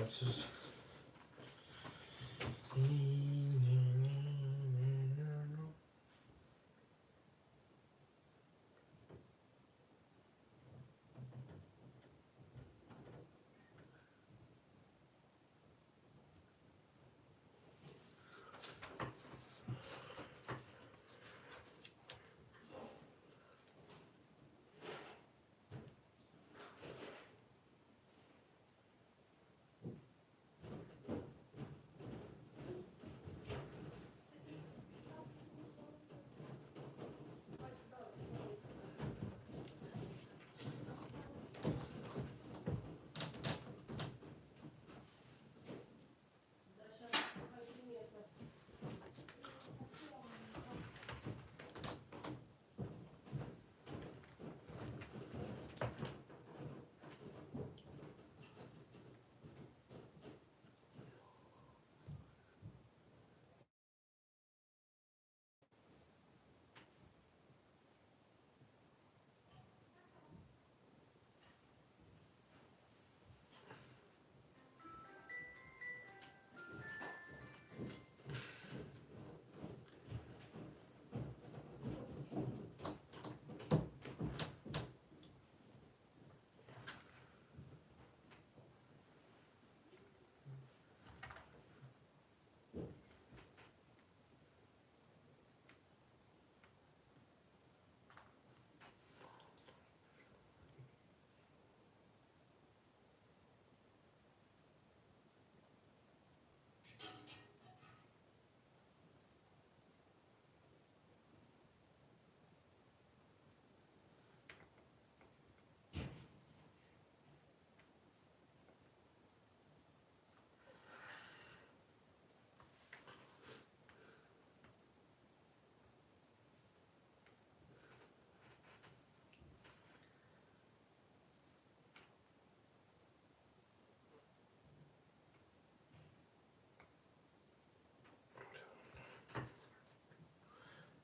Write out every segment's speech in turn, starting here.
Yapsız.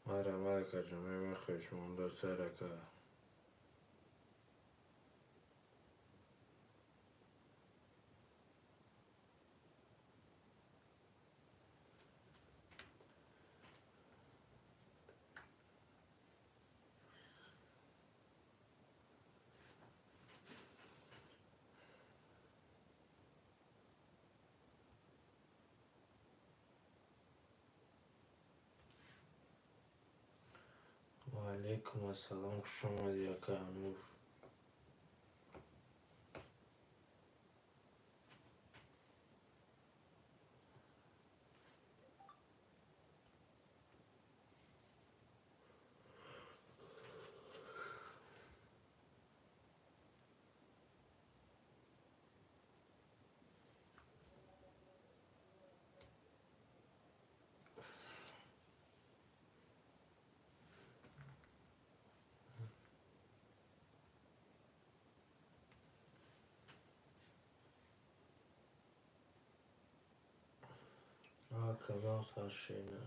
Марҳамат, акаҷон, мехоҳӣ шумода сар, ака. Ва алайкум ассалом, хуш омадӣ, ака Нур. Кадом саршина?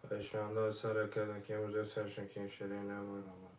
Хоҳишмандо аз сар карданд, ки имрӯза саршон ки шире намаромад.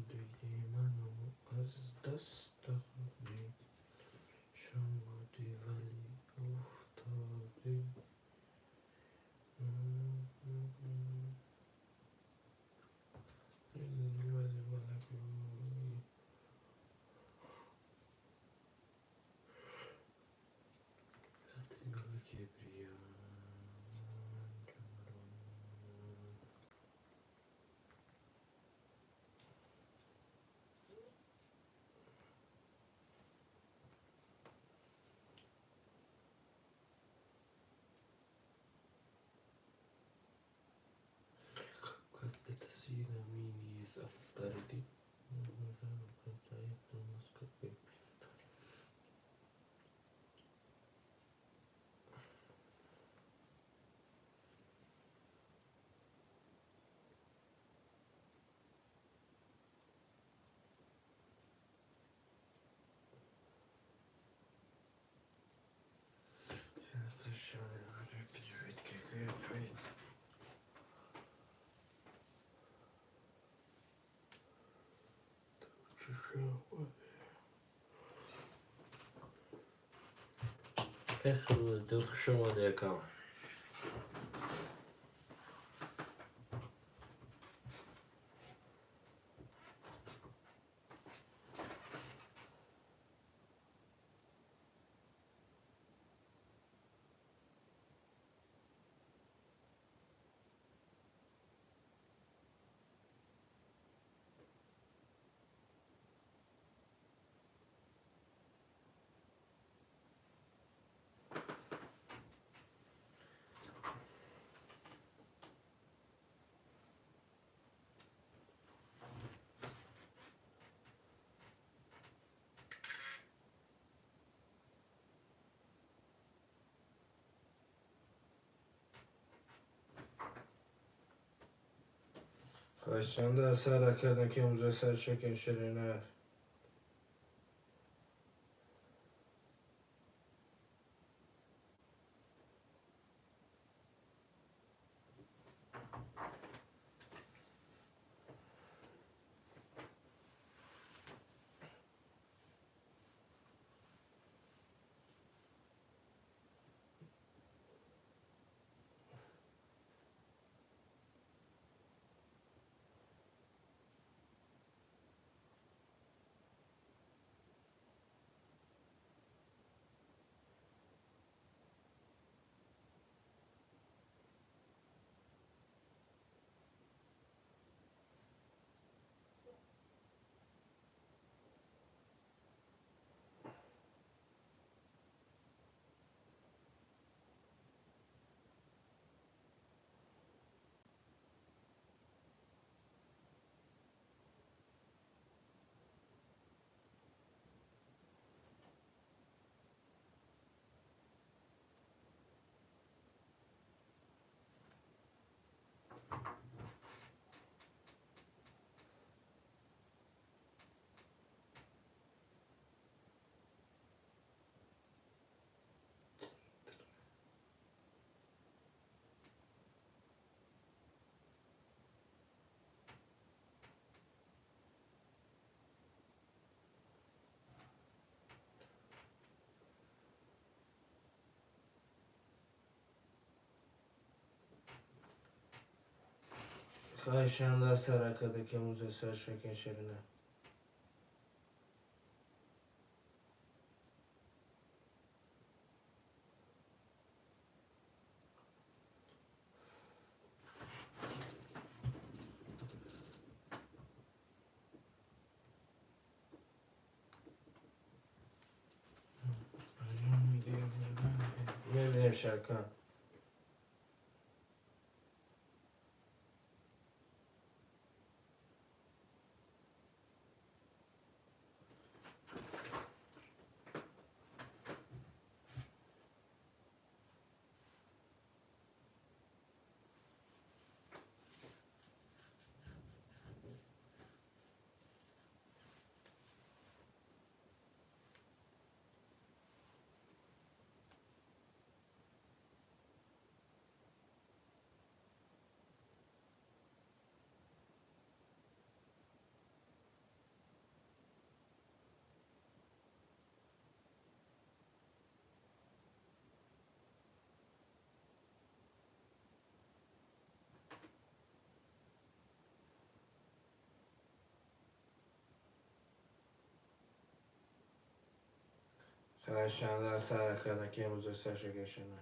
Диди ману аз даст додӣ, шом будӣ, вале уфтодӣ. Хуш омадӣ, акам. Хоҳишмандо аз сар карданд, ки имрӯза саршон ки шире Хоҳишмандо аз сар карданд, ки имрӯза саршон ки шире Şerkan. Хашанда саракана кемуза сашагашана.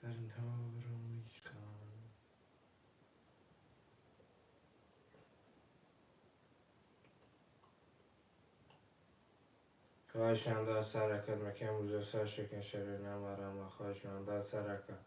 زرینها رو میخوان. خواهشنده سرکت مکن بوزه سر شکن شره نمارم خواهشنده سرکت.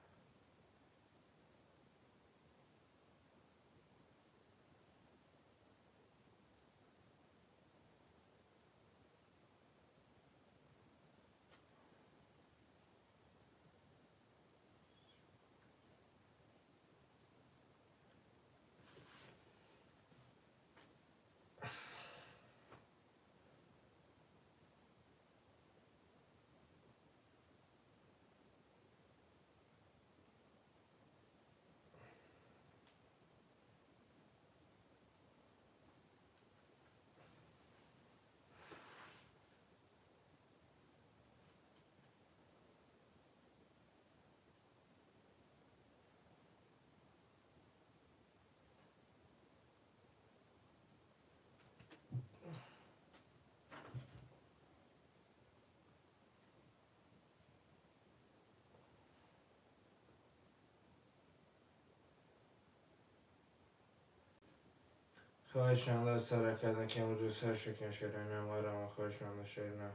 خواهشنده سرکت مکن بوزه سر شکن شره نمارم خواهشنده شره.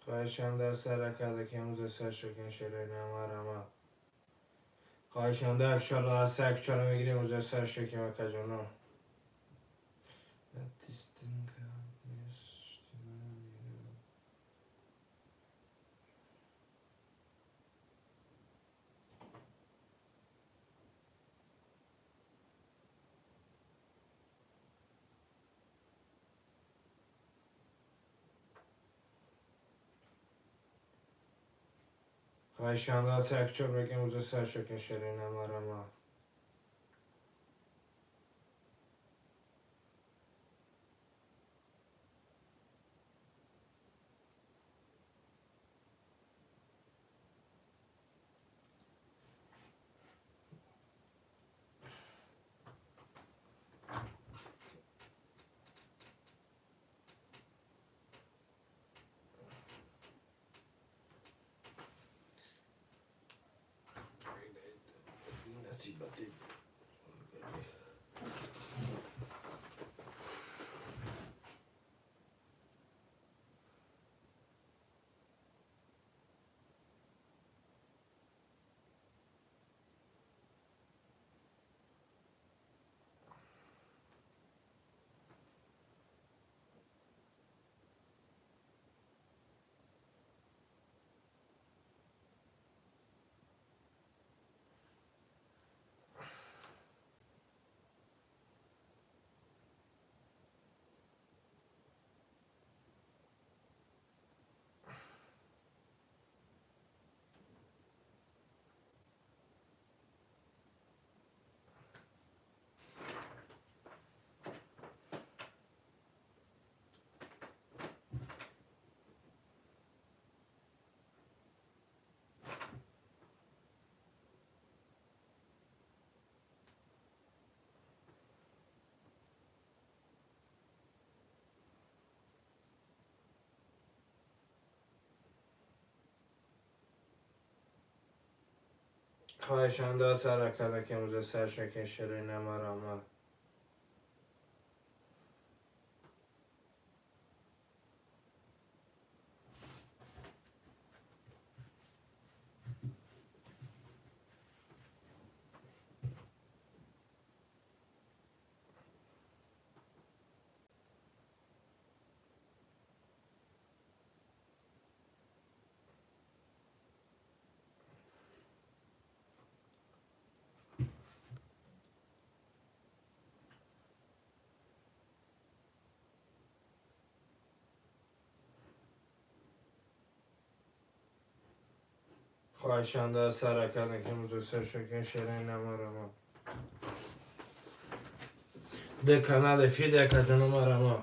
خواهشنده سرکت کن بوزه سر شکن شره نمارم. خواهشنده اکچار سر اکچار میگیریم بوزه سر شکن و کجانا. خواهشنده سرکچار بگیم روز سر شکن شره نمارم. Хоҳишанда сара карда ки имрӯза сар шакин ширина марамад. Хоҳишанда сара карда ки имрӯза сар шакин ширина марамад. Де канали Фиде каҷону марамо.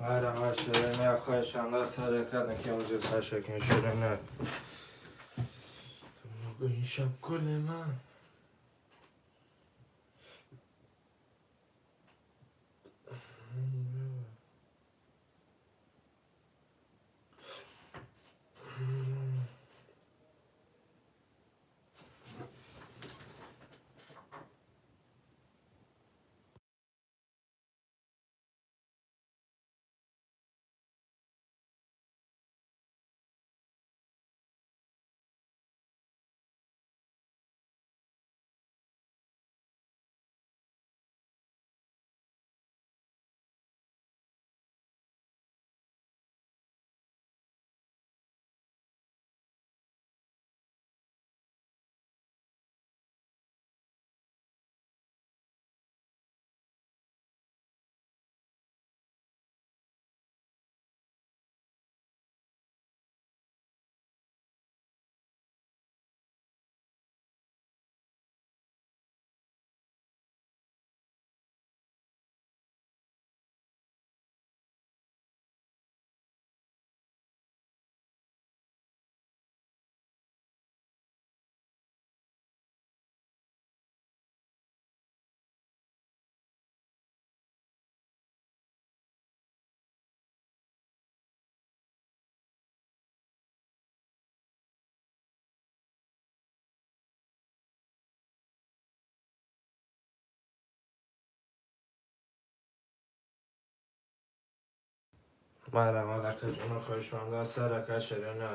Марама ширина хоҳишанда сара карда ки имрӯза сар шакин ширина. Ин шаб гули ман. Марҳамат, акаҷону хоҳишманда, се ракат ширина.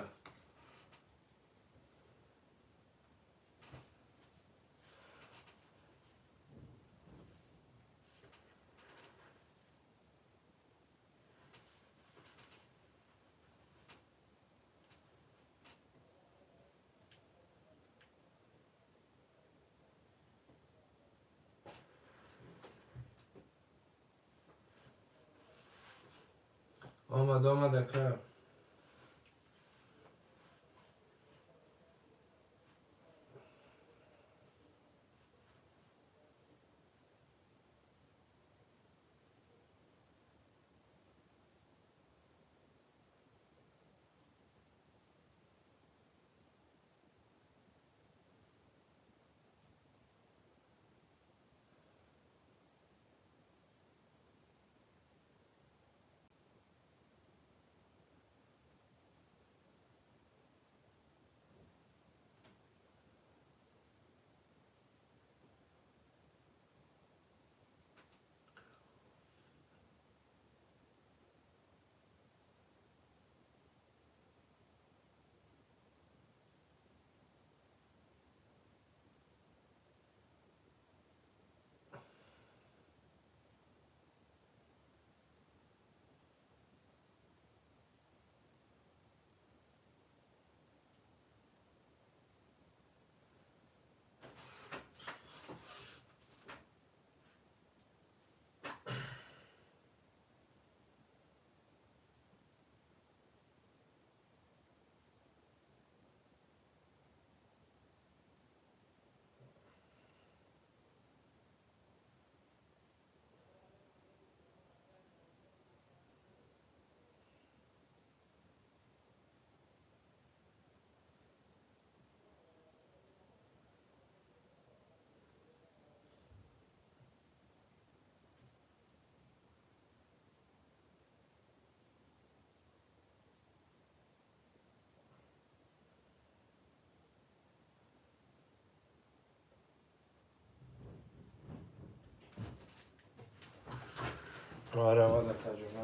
Омад, омад, ака. Марҳамат, акаҷона.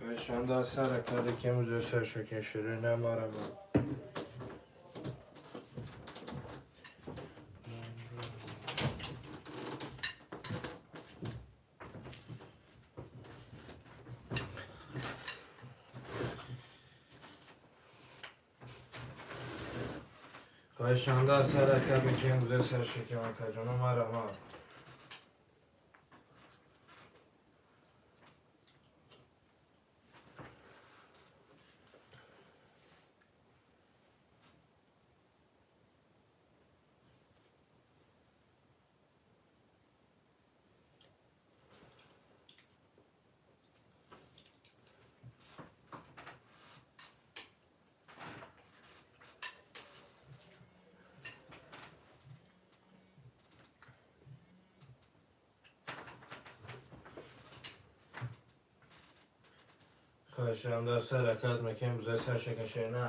Хоҳишманда, се ракат кем сар шакин ширина. Марҳамат. Хоҳишманда, се ракат кем сар шакин, акаҷону марҳамат. Хоҳишманда, се ракат мекунем сар шакин ширина.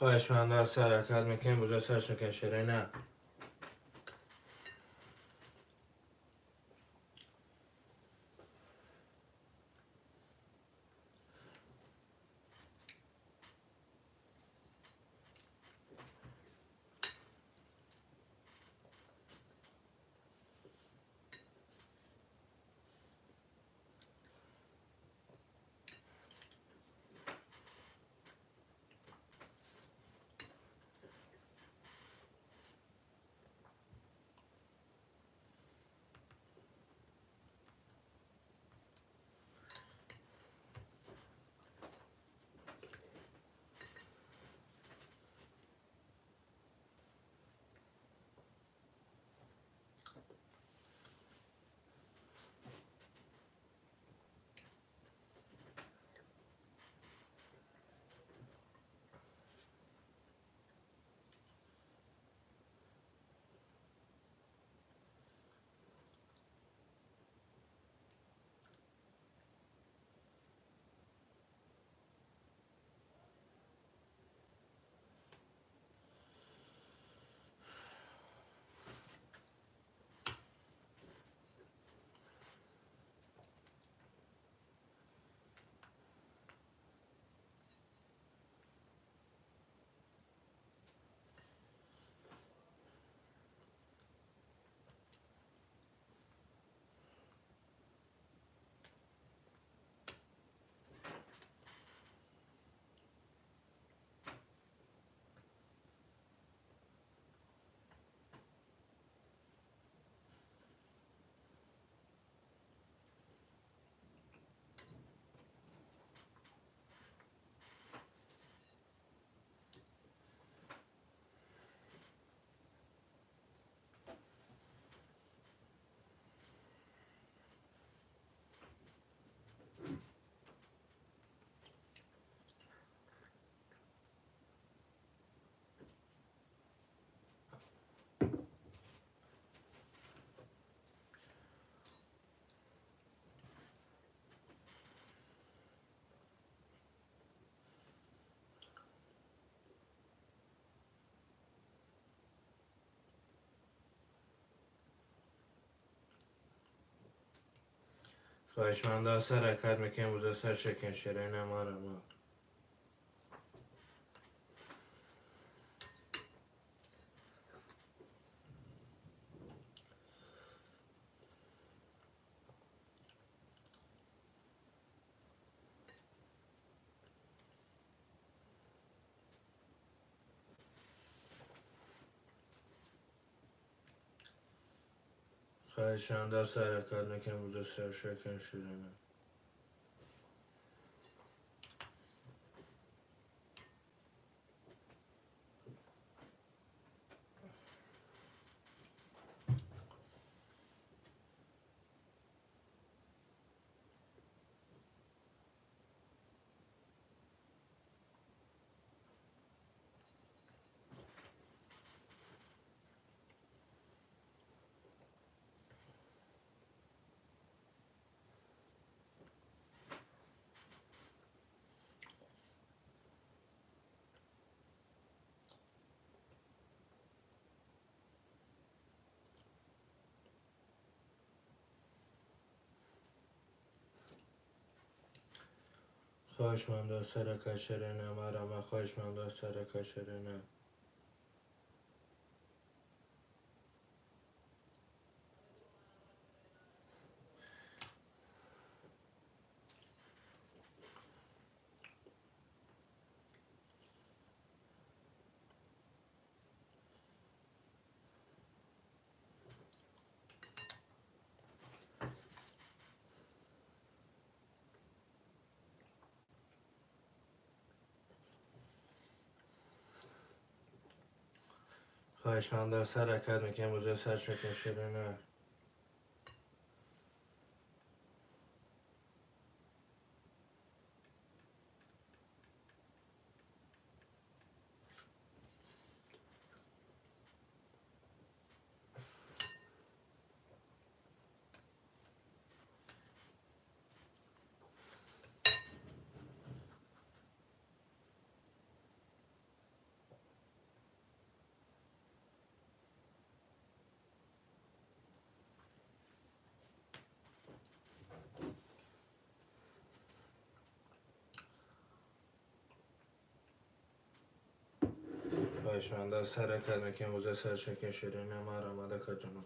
Хоҳишманд даст ҳаракат мекунем, буза сарш мекунем, шерена. Хоҳишманд даст ҳаракат мекунем, буза сарш мекунем, шерена марама. Хоҳишманд даст ҳаракат мекунем, буза сарш мекунем, шерена. Хоҳишманд даст ҳаракат, шерена марама. Хоҳишманд даст ҳаракат, шерена. Хоҳишманд даст ҳаракат мекунем, буза сарш мекунем, шерена. Хоҳишманда ҳаракат мекунем, уза саршакин ширина марамада каҷунум.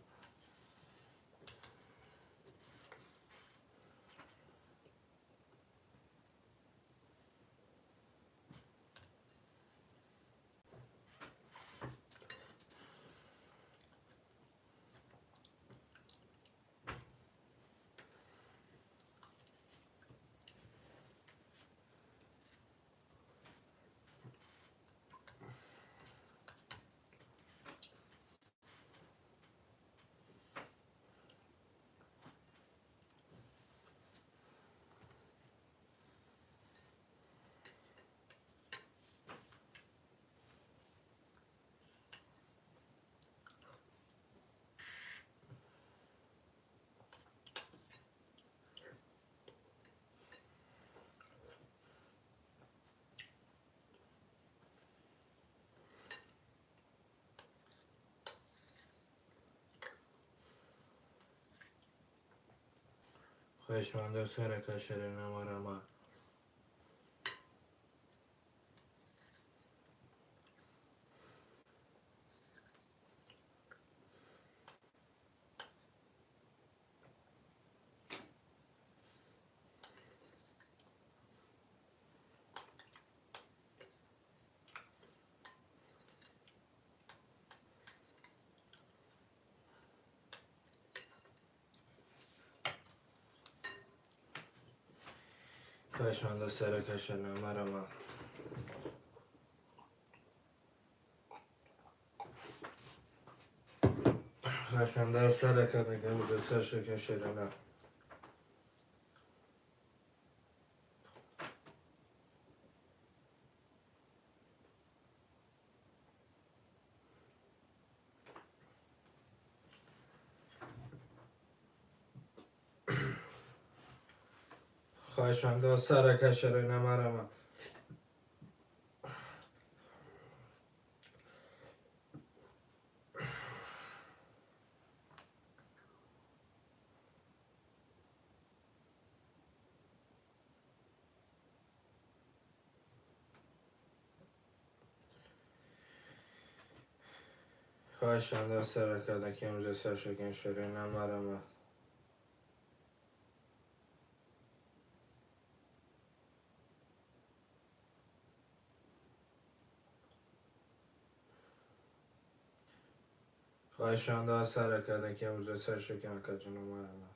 Хоҳишманда ҳаракат ширина марама. Хоҳишманда ҳаракат ширина марама. Хоҳишманда ҳаракат мекунем, уза саршакин ширина. Хоҳишманда ҳаракат ширина марама. Хоҳишманда ҳаракат мекунем, уза саршакин ширина марама. Хоҳишманда ҳаракат мекунем, уза саршакин акаҷуну марама.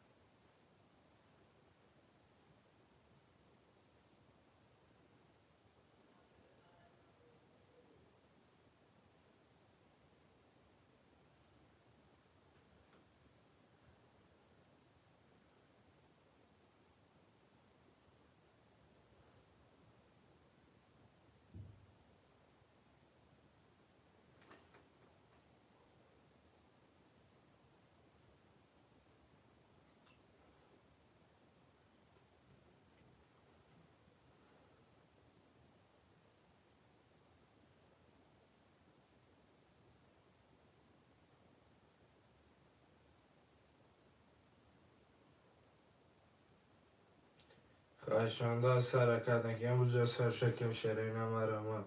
Хоҳишманда ҳаракат мекунем, уза саршакин ширина марама.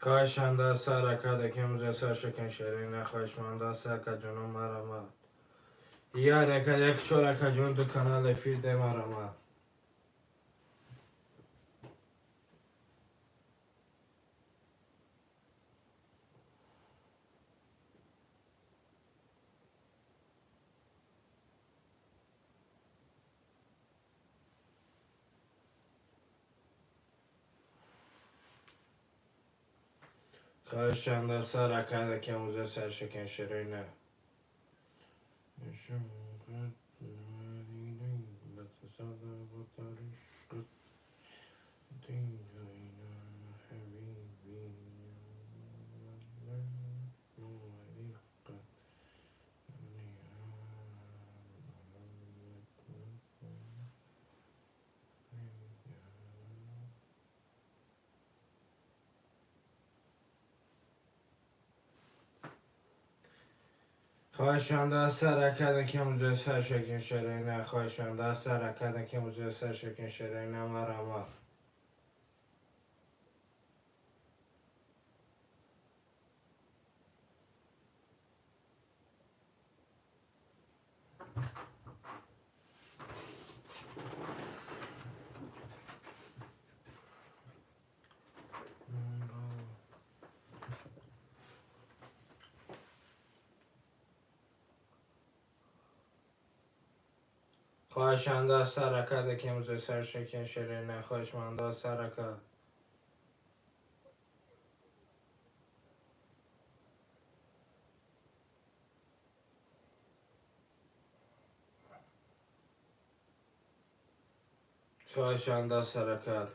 Хоҳишманда ҳаракат мекунем, уза саршакин ширина. Хоҳишманда акаҷуну марама. Як як чор акаҷун ду канал эфир де марама. Хоҳишанда саракада ки муза саршакен ширина. Хоҳишанда саракада ки муза саршакен ширина. Хоҳишанда саракада ки муза саршакен ширина марама. Хоҳишанда саракада ки муза саршакен ширина. Хоҳишманда сарака. Хоҳишанда саракат.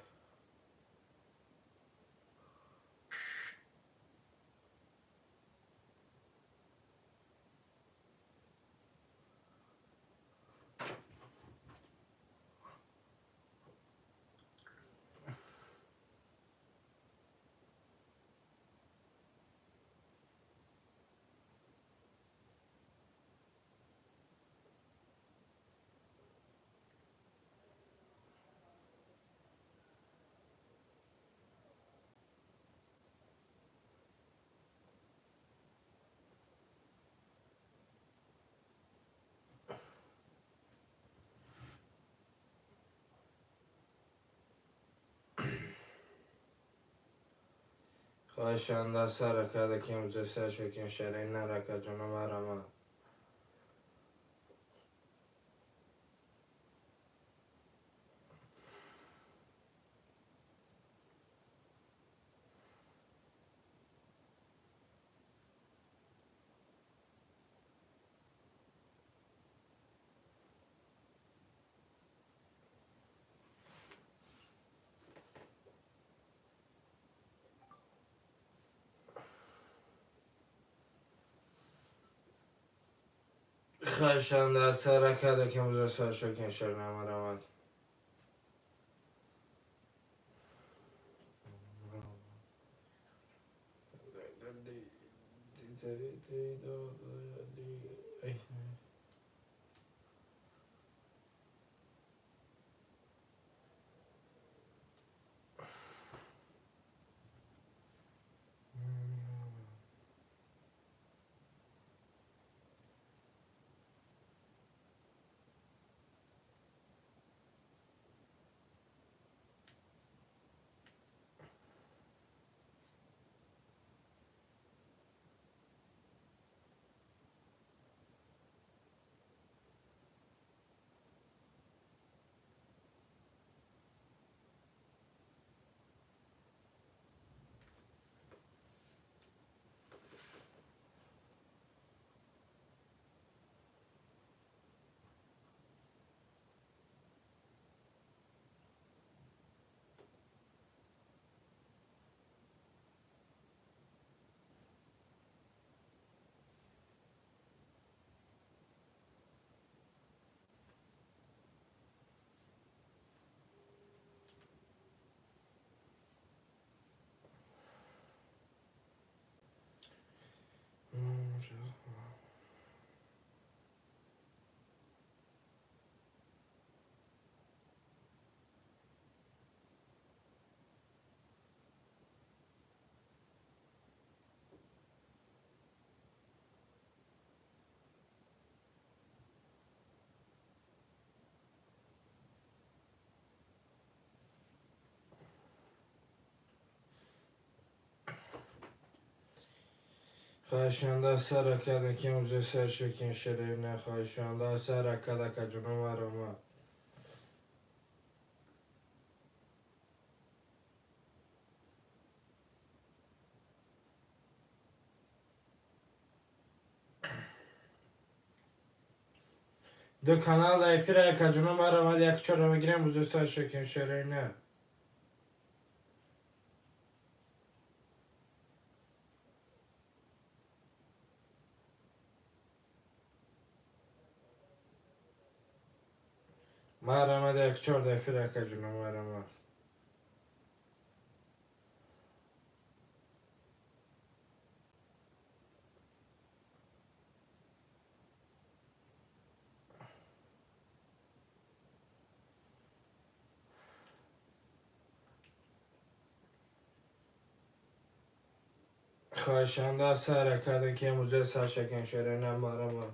Хоҳишанда саракада ки муза саршакен ширина рака ҷуна марама. Хоҳишанда саракада ки муза саршакен ширина марама. Хоҳишанда саракада ки муза саршакен ширина. Хоҳишанда саракада ка ҷуна марама. Ду канал дар эфир акаҷоно марамад як чора мегирем бузу сар шакин шерина. Марамад як чор дар эфир акаҷоно марамад. Хоҳишанда сар кардем ки имрӯза сар шакин шерина марамад.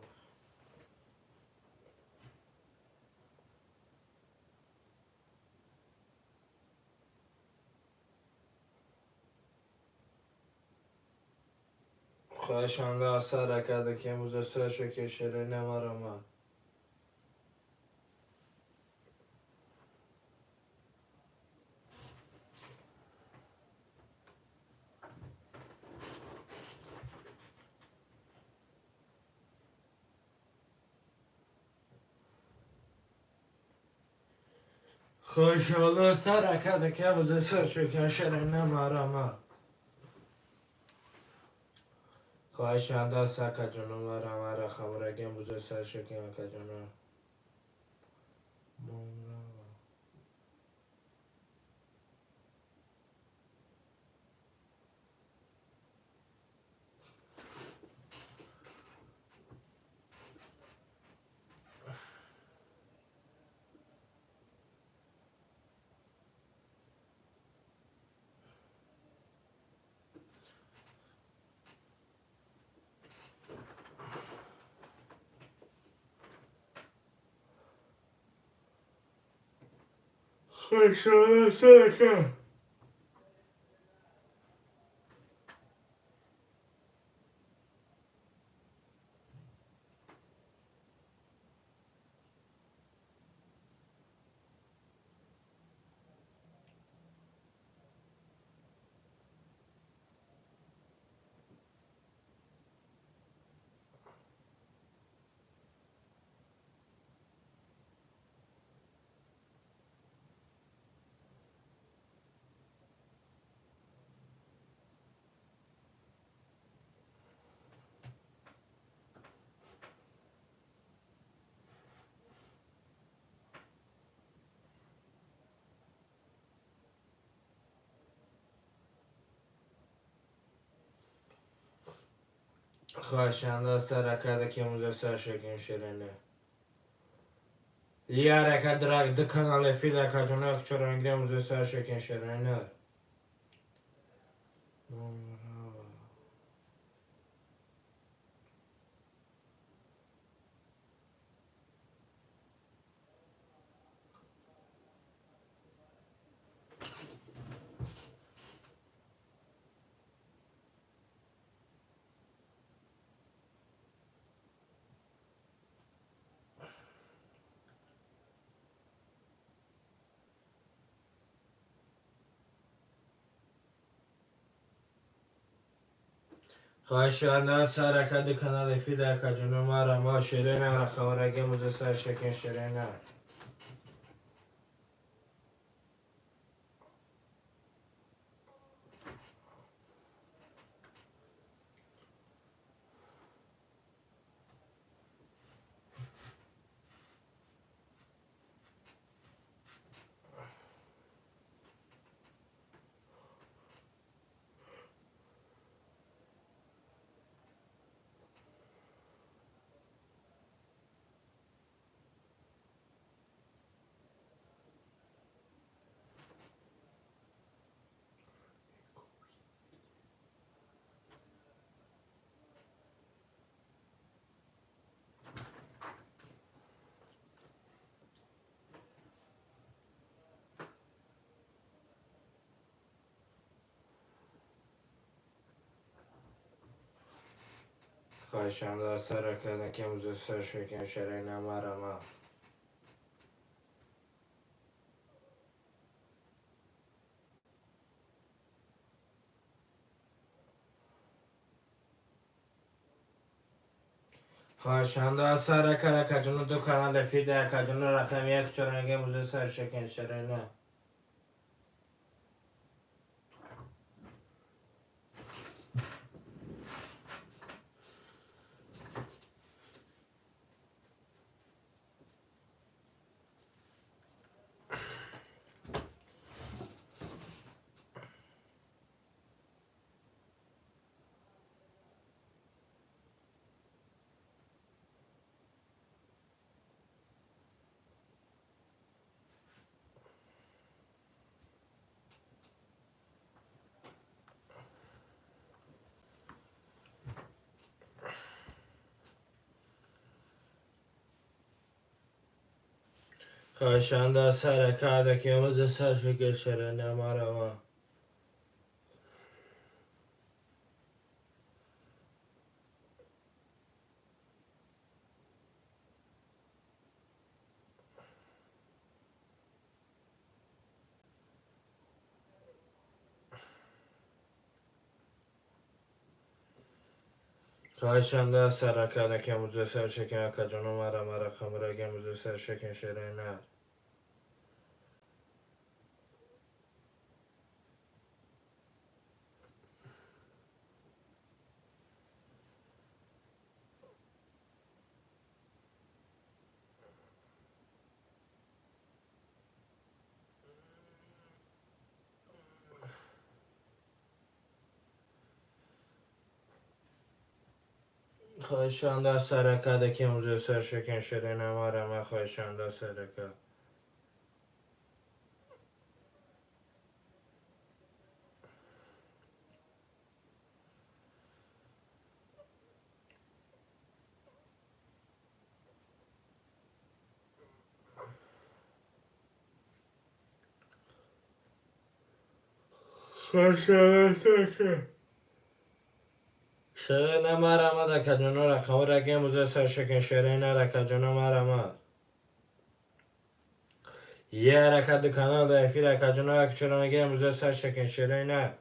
Хоҳишанда сар кардем ки имрӯза сар шакин шерина марамад. Хоҳишанда сар кардем ки имрӯза сар шакин шерина марамад. Хоҳишанда сакаҷоно марамад рахамраги имрӯза сар шакин акаҷоно. Хоҳишанда сака. Хоҳишанда сар карда ки имрӯза сар шакин шерина. Ярака драг ду канал эфир акаҷоно як чора мегирем имрӯза сар шакин шерина. Хоҳишанда сар карда канал эфир акаҷоно марамад шерина рахамраги имрӯза сар шакин шерина. Хоҳишанда сар карда ки имрӯза сар шакин шерина марамад. خواهشنده سر کرکا جنو دو کانال فید اکا جنو رقم یک چرنگه موزه سر شکن شرنه. خواهشنده سر کرده موزه سر شکن شرنه مرما. خواهشنده سر کرده موزه سر شکن اکا جنو مرما رقم رگه موزه سر شکن شرنه. خواهشنده سرکه که موزه سر شکن شرنه مرما. خواهشنده سرکه. خواهشنده سرکه شرنه مرما دکا جنو رقم رگه موزه سر شکن شرنه رکا جنو مرما. یه حرکت کانال افی رکا جنو یک چرنگه موزه سر شکن شرنه.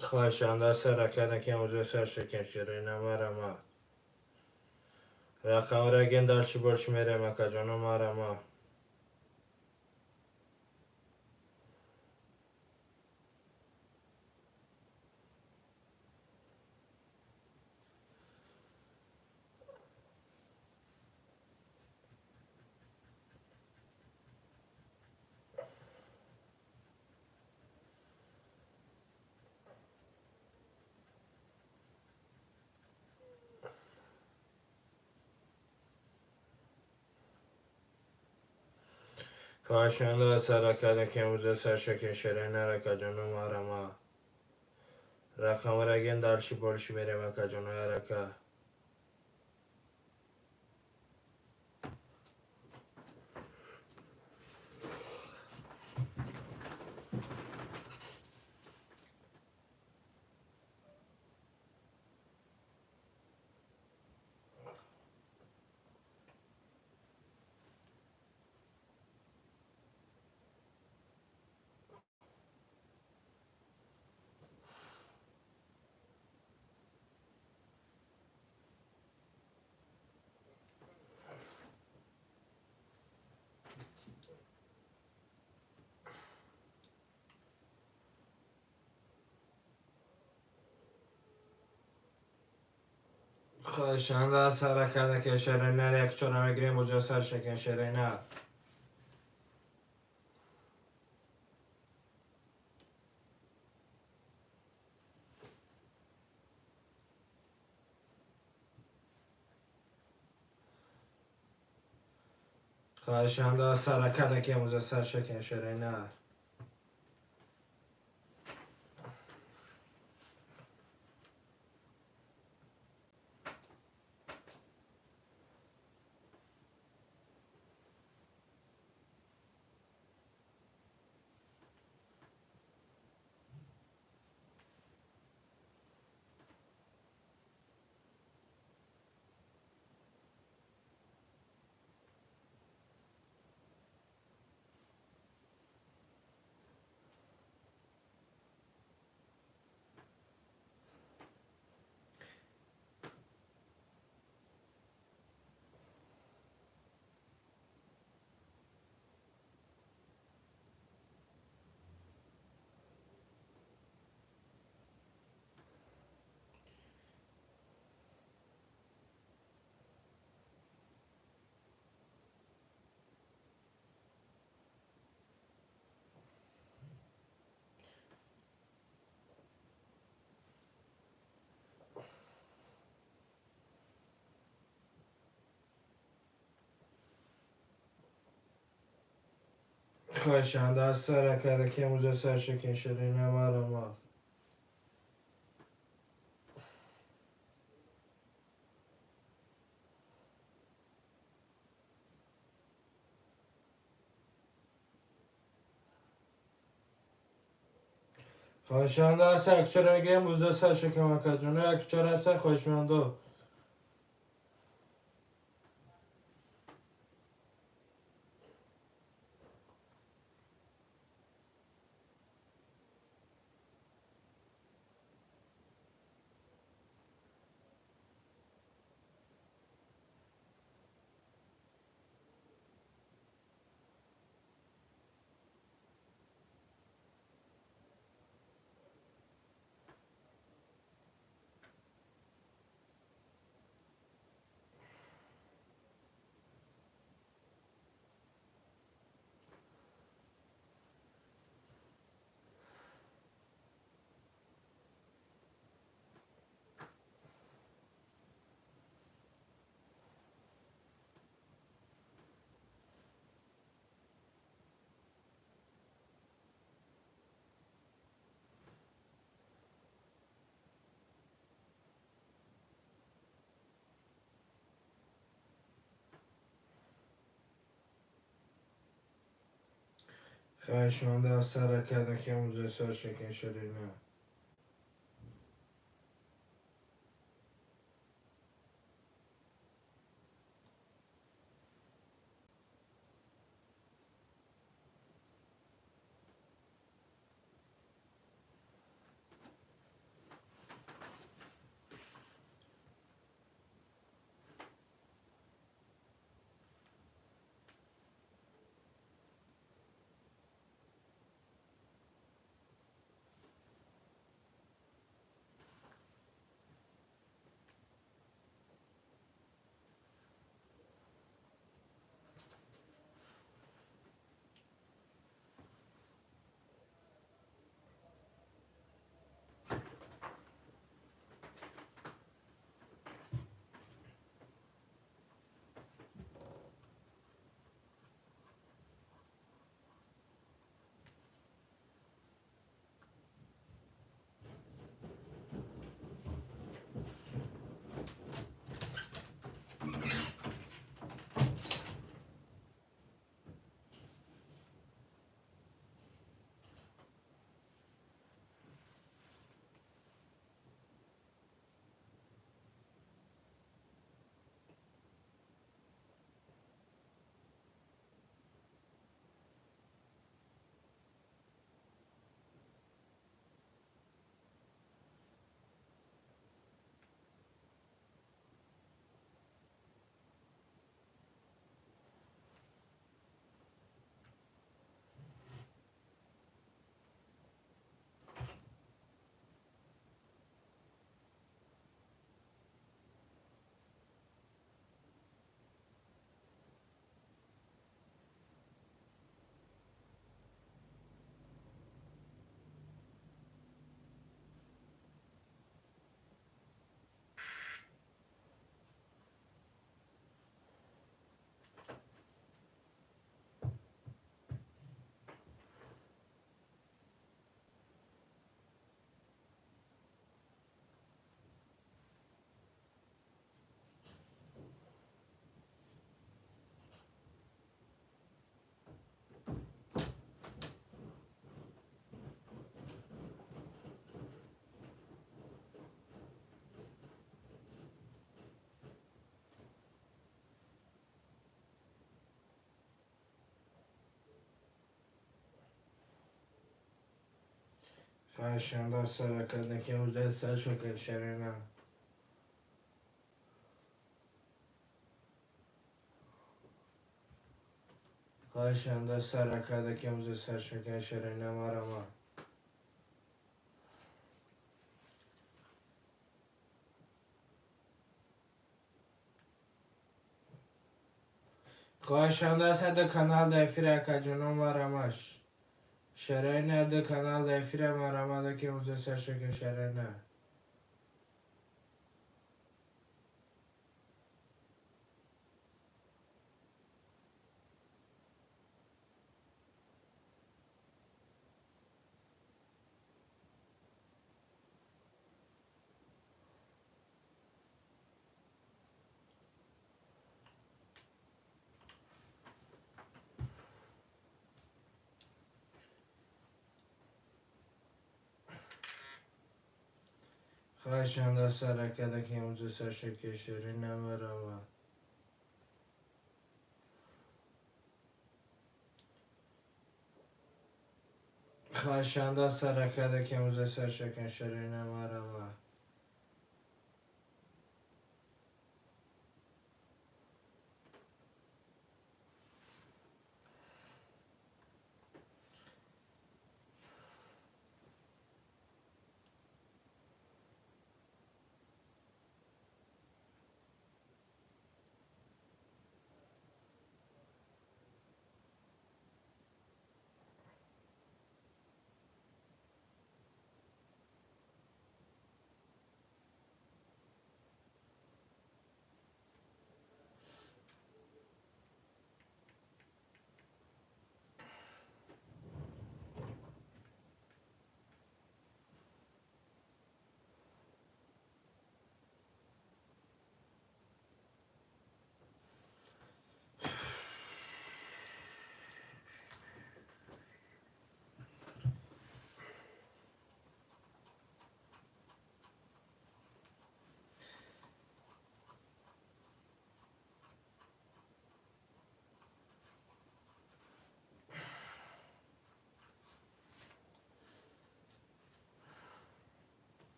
خواهشنده سر رکا که موزه سر شکن شرنه مرما. رقم رگن дальше больше мерем ака ҷоно марама. خواهشنده سر که موزه سر شکن شرنه رکا جنو مرما. رقم رگن дальше больше мерем ака ҷоно рака. خواهشنده سر کرده که شرنه یک چرا میگیریم موزه سر شکن شرنه. خواهشنده سر کرده که موزه سر شکن شرنه. Хоҳишанда аз сар карда ки имрӯза сар шакин ширина марамад. Хоҳишанда аст якчора мегирем рӯза сар шакин акаҷон, якчора аст хоҳишмандо. Хоҳишманда аз сар карда ки имрӯза сар шакин ширина. Хоҳишанда аз сар карда ки имрӯза сар шакин ширина. Хоҳишанда сар карда ки имрӯза сар шакин ширина марамад. Хоҳишанда аст ду канал дар эфир акаҷоно марамаш. Ширина ду канал дар эфира марамада ки имрӯза сар шакин ширина. Хоҳишанда саракада ки имрӯз саршакешери намарамад. Хоҳишанда саракада ки имрӯз саршакешери намарамад.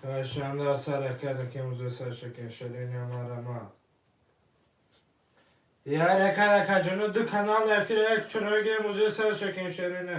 Хоҳишанда саракада ки имрӯз саршакешери намарамад. Яракадака ҷону ду канал эфир як чуроги музе саршакешерина.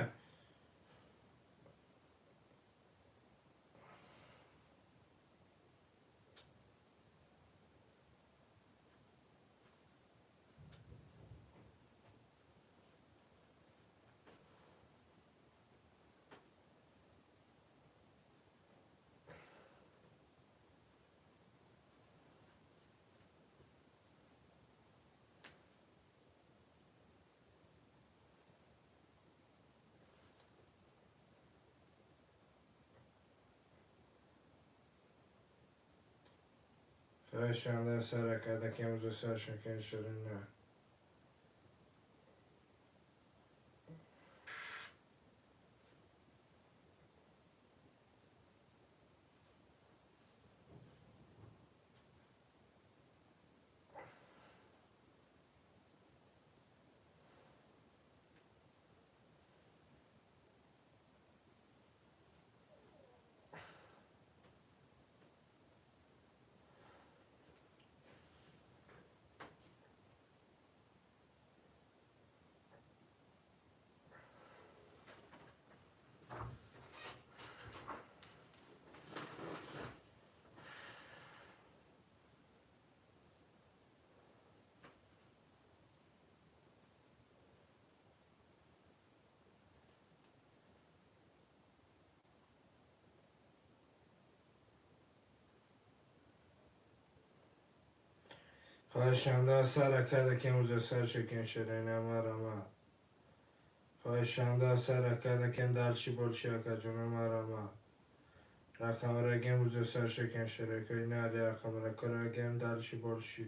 Хоҳишанда саракада ки имрӯз саршакешерина. Хоҳишанда саракада ки имрӯз саршакешери намарамад. Хоҳишанда саракада ки дальше больше акаҷону марамад. Рақамраги имрӯз саршакешери нари рақамракарагем дальше больше.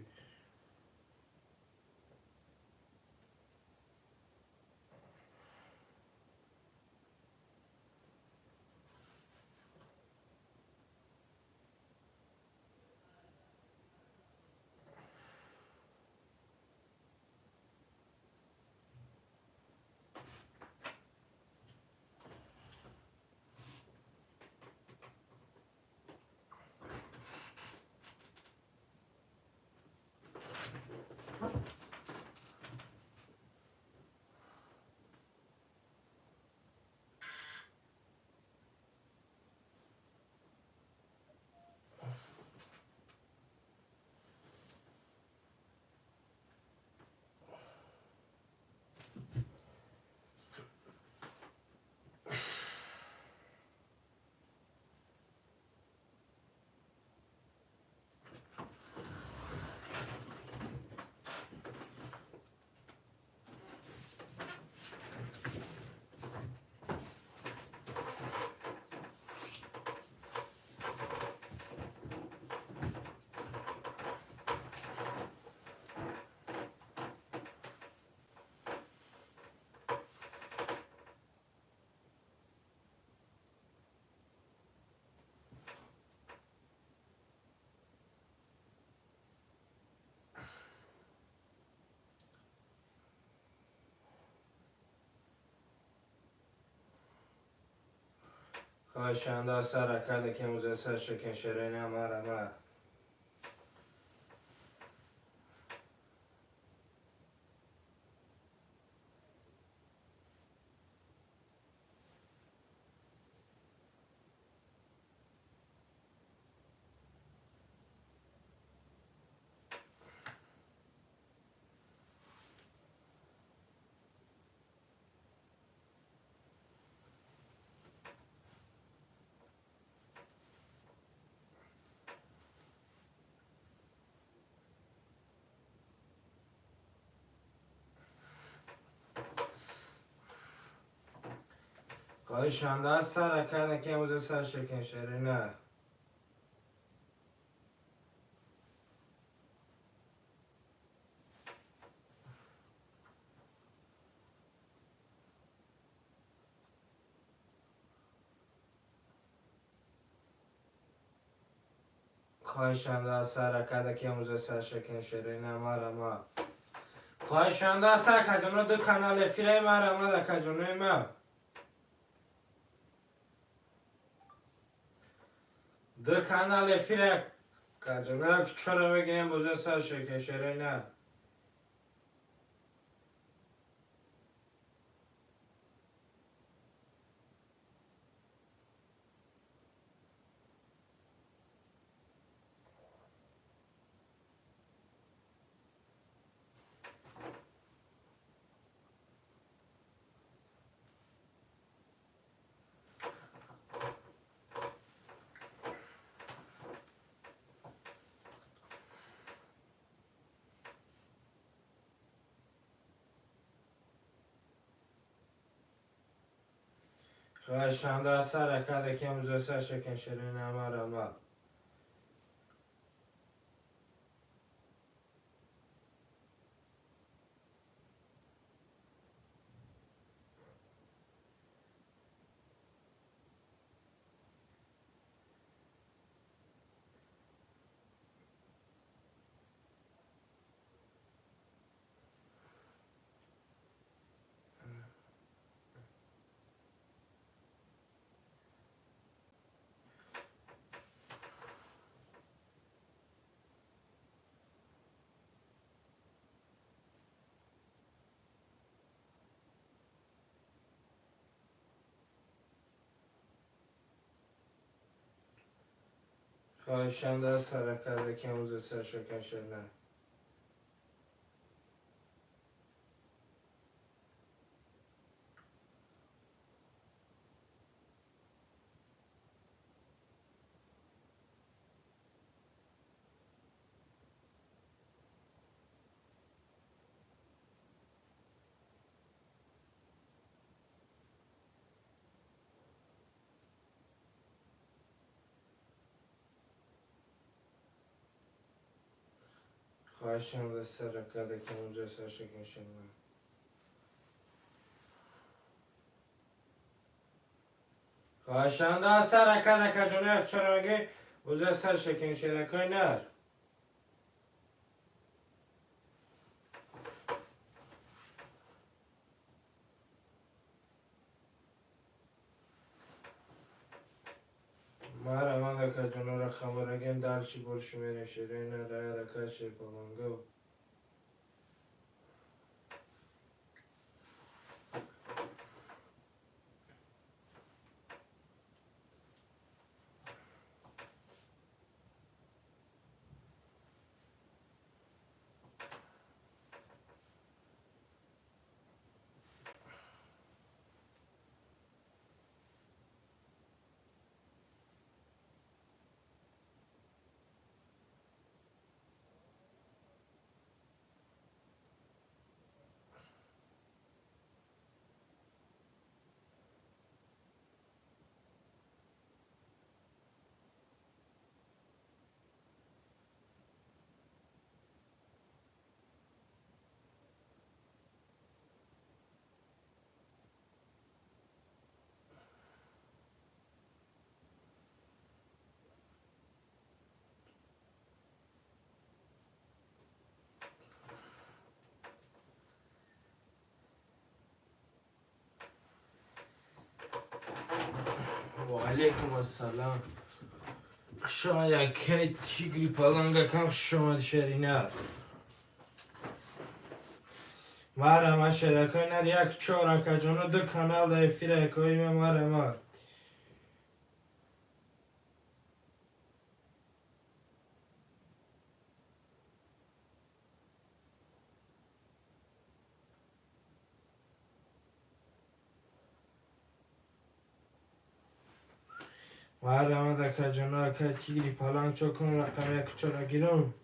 Хоҳишанда сар акада ки музе сар шекен шерена марама. Хоҳишанда сар акада ки музе сар шекен шерена. Хоҳишанда сар акада ки музе сар шекен шерена марама. Хоҳишанда сар каҷоно ду канал эфираи марама да каҷонои ма. Ду канал эфира каҷоно чора мегирем бузе сар шекен шерена. Хоҳишанда сар акада ки музе сар шекен шерена марама. Хоҳишанда сар акада ки музе сар шекен шерена. Хоҳишанда сар акада ки музе сар шекен шерена. Хоҳишанда сар акада каҷоно як чора меги бузе сар шекен шеракои нар. Мара манда каҷоно рақаморагем дальше больше мерем шерена рая рака шерпаланго. Ва алейкум ассалам. Хуш омад, якай тигри палангакам, хуш омад, шерина. Марама, шеракои нар, як чор акаҷоно, ду канал да эфира якоима, марама. Марама, акаҷоно, акай тигри паланг чо кун, рақам як чора гирум.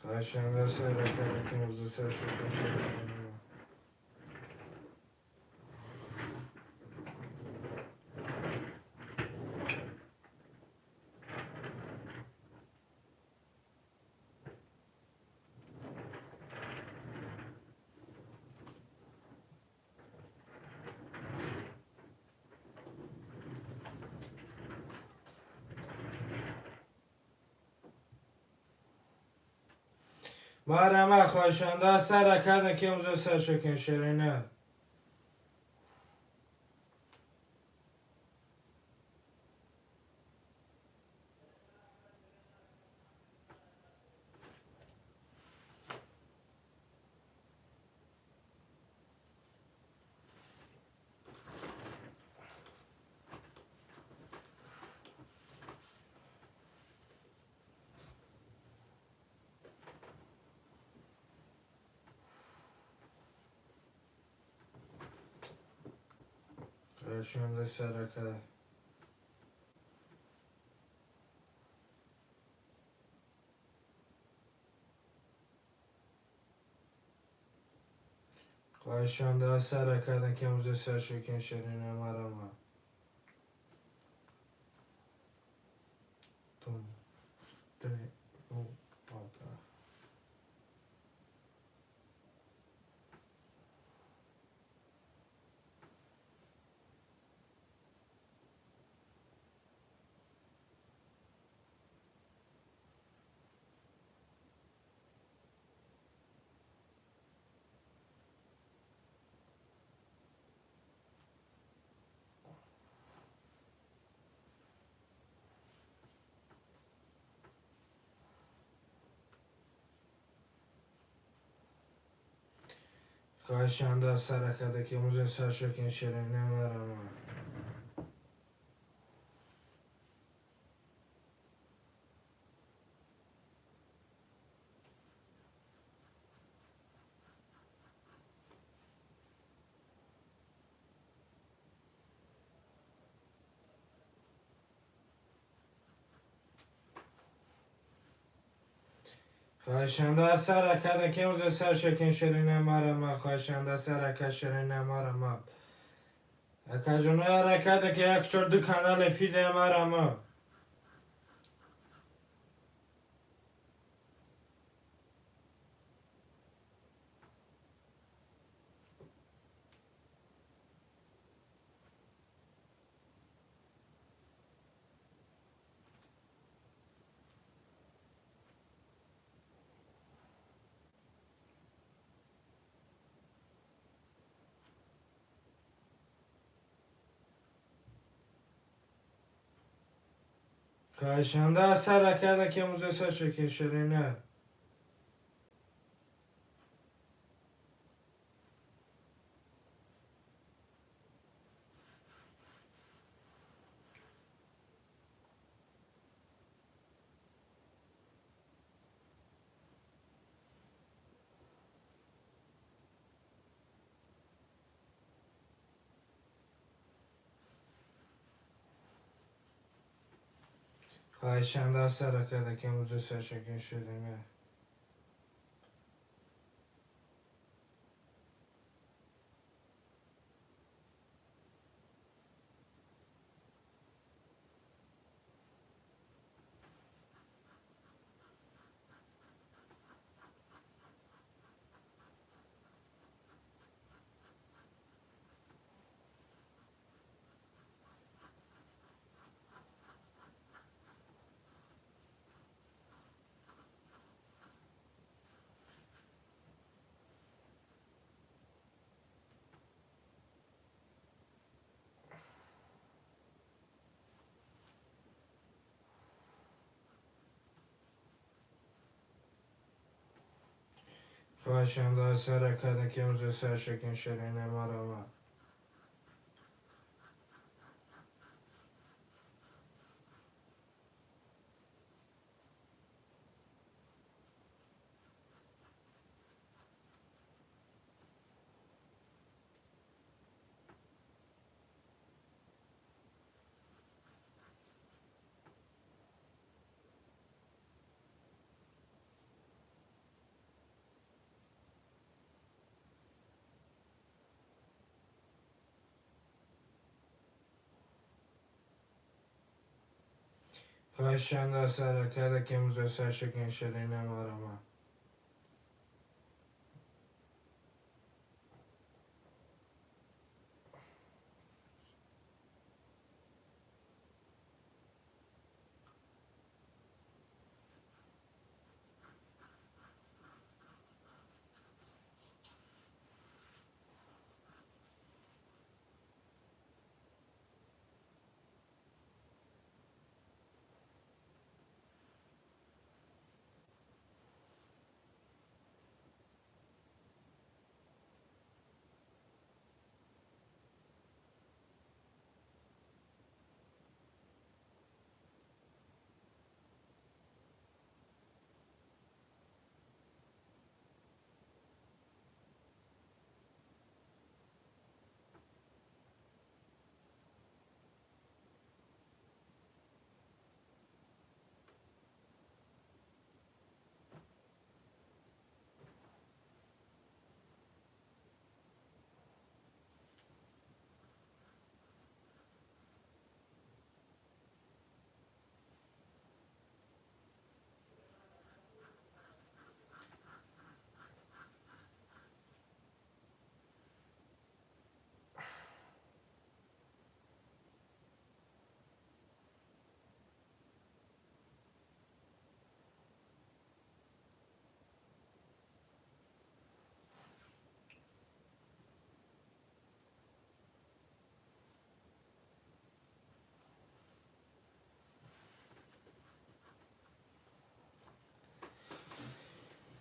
Хоҳишанда сар ракаи сар шукр. Марама, хоҳишанда сар ракада ки имрӯза сар шукин, ширина. Хоҳишанда сар ракада. Хоҳишанда сар ракада ки имрӯза сар шукин, ширина, марама. Тум ду алта. Хоҳишанда сар ракада ки имрӯза сар шукин, ширина, марама. Хоҳишанда сар ракада ки имрӯза сар шукин, ширина, марама. Хоҳишанда сар рака, ширина, марама. Акаҷоно, ракада ки як чор ду канал эфир марама. Хоҳишанда сар ракада ки имрӯза сар шукин, ширина. Хоҳишанда сар ракада ки имрӯза сар шукин, ширина. خواهشنده سر کده که امروز سر شکن شرینه مرا خواهشنده سر کده که امروز سر شکن شرینه مرا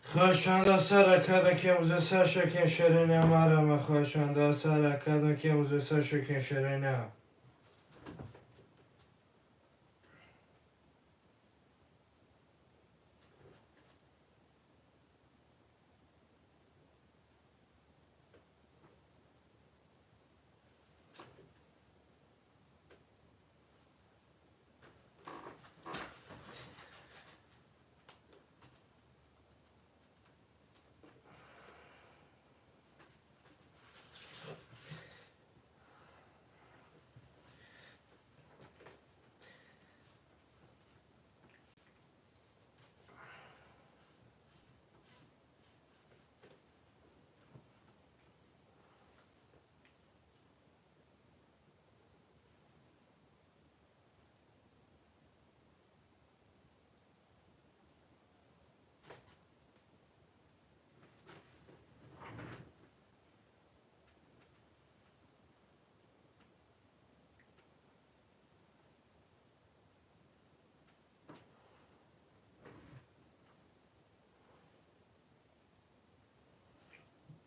خواهشنده سر کده که امروز سر شکن شرینه مرا خواهشنده سر کده که امروز سر شکن شرینه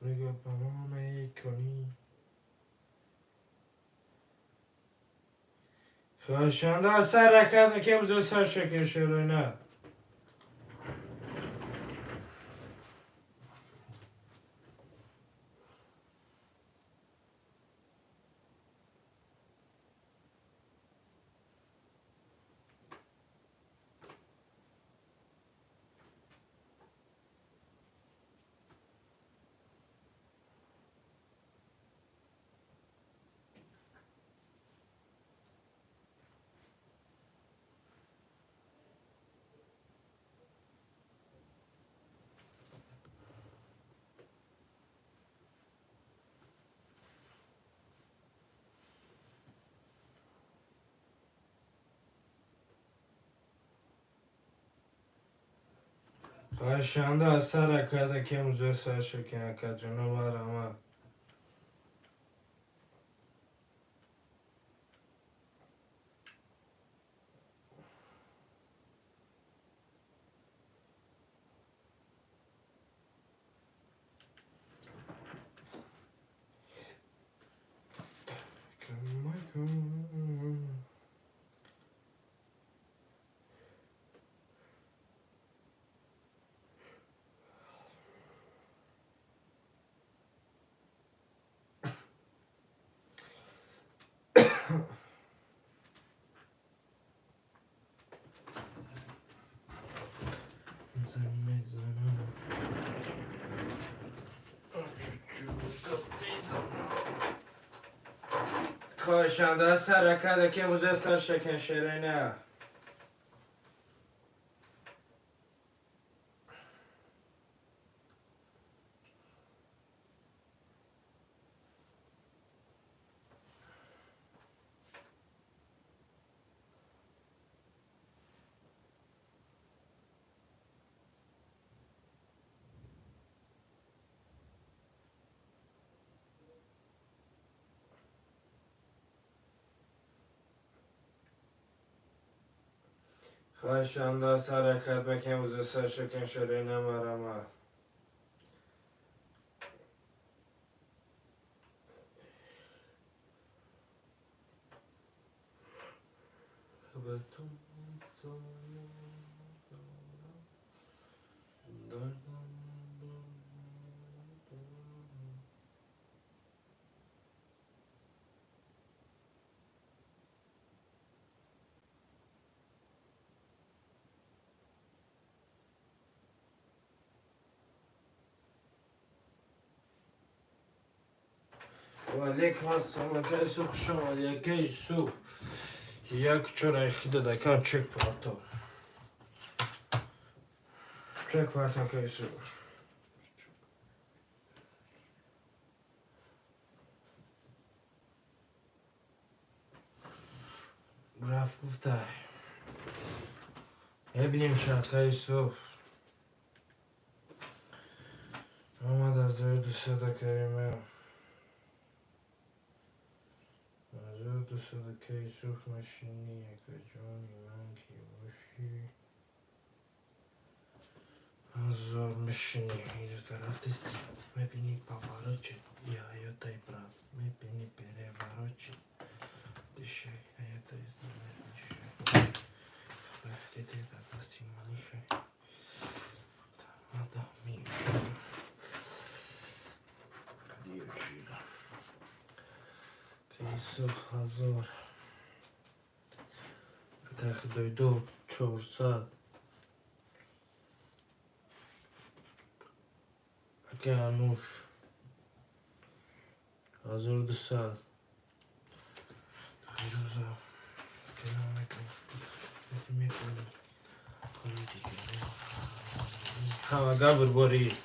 نگاه به ما میکنی خواهشنده سر رکت که امروز سر شکن شرینه خواهشنده سر رکت که امروز سر شکن اکا جنو برام خواهشنده سرکده که موزه سر شکن شیرینه. خواهشنده سرکت بکن موزه سر شکن شیرینه مرمه. وعلیکم السلام کیسو، خوش آمدی کیسو. یک چرا خیده دکان چک پارتو چک پارتو کیسو. رفت گفته ببینیم شاید کیسو آمد از 200 کریمه 200 کیسوف ماشینی که جانی من کی باشی هزار مشینی اینجا طرف دستی میبینی پاواروچی یا یوتای براد میبینی پره واروچی دیشه یوتای زنه وقتی دیده دستی مانیشه تمادا میشه دیوشیده کیسوف هزار تخدوی 400 اکه انوش 1200 خیروزا همه گبر باری.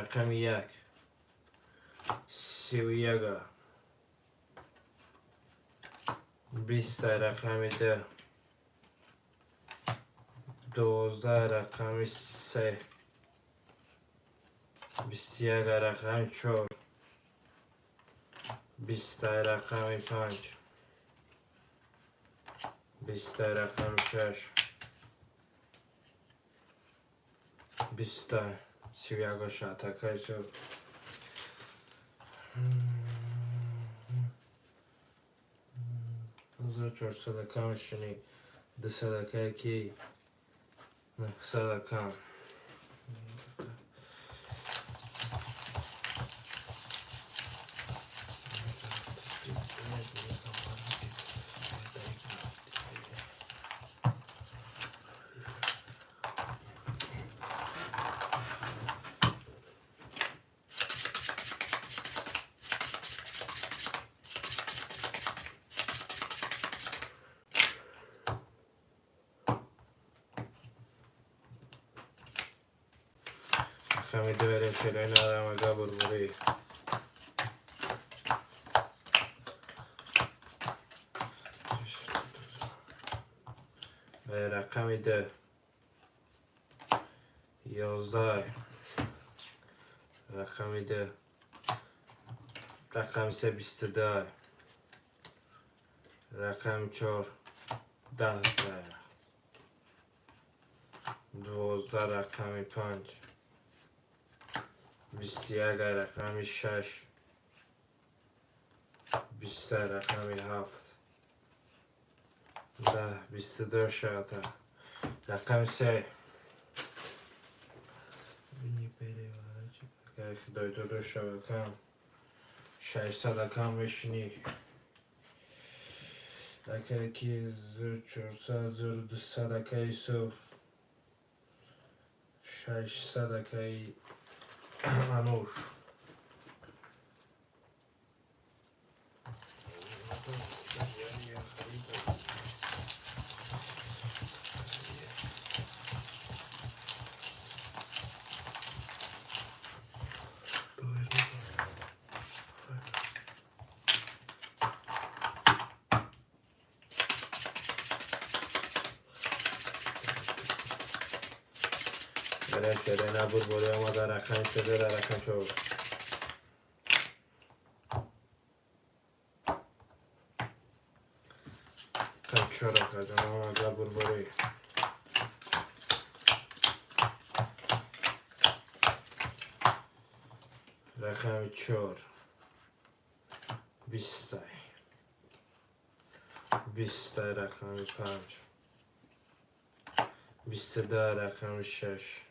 رقم 1 31 20 رقم 2 12 رقم 3 21 رقم 4 20 رقم 5 20 رقم 6 20 31 شاتکای شد. 1400 کم شنی 200 کی 900 کم. خمیده بریم شلوی ندارم اگه بربری. رقم 2 11 رقم 2 رقم 3 22 رقم 4 10та, 12 рақами 5, 21 рақами 6, 20 рақами 7, 10, 22 шата, рақами 3. Худойдодо шавакам, 600 акам мешинӣ. Акаки 1400, 1200, ака Юсуф, 600, акаи Ануш. Шерена бурбори омада, рақами 3, дар рақами 4. Рақами 4, акаҷон, омада бурборӣ. Рақами 4, 20-тай, 20-тай, рақами 5, 22, рақами 6,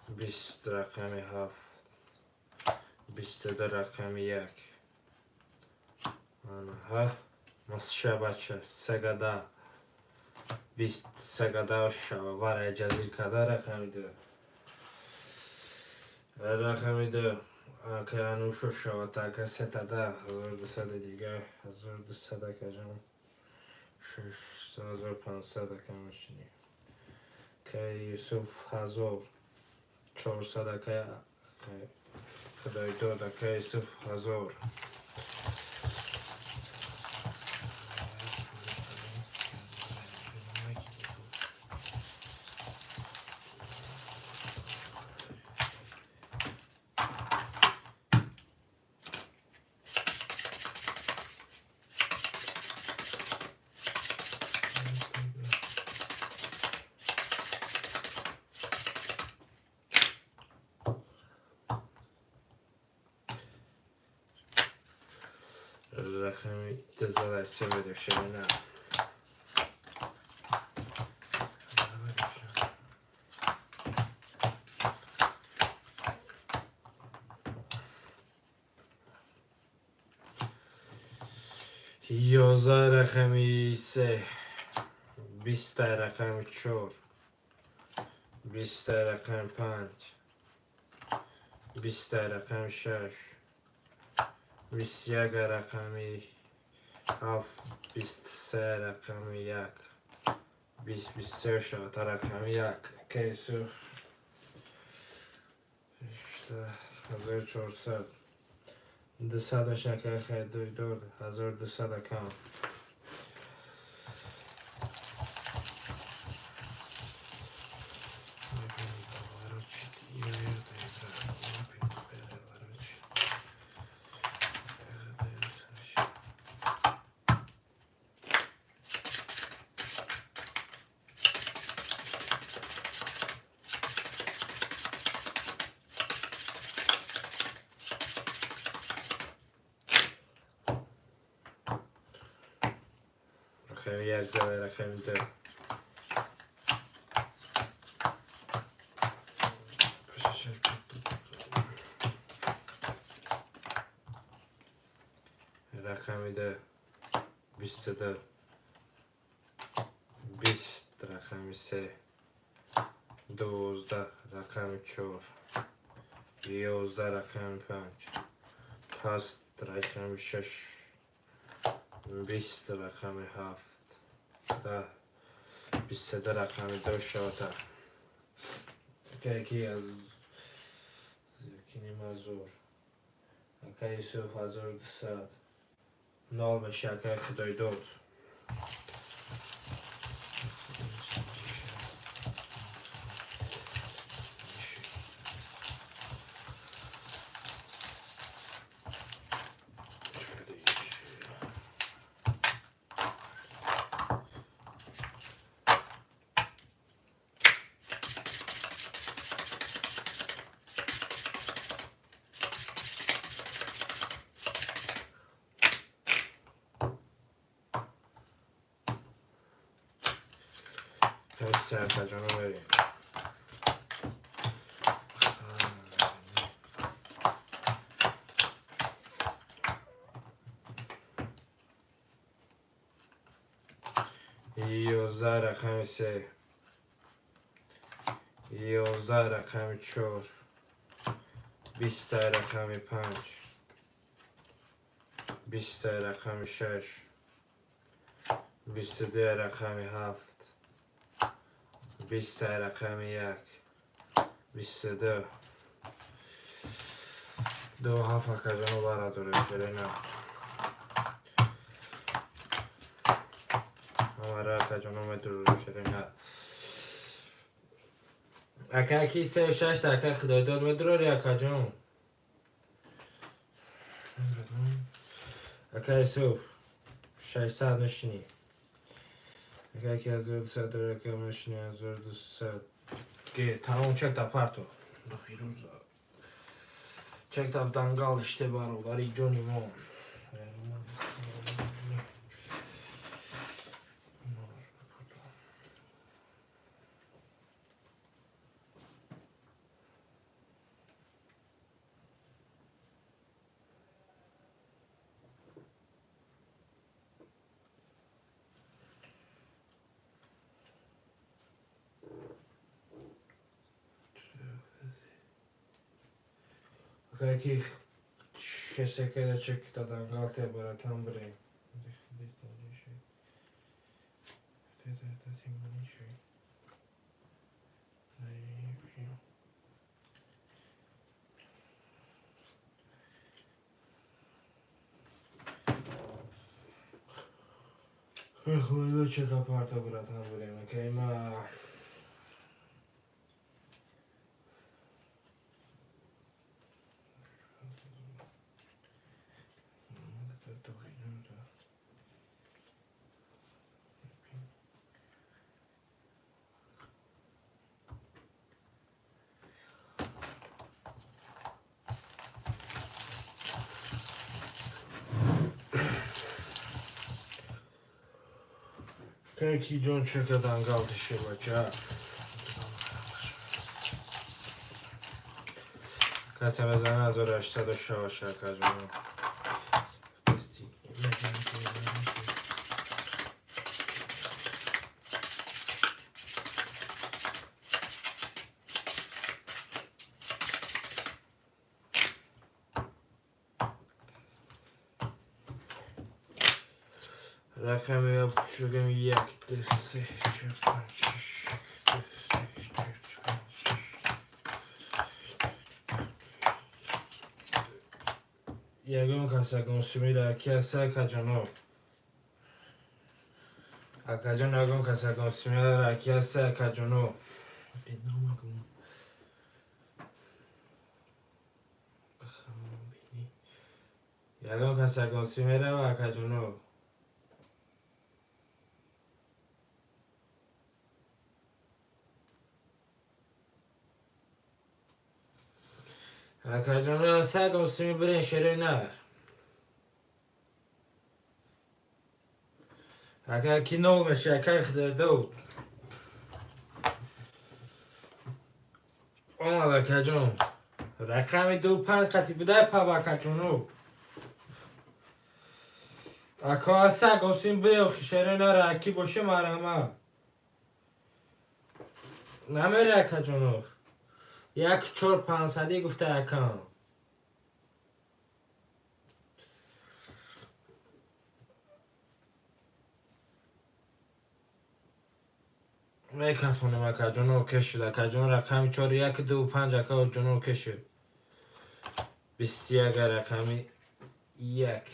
20, рақами 7, 22, рақами 1. Ҳа, масша бача сегада, 20 сегада шава вара ҷазир када. Рақами 2, рақами 2, ака Анушо шавата, ака сетада, 1200, дига 1200, акаҷон, 6500, ака мошини, ака Юсуф, 1400, ака Худойдод, ака Юсуф, 1000. Рақами дазада се медошена. 11, рақами 3, 20, рақами 4, 20, рақами 5, 20, рақами 6, 21, рақами 7, 23, рақами 1, 20, 23 шавата, рақами 1, ака Юсуф, 1400, 200 шака хайдуйдор, 1200 акам. Рақами 1 зада, рақами 2. Рақами 2, 22, 20, рақами 3, 12, рақами 4, 11, рақами 5, 8, рақами 6, 20, рақами 7, 10, 22, рақами 2 шавата. Яки аз якиним ҳазор. Ака Юсуф, 1200. Нол меша, акаи Худойдод. Ҳашт акаҷоно, мерем. 11 рақами се, 11 рақами чор, 20 рақами панҷ, 20 рақами шаш, 22 рақами ҳафт, 20 рақами як, 22, ду, ҳафт. Акаҷоно, барадоред, шерина ҳамара, акаҷоно, медуру, шерина. Ака, ки се, шашта. Ака Худойдод, медурори, акаҷон? Ака Юсуф, 600 мешинӣ? Ака, ки 1200 дори, ака, мешинӣ? 1200 ге, тамом. Чекта парто дохирӯза, чекта дангал иште, бародари ҷони мо. Ака, ки шесекеда, чекта дангал те, братан, бре. Чека парта, братан, бирем, акайма. Ки ҷон, чека дангал тише, бача. Каца мезана 1806, акаҷон. Рақами шугам: як, ду, се, чор, панҷ, шиш, ду, се, чор, панҷ, шиш. Ягон кас ягон сумира ки аста, акаҷоно? Акаҷон, ягон кас ягон сумира ки аста, акаҷоно? Биномагум. Ягон кас ягон сумирава, акаҷоно? Акаҷоно, ягон суми бирен, шерои нар. Ака, ки нол меша, акай Худойдод омад, акаҷон. Рақами ду, панҷ қати будай паб, акаҷоно. Ака, аста ягон суми бире, охи, шерои нара, аки боше, марама намере, акаҷоно. Як, чор, пансадӣ гуфта, акам. Мекафонем, акаҷоно, кешид, акаҷон. Рақами чор, як, ду, панҷ, акаҷоно, кешид. 21, рақами як,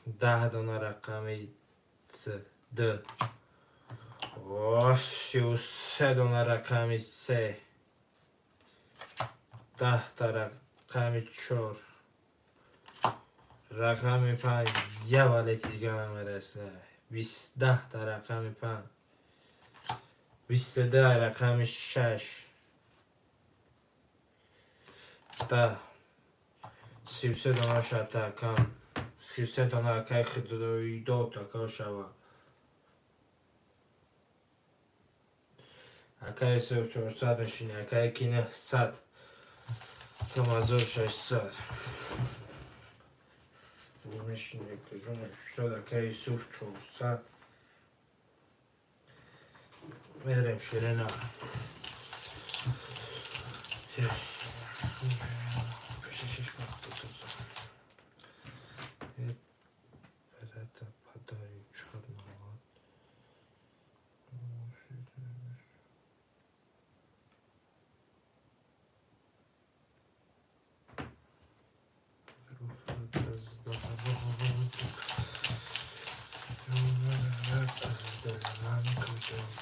10 дона рақами д, 33 дона рақами се, 10-та рақами чор, рақами панҷ, я валети дига намереса. 10-та рақами панҷ, 22 рақами шаш, 10, 33 дона шата, акам, 33 дона, акай Худойдод, ака, шава. Акай Юсуф 400 мешини, акай ки 900. Кам 1600. Мешини, акаҷон 600, акай Юсуф 400. Мерем ширина. Шеш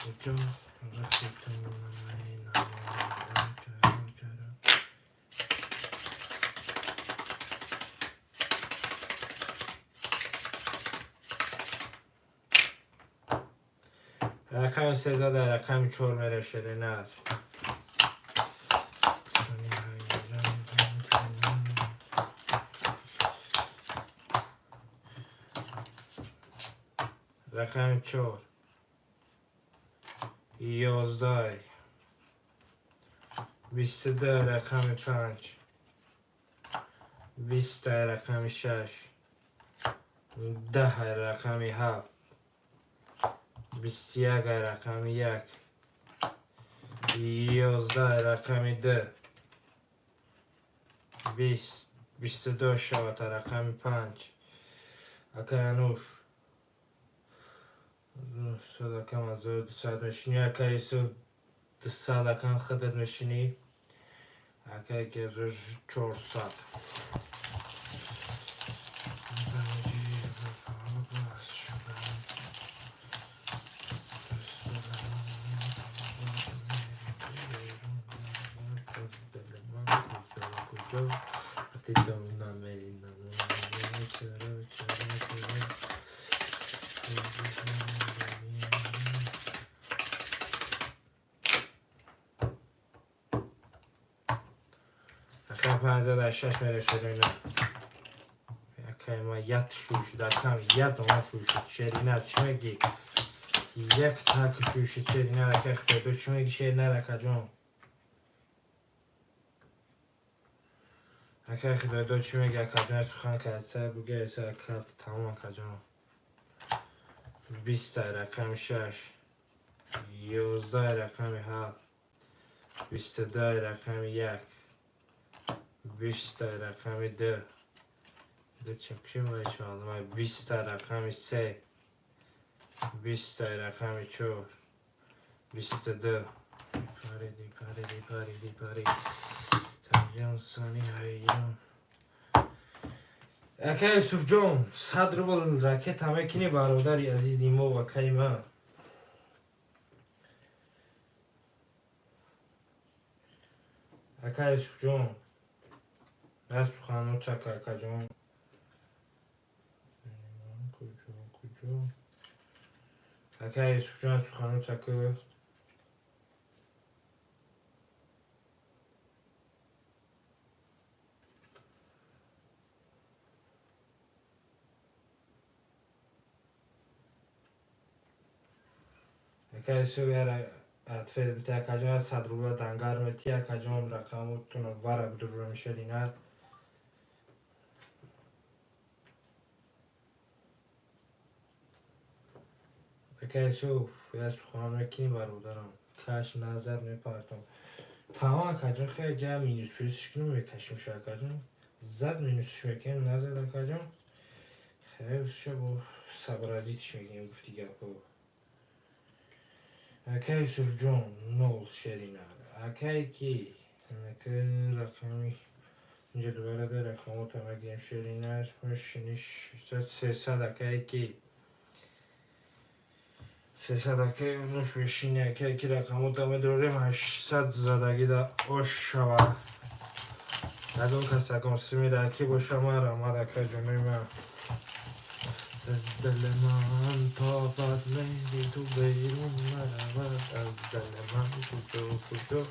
куҷо рафтитон чаро чаро. Рақами 13 рақами 4 мере ширинар. Рақами 4 11 22 рақами 5 20 рақами 6 10 рақами 7 21 рақами 1 11 рақами 2 20 22 шавад рақами 5 акай Ануш 900 акам 1200 мешинӣ, акай Юсуф 200 акам худат мешинӣ, акай 1400. Куҷо рафтитон намери чаро чаро чаро. Акам 56 мере ширина. Акай ма як шӯй шуд, акам як дома шӯй шуд. Ширина чӣ мегӣ? Як так шӯй шуд ширина ака худо чӣ мегӣ ширина акаҷон? Акай худо чӣ мегӣ акаҷон? Сухан кард сар буга ака тамом акаҷон. 20 рақами 6 11 рақами 7 22 рақами 1 20 рақами 2 ду чакши маълума 20 рақами 3 20 рақами 4 22 париди париди париди париди таҷон сани ҳайён. Ака Юсуфҷон, 100 рубл ракета мекунӣ бародари азизи мо акаи ман. Ака Юсуфҷон, аз суханҳо чака акаҷон. Куҷо куҷо? Ака Юсуфҷон, аз суханҳо чака. Ака Юсуф яра ответ бите акаҷон 100 рубла дангар мети акаҷон рақамотонро вара бидурам ширина. Ака Юсуф я сухан мекунӣ бародарам. Каш назар мепартам. Тамом акаҷон хеле ҷа минус плюсш кунем мекашим ша акаҷон. Зад минусш мекунем назад акаҷон. Хеле ша бо сообразить мекунем гуфти гапо. Акай Юсуфҷон нол ширина. Акай ки ака рақами инҷа дубара да рақамота мегирем ширина. Мешини 300 акай ки 300 акай нуш мешини акай ки рақамота медорем 800 задаги да ош шава. Ягон кас ягон симида ки боша мара мара акай ҷонои ман. Аз дили ман тобад мери ту берун наравад аз дили ман куҷо куҷо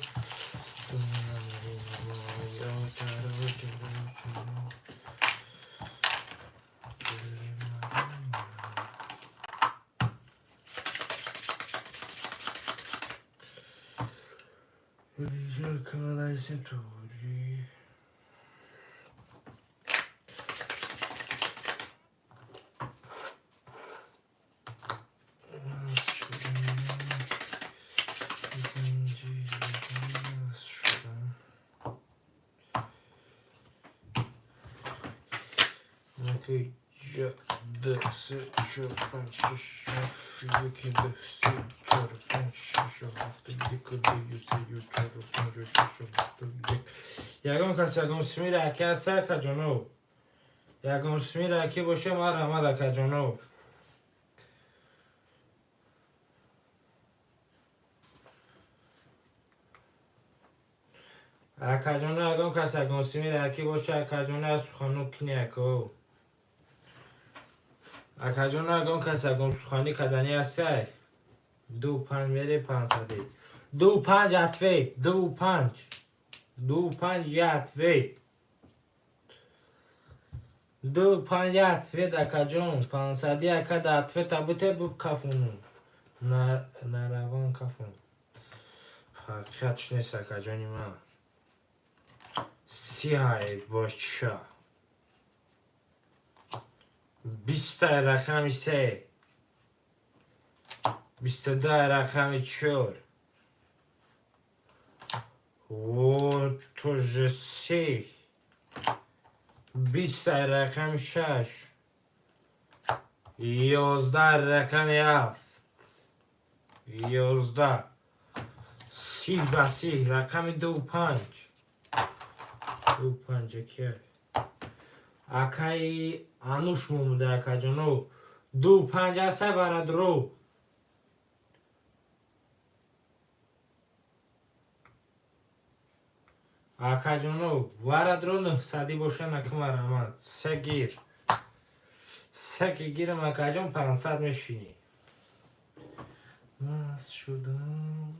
ту намери чаро чаро чаро дили ман. Ягон кас ягон смира аки аста, акаҷоно? Ягон смира аки боша, марҳамат, акаҷоно. Акаҷоно, ягон кас ягон смира аки боша, акаҷоно, аз сухану кини, ако. Акаҷоно, ягон кас ягон суханӣ каданӣ ҳастай? Ду панҷ мере, 500. Ду панҷ, ответ, ду панҷ, ду панҷ, я ответ. Ду панҷ, я ответ, акаҷон. 500, ака, да ответа буте, буб кафуну наравон кафун. Фарқиятш нест, акаҷони ман. Сиҳай боча. Бистай рақами се, 22 рақами чор. Вот тоже се. Бистай рақами шаш, 11 рақами ҳафт, 11. 30 ба 30, рақами ду панҷ, ду панҷ. Ки акаи Ануш момуда, акаҷоно, ду панҷ аста, барадро. Акаҷоно, варадро 900 боша, накумарамад. Се гир, се ки гирам, акаҷон, 500 мешинӣ. Маст шудам.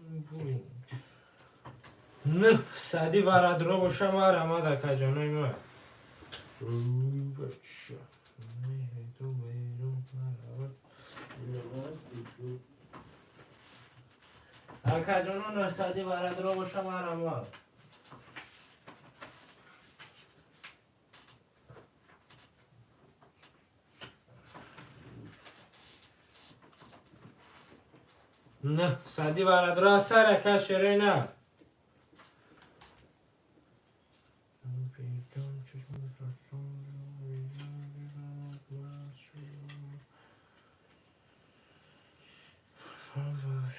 900 варадро боша, марамад, акаҷонои ма. Бача. Акаҷоно, 900 варадро боша, марамад. 900 варадро ҳаста, рака шерена.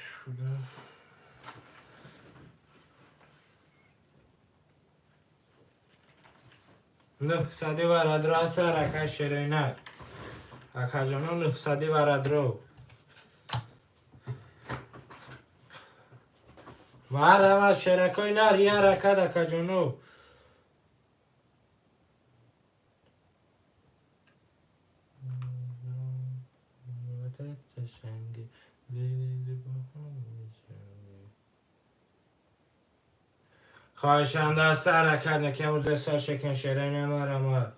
Шуда. 900 варадро ҳаста, рака шерена. Акаҷоно, 900 варадро. Марҳамат, шеракои нар, я ракат, акаҷоно. Хоҳишанда аста, ҳаракат накам сар шакан шераи намарамад.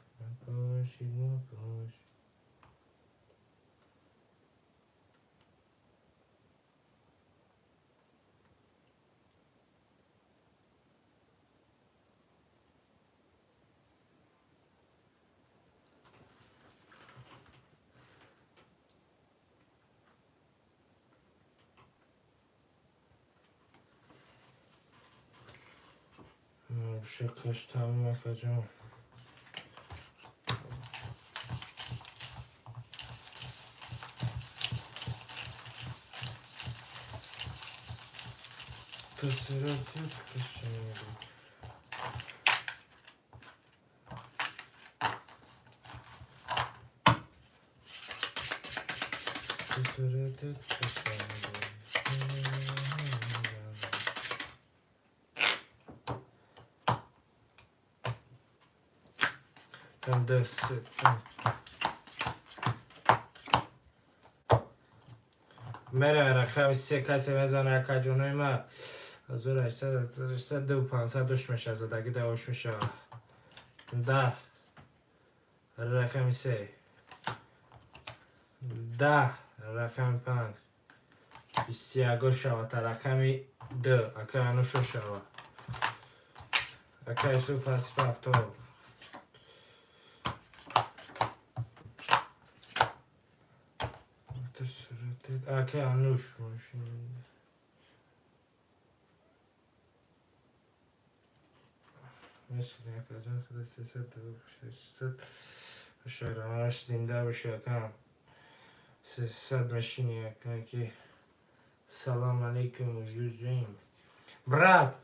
Шакаш тамом, акаҷон. Пасарати қашанг. Пасарати қашанг. Там. Мере, рақами се касе мезана, акаҷонои ма? 1800, 800, ду 500 душ меша, задаги да ош мешава. Да рақами се, 10 рақами панҷ. 21 шава, рақами 2, акай Анушо шава. Акай Юсуф Асиф авто. Акай Ануш мошин. Мешини, акаҷон, худа 300, 600. Шарамаш зинда боши, ака. 300 мешини, ака ки. Салам алейкум, юзим. Брат,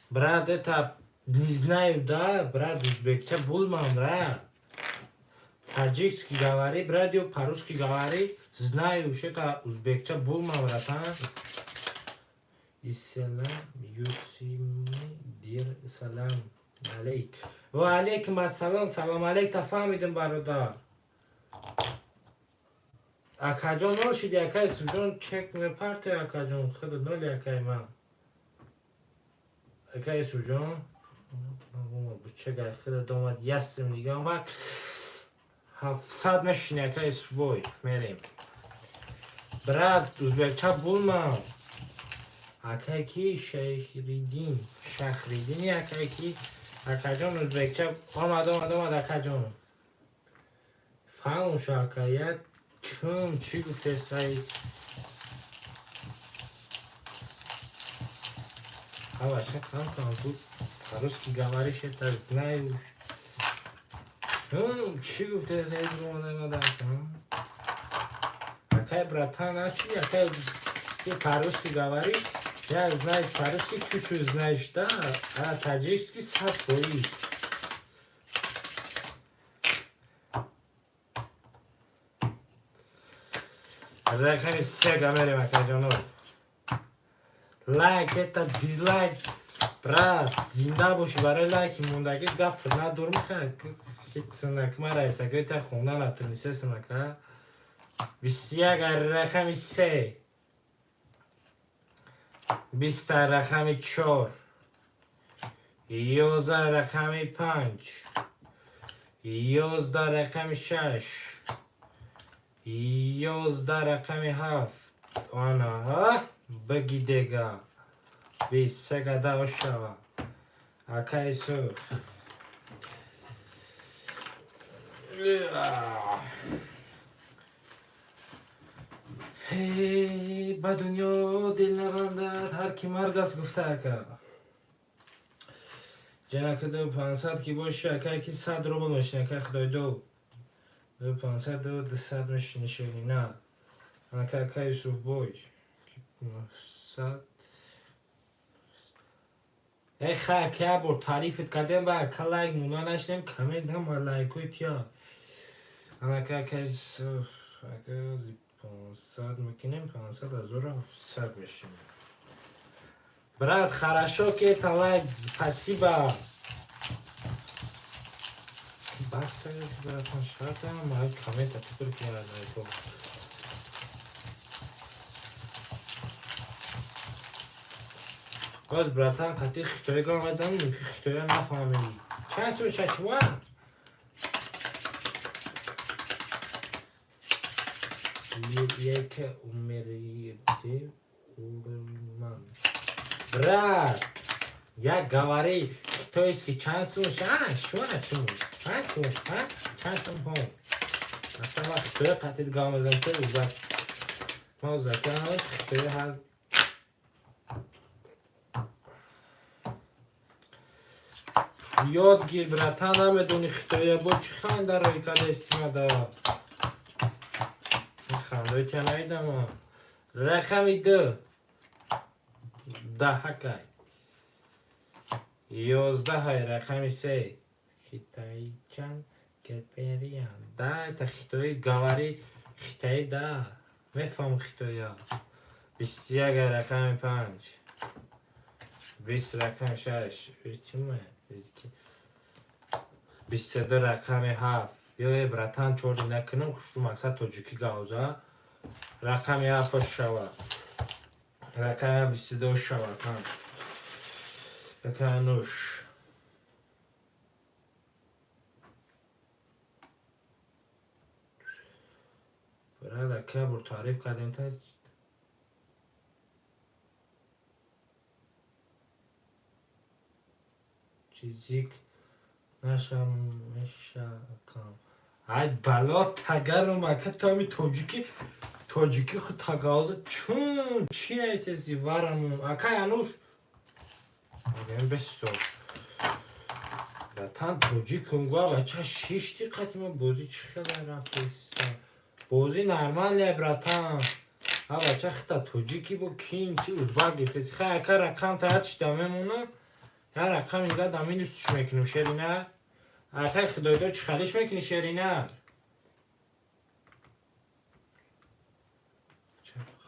брат, это не знаю, да, брат, узбекча булман, брат. Таджикский говори, брат, ё по-русски говори, знаю, что это узбекча булман, братан. Исалам, юсими, дир, салам, алейк. Ва алейкум ассалом, салом алейк, тафаҳмидим, бародар. Акаҷон, нол шиди, акай Юсуфҷон, чек мепарте, акаҷон, худ ноли, акай ман. Акай Юсуфҷон, бучагай худ омад, ясим дига омад. 700 мешини, акай Юсуфбой, мерем. Брат, узбекча булмам. Акай ки Шайхриддин, Шахриддини, акай ки, акаҷон, узбекча омад, омад, омад, акаҷон. Фаҳмум шо, ака, як чун чӣ гуфтесай? Ава, кам кам тут по-русски говоришь, это знаю. Чӣ гуфтесай, омад, ака? Акай, братан, ҳасти, акай, ты по-русски говоришь? Я знаю по-русски чуть-чуть, знаешь, да, а таджикский 100%. Рақами се мерем, акаҷоно. Лайк, это дизлайк, брат, зинда бошӣ барои лайки мондагӣ, гап надорум, ха мара эсакои та хонда натунистесам, ака. 21 рақами се, 20 рақами чор, 11 рақами панҷ, 11 рақами шаш, 11 рақами ҳафт. Анаҳа, баги дега. 23 гада ошава. Ака Юсуф. Эй, ба дунё дил набандад ҳар ки мард аст, гуфта, ака. Ҷанаки ду 500 ки боши, ака, ки 100 рубл мешини, ака Худойдо. Ду 500, ду 200 мешини, ширина. Ака, ака Юсуфбой. 900. Эй, ха, ка бор таърифит кардем, ба ака лайк мона нашидем, коммент ҳама лайкои тия. Ака, ака Юсуф, ака 500 мекунем, 500 1700 мешинем. Брат, хорошо, ки это лайк, спасибо. Бас, братан, шартам, май коммент пур кунад лайко. Боз, братан, қати хитои гам мезанем, ки хитоя нафаҳмидӣ. Чанд сум шачва? Яке умерите урман. Брат, я говори, хитойски чанд сум ша? Шуа сум. Чанд сум, ха? Чанд сум ҳо? Масалан, хитоя қатид гам мезанем, то узбак. Ма узбака хитоя ҳар ёд гир, братан, намедони хитоя, бо чӣ ханда рӯй када истимада? Хандаи тя наидама. Рақами ду. Даҳакай. 11-ҳай рақами се. Хитаичан Кепериян. Да, это хитои говори, хитаи, да. Мефаҳмам хитоя. 21 рақами панҷ. 20 рақами шаш. Чима? 22 рақами ҳафт. Ё, э, братан, чорди накунам, хушрӯ, мақсад тоҷикӣ гавза. Рақами ҳафт шава. Рақами 22 шава. Рақами нӯш. Брат, ака, бур таъриф кардем та. Чизик нашам мешакам. Ай бало тагарум ака, ту ҳами тоҷики тоҷики худ тагаоза чун чи айсеси варамум ака януш мегӯям бесо братан тоҷикум гуа бача шишти қати ма бозӣ чӣ хела рафтеста бозӣ нормалия братан. А бача хита тоҷики бо кин чи узбак гирифтеси. Хай ака, рақам таятшда мемонам, я рақам инга да минусш мекунем. Шерина акай худойдо чӣ халиш мекунӣ, шерина?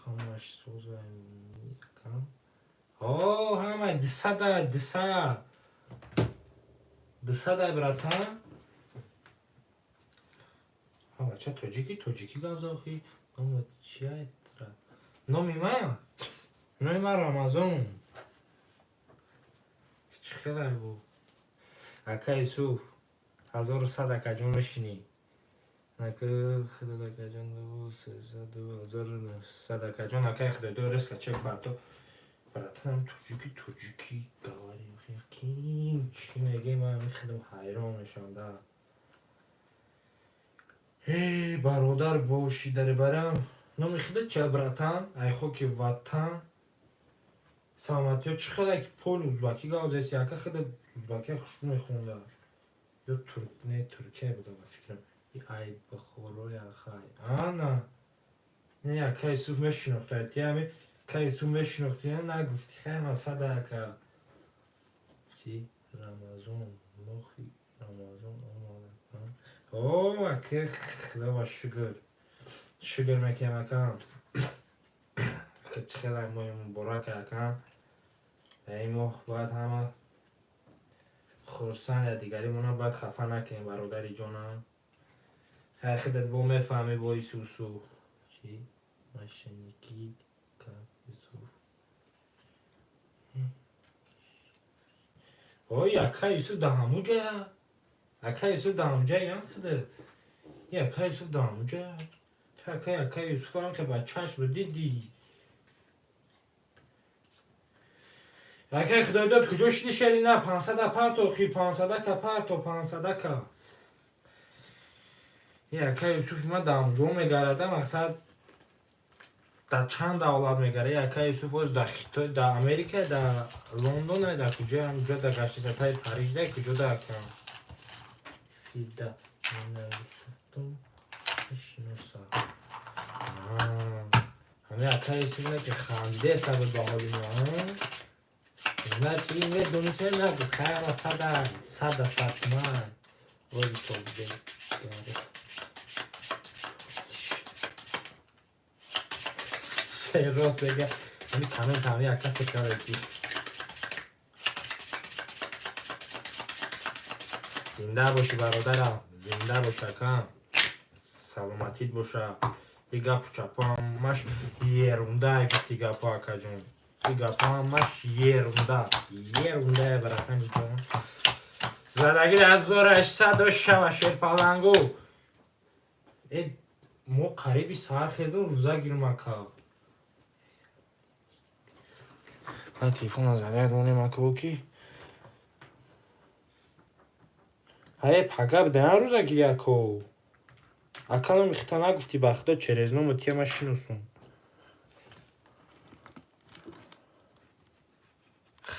Ҳамаш соза акам. О, ҳама дисада диса дисада братан. Ҳа бача тоҷики тоҷикӣ гап зад охи. Номат чия? Номи ман? Номи ман Рамазон. Чӣ хелай бу? Ака Юсуф, 1100 акаҷон мешинӣ? Ака худод акаҷон, сесаду 1900 акаҷон. Акай худойдо резко чек парто. Братан, тоҷики тоҷикӣ говори, ким чӣ меге, ман мехудам ҳайрон мешавам да. Э бародар бошӣ дари барам. Номи худат чия, братан? Ай хоки ватан. Саломатиё чӣ хеле ки пол узбакӣ гап заси ака, худат узбакия хушбу мехонда. Ё турк не туркия буда ба фикрам. И ай бухорои ахай. Ана. Не ака Юсуф мешинохта. Ти ами ака Юсуф мешинохти, нагуфти хай масада ака. Чи Рамазон, мохи Рамазон омада. О, ака худо ба шукр. Шукр мекунем ака. Чӣ хеле моҳи муборак ака. Дар ин моҳ бояд ҳама хурсанд, дигаримона бояд хафа накунем, бародари ҷонам. Хай худат бо мефаҳмӣ бо Исусу. Чӣ? Мошенники как Юсуф. Ой, ака Юсуф дар ҳамун ҷоя. Ака Юсуф дар ҳамун ҷоя худат. И ака Юсуф дар ҳамун ҷоя. Ту ака Юсуфам ки ба чашм дидӣ. Акай худойдод куҷо шиди, шерина? Пансада парто хи, пансадака парто, пансадака. И ака Юсуф ма дар ҳамун ҷо мегарада, мақсад дар чанд давлат мегарад. И ака Юсуф оз дар Хитой, дар Америка, дар Лондон, дар куҷо ҳамҷо дар гаштиса таи Париж да куҷо да ака. Фида менависатум мешиноса. Ҳамин ака Юсуф не ки хандеса буд ба ҳоли мо. Значит, медонистем, нагу хайма сада сада сатман. Вроде то где. Се рост мега. Ҳами коммент ҳами ака текард ки. Зинда бошӣ бародарам, зинда бош акам. Саломатит боша. И гапу чапо ҳамаш ерунда гуфти гапо акаҷон. И гапо ҳамаш ерунда. Ерунда братани ҷон. Задагир 1800 шава шерпалангу. Э мо қариби саат хезум рӯза гирм ака. Ман телефонро заряд монем ака ки. Ҳае пага бидаям рӯза гири ако. Ака номи хита нагуфтӣ, ба худо через ному тия ма шиносум.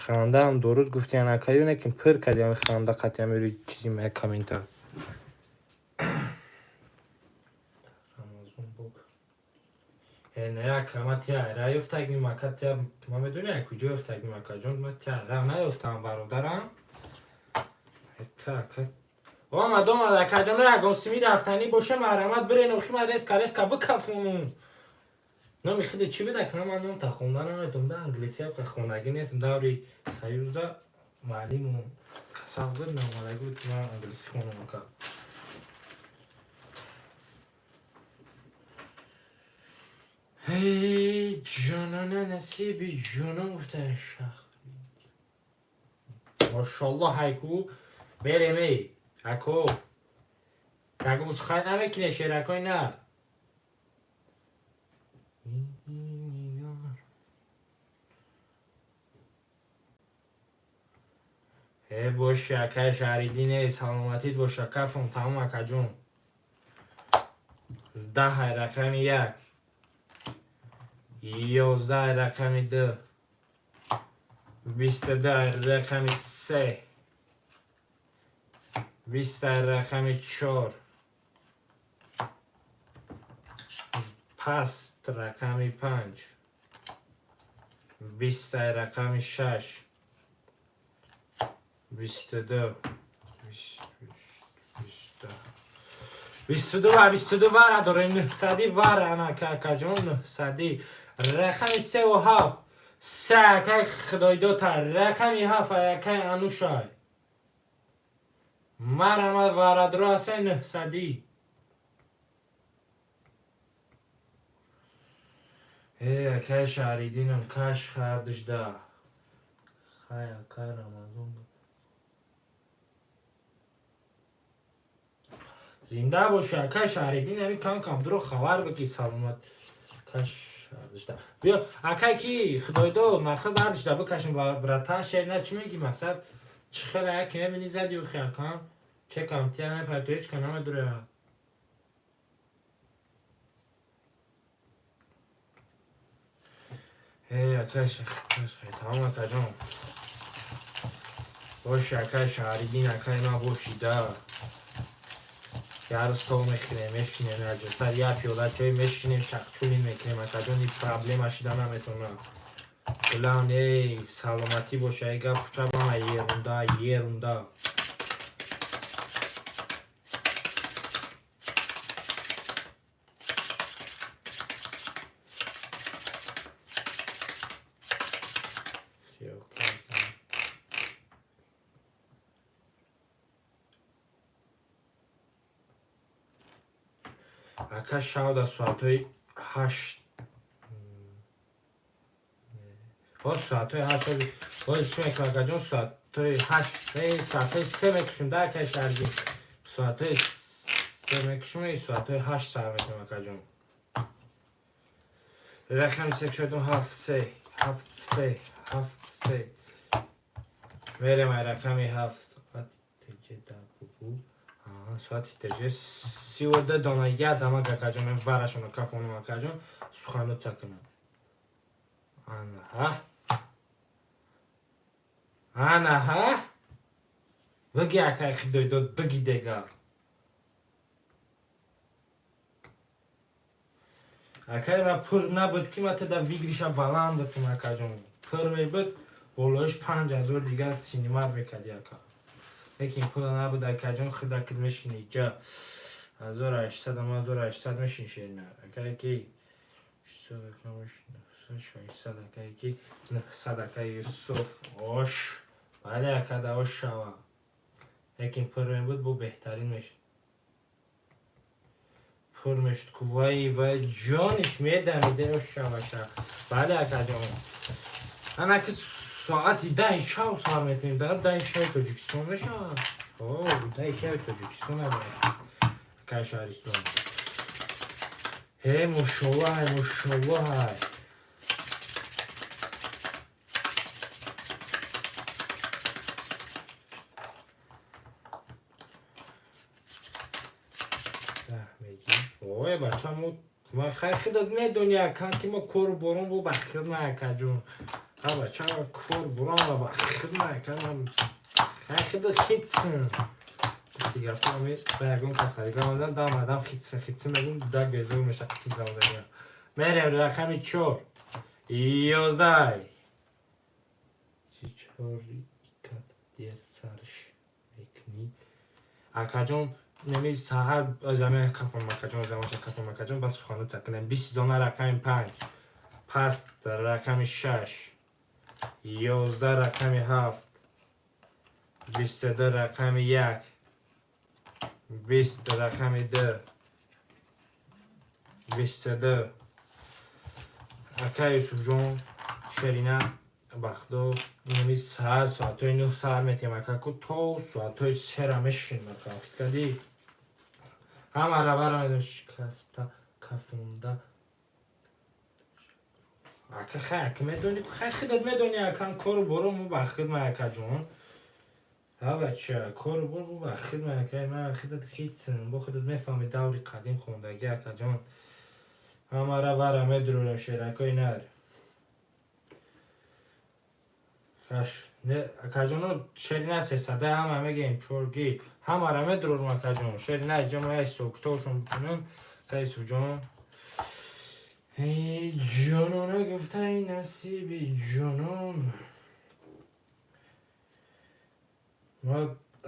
Хандаам дуруст гуфтиян ака, ё не ки пир кардиам ханда қатъиам ё чизи ма комментар. Рамазон бок. Э не ака, ма тия айра ёфтагим ака, тия ма медонӣ ай куҷо ёфтагим акаҷон, ма тия айра наёфтам бародарам. Та ака омад омад акаҷон, ягон сими рафтанӣ боша марҳамат бирен охи ма резка резка бикафонум. Номи худе чӣ буда ка ман ном та хонда наметавонам, да англисиам ха хонагӣ нест, даври союзда муаллиму касал буд, наомадагӣ буд ки ман англисӣ хонам ака. Эй ҷонона насиби ҷонон гуфта шах. Машаллоҳ ҳайку берем эй ако. Ягон сухай намекунед шеракои нар. Боши, акай Шаҳриддин, саломатит боша, кафон тамом, акаҷон. 10 рақами 1, 11 рақами 2, 22 рақами 3, 20 рақами 4, паст рақами 5, 20 рақами 6, 22, 22 ва 22 вара дорем, 900 вара, анака, акаҷон, 900. Рақами 3 ва 7, 3, акай Худойдота, рақами 7, акай Анушай, марама, варадро ҳастай, 900. Акай Шаҳриддинам, каш хардишда. Хай, акай Рамазон, зинда боши, акай Шаҳриддин. Ами кам кам дуро хабар бики, саломат. Каш хардишда биё, акай ки Худойдо, мақсад ардишда бикашем, братан. Шер на чӣ меги, мақсад чӣ хела яке мебини, зади ухи, акам чекам тия мепай, то ҳеч ка намедуроя. Акай, тамом, акаҷон, боши, акай Шаҳриддин, акай ма бошида. Як рӯз стол мехӯрем, мешинем, сар як пиёла чой мешинем, чақчулин мекунем, акаҷон, и проблема шида наметавонам. Гулан, эй, саломатӣ боша, эй, гап чабама, ерунда, ерунда. Ака, шав дар соатҳои 8, боз соатҳои 8, боз чӣ мекунам, акаҷон? Соатҳои 8, соатҳои 3 мекушем да, акаи Шарҷӣ, соатҳои 3 мекушем, соатҳои 8 сар мекунем, акаҷон. Рақами се шудум, 7, 3, 7, 3, 7, 3. Мерем ай рақами 7. Соати теҷе да бубу, соати теҷе 32 дона як дамак, акаҷон, варашона кафонам, акаҷон, суханота кунам. Анаҳа, анаҳа, биги, акай Хидоидод, биги дега. Акай ма, пур набуд ки ма теда выигрыша баланд бикунам, акаҷон. Пур мебуд, болоиш 5000 дигар синимар мекарди, ака, лекин пула набуд, акаҷон. Хидакид мешини иҷа 1800, ама 1800 мешини, шерина, акай ки 600, акай ки 900, акай Юсуф, ош бале, ака, да ош шава, лекин пур мебуд, бу беҳтарин мешуд. Пур мешуд ку, вай вай, ҷониш медамиде, ош шаваша, бале, акаҷон. Ана ки соати 10 шав сар метавонем, дар 10 шави Тоҷикистон мешавад, 10 шави Тоҷикистон, акай Шаҳристон. Ҳе, мошоллоҳ, мошоллоҳ. Ой, бачамо, ма хай, худат медони, акан, ки ма кору борон бо ба хидма, акаҷон. Ха, бача, кор борон ба хидма, акан, хай, худат хитсин. Дигар ба ягон кас харидам, дам адам хитсин, хитсин мегум, да безор меша хитсин замода. Мерем рақами 4, 11, чи чори икат дер сарш мекунӣ, акаҷон? Неми саҳар заме кафон, акаҷон, замаша кафон, акаҷон, бас сухану такунем. 20 дона рақами 5, паст рақами 6, 11 рақами 7, 22 рақами 1, 20 рақами 2, 22. Ака Юсуфҷон, Шерина, бахдо, инами саҳар соатҳои 9 саҳар метиҳем, ака, ку то соатҳои 3-ра мешинем, ака, кадӣ ҳамара вара шикаста кафонда, ака. Хай, ака, медони, хай, худат медони, акан, кору боро мо ба хидма, акаҷон. Ҳавача кору бор бу бахид ман, ман худат хитсин, бо худат мефаҳми, даври қадим хондагӣ, акаҷон. Ҳамара вара медурорем, шеракои нар. Хаш, не, акаҷоно, шери на 300, ҳама мегӯем чорги. Ҳамара медурорем, акаҷон. Шери на иҷа мо як ҳисобкитобшон бикунем. Та Юсуфҷон. Эй ҷонона, гуфтаи насиби ҷонон. Ма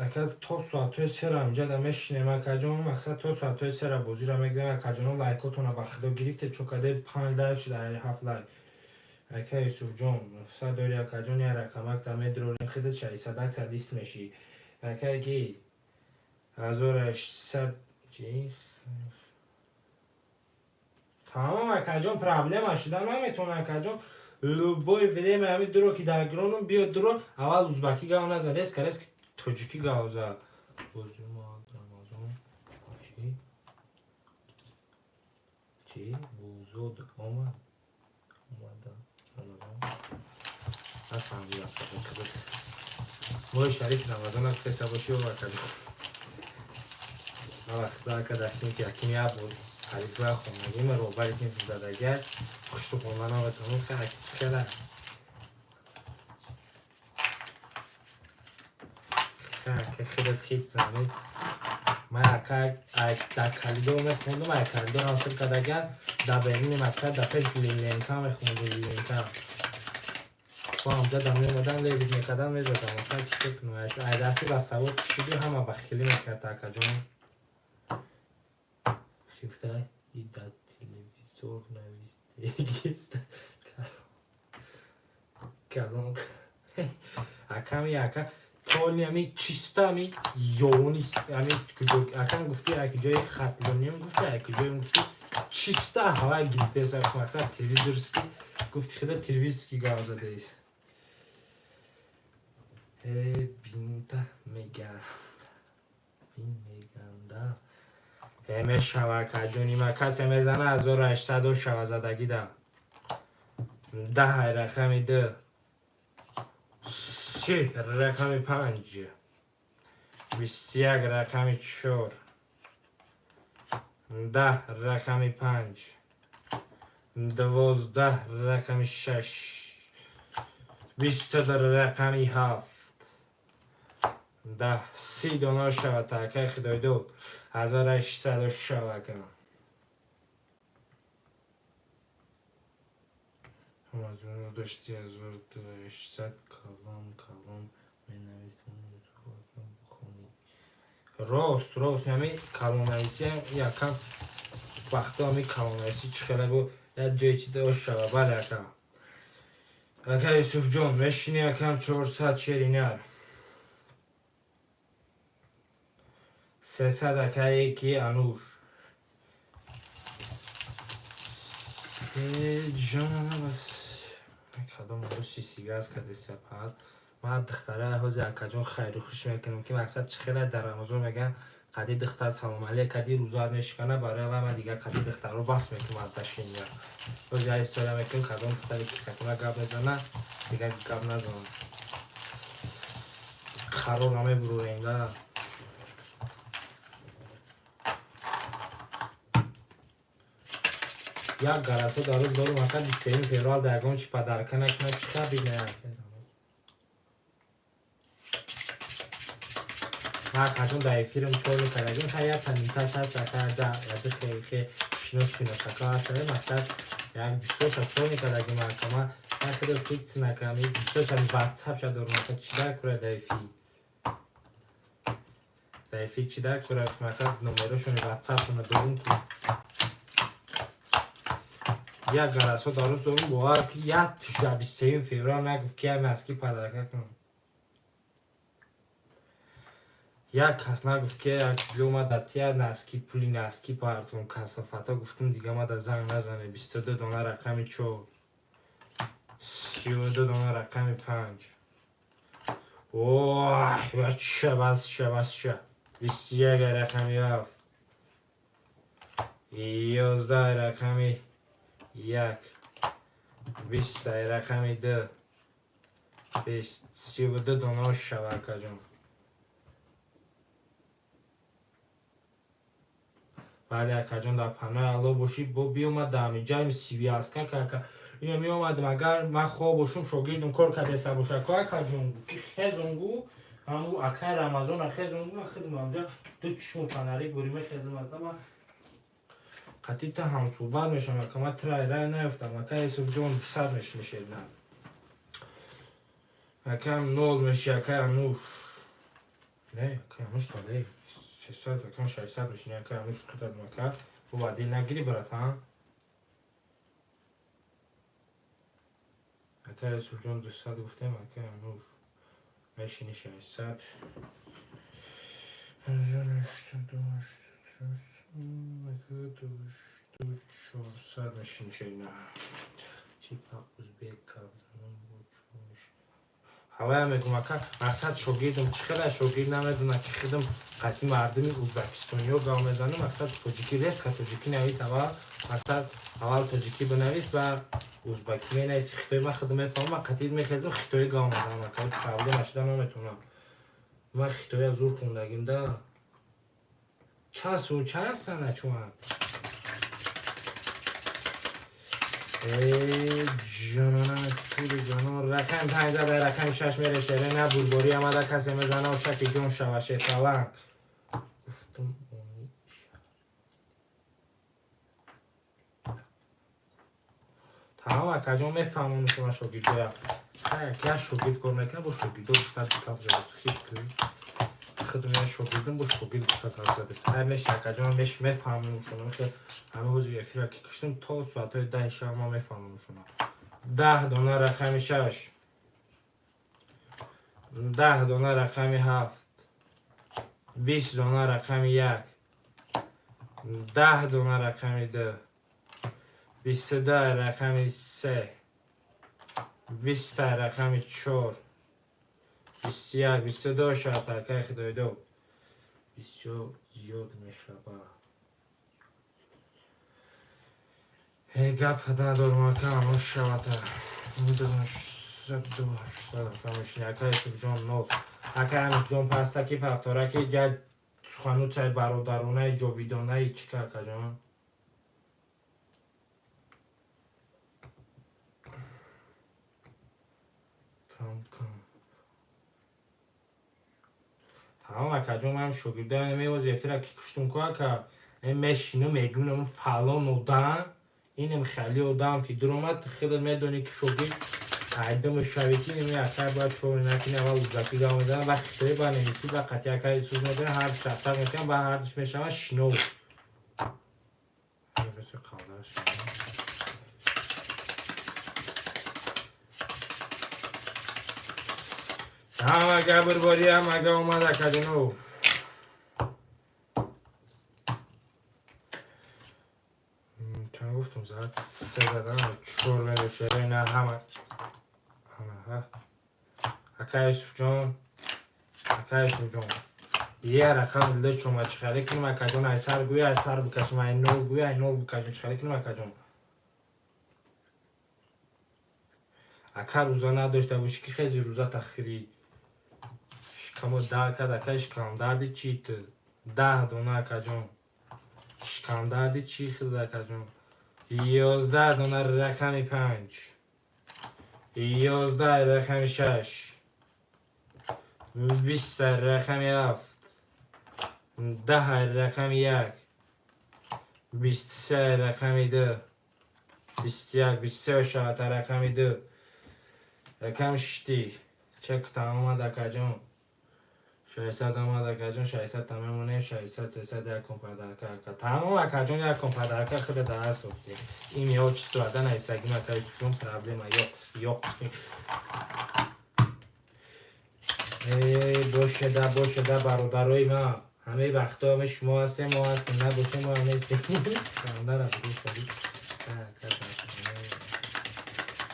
ака то соатҳои 3-ра инҷа мешинем, акаҷон, мақсад то соатҳои 3-ра бозиро мегирем, акаҷоно. Лайкотона ба худо гирифте, чун каде панҷ лайк шуда, ҳафт лайк. Ака Юсуфҷон, сад дори, акаҷон, як рақамакта медурорем, худат шайсадак садист мешӣ. Ака ки 1800 чи? Тамом, акаҷон, проблема шуда наметавона, акаҷон. Любое время ҳами дуро ки дар гронум биё, дуро аввал узбакӣ гав назан, резко резко тоҷикӣ гав зад. Рамазон чӣ? Чӣ? Бозод омад? Омада. Рамазон. Нафаҳмидам. Моҳи шарифи Рамазон гуфтеса бошӣ, акаҷон. Ман вақта ака дастим ки яким як бор алифбоя хондагим, роҳбари синф задагия, хушту хонда наметавонам, хеле чӣ хела. Хеле хит зани. Ман ака дар коридор мехондум, ай коридор ҳосил кардагиам, дар беруни мактаб, дар пеш линейка мехондум, линейка. Бо ҳамҷа да меомадан, лезик мекардан, мезадам. Ака, чӣ кунам? Ай дасти ба савод шуди, ҳама бахилӣ мекард, акаҷон. Чӣ гуфта? И дар телевизор навистегист. Калон. Аками ака толи ами чиста ами ёни ами куҷо акам гуфти, як ҷои Хатлоним гуфти, як ҷои гуфти, чиста ҳава гирифтеса, мақсад телевизорский гуфти, худа телевизорский гап задеис. Э, бинта меганда. Бин меганда. Э, мешава, акаҷони ма, касе мезана, 1800 шава задагида. 10 рақами ду. 30 рақами панҷ. 21 рақами чор. 10 рақами панҷ. 12 рақами шаш. 22 рақами ҳафт. 10 30 дона шава, такаи худойдод. 1800 шава, ака. Дошти 1800 калон калон менависам, бихонӣ. Рост, рост, ҳами калоннависӣ якам вақто ҳами калоннависӣ чӣ хеле бу як ҷое чи дошт шава, бале, ака. Ака Юсуфҷон, мешини, акам, 400 шеринар. 300, акае ки Ануш. Ҷонана бас кадом сисигаз кардеса пад. Ман духтара ҳозир, акаҷон, хайру хуш мекунам, ки мақсад чӣ хеле дар Рамазон мегӯянд, қади духтар салом алейк кади, рӯзаат мешикана. Барои вай ман дигар қади духтарро бас мекунам аз дашиния. Ҳозир як история мекунам, кадом духтаре ки катона гап мезана, дигар гап назанам. Қарор намебурорем да. Як гарасо дар рӯз дорум, ака, 23 феврал да ягон чи подарка накунад, чӣ хабид не. Ман, акаҷон, дар эфирам чор мекардагим, ха, як таниташ ҳаст, ака, да яду хе шинос шиносака ҳаст, мақсад як бисёрша чор мекардагим, ака, ман як хеле фикс накардам, бисёрша ватсапша дорум, ака, чӣ дар кура дар эфир? Дар эфир чӣ дар кура, мақсад номерошони ватсапшона дорум ку. Як гарасо дар рӯз дорум, бовар ки як туш дар 23 феврал нагуфт, ки як носки подарка кунам. Як кас нагуфт, ки як биёмада тия носки, пули носки партон, касофато гуфтум, дига мада занг назане. 22 дона рақами чор. 32 дона рақами панҷ. Ой, бача, бас ша, бас ша. 21 рақами ҳафт. 11 рақами як. 20 рақами ду. 20 32 дона шава, акаҷон. Бале, акаҷон, дар панои Алло бошӣ. Бо биомад дар ҳамиҷаем связка кака. Ина меомадам, агар ман хоб бошум, шогирдум кор кардеса боша ко, акаҷон, ки хезонгу ҳаму акай Рамазона хезонгу, ман хидм ҳамҷа ду чишму фонарик бури мехезам, ака, ман қатъи та ҳамсӯҳбат мешавам, ака, ман трай рай наёфтам, ака Юсуфҷон, 200 мешинишед на, акам нол меши, акай Ануш, не, акай Ануш соле 300, акам 600 мешини, акай Ануш, хитадм, ака, бо дил нагирӣ, братан. Акай Юсуфҷон, 200 гуфтем, акай Ануш мешини 600. 400 мешини, шерина. Типа узбек кабзанон бо ҳавая мегум, ака, мақсад шогирдам чӣ хела шогирд намедона, ки хидм қатъи мардуми узбекистониё гав мезанам. Мақсад тоҷикӣ резко тоҷикӣ навис аввал, мақсад аввал тоҷикӣ бинавис, ба узбакӣ менависи, хитои ман хидм мефаҳмам, ман қатъи мехезам, хитоӣ гав мезанам, ака, проблема шуда наметавонам, ман хитоя зур хондагим да. Чанд сум, чанд сана чуан? Ҷонона сири ҷонон, рақами 5 дар рақами 6 мерешере на бурборӣ амада касе мезана, ошаки ҷон шава шеталанг гуфтум. Тамом, акаҷон, мефаҳмонам шума шогирдоя. Як шогирд кор мекунад, бо шогирдо гуфта гап задааст. Худам як шогирдам, бо шогирд гуфта гап задааст. Ҳай, меша, акаҷон, меш мефаҳмонам шумо. Хел ҳама ҳозир эфира ки куштем, то соатҳои 10 шаб ма мефаҳмонам шумо. 10 дона рақами 6, 10 дона рақами 7, 20 дона рақами 1, 10 дона рақами 2, 22 рақами 3, 20 рақами 4, 21, 22 шарт, акай худоидо, бисёр зиёд мешавад. Гап надорам, ака, ано шавата. Ака Юсуфҷон, нол, ака Анушҷон, пастаки пафтораки ҷа сухануцай бародаронаи ҷовидонаи чӣ ка, акаҷон? Кам кам. Тамом, акаҷон, ман шогирдоям мевози эфира ки куштум ку, ака, мешинам, мегӯнам, фалон одам инам хеле одам ки дуромад, хеле медонӣ, ки шогирд айдама шавӣ, ки ин акай бояд чор накунӣ, аввал узбакӣ гап мезанам, ба хитоӣ ба нависӣ, ба қатъи акай суз мекунам, ҳар чақчақ мекунам, ба ҳардуш мешавад шинов. Қалдаш. Ҳамага бурборӣ, ҳамага омад, акаҷоно. Чанд гуфтум, соат 3 задан, 4 мерешера ина ҳама. Ҳама. Ака Юсуфҷон, ака Юсуфҷон. Я рақам луч омад, чӣ хеле кунем, акаҷон, ай сар гӯй, ай сар бикашем, ай нол гӯй, ай нол бикашем, чӣ хеле кунем, акаҷон? Ака, рӯза надошта бошӣ, ки хези рӯза тахирӣ. Шикамо дард кард, ака, шикамдарди чӣ ту? 10 дона, акаҷон. Шикамдарди чӣ хел, акаҷон? 11 дона рақами 5. 11 рақами 6. 20 рақами 7. 10 рақами 1. 23 рақами 2. 21, 23 шавад рақами 2. Рақами шишти. Чек омад, акаҷон. 600 омад, акаҷон, 600 та мемонем, 600, 300, якум подарка, ака. Тамом, акаҷон, якум подарка худа даст сохтем. Имя, отчество ада нависагим, ака Юсуфҷон, проблема yo'q, yo'q. Бошеда, бошеда, бародарои ман. Ҳамаи вақтҳо ҳама шумо ҳастем, мо ҳастем, набошем, мо ҳам нестем. Бародар, ака.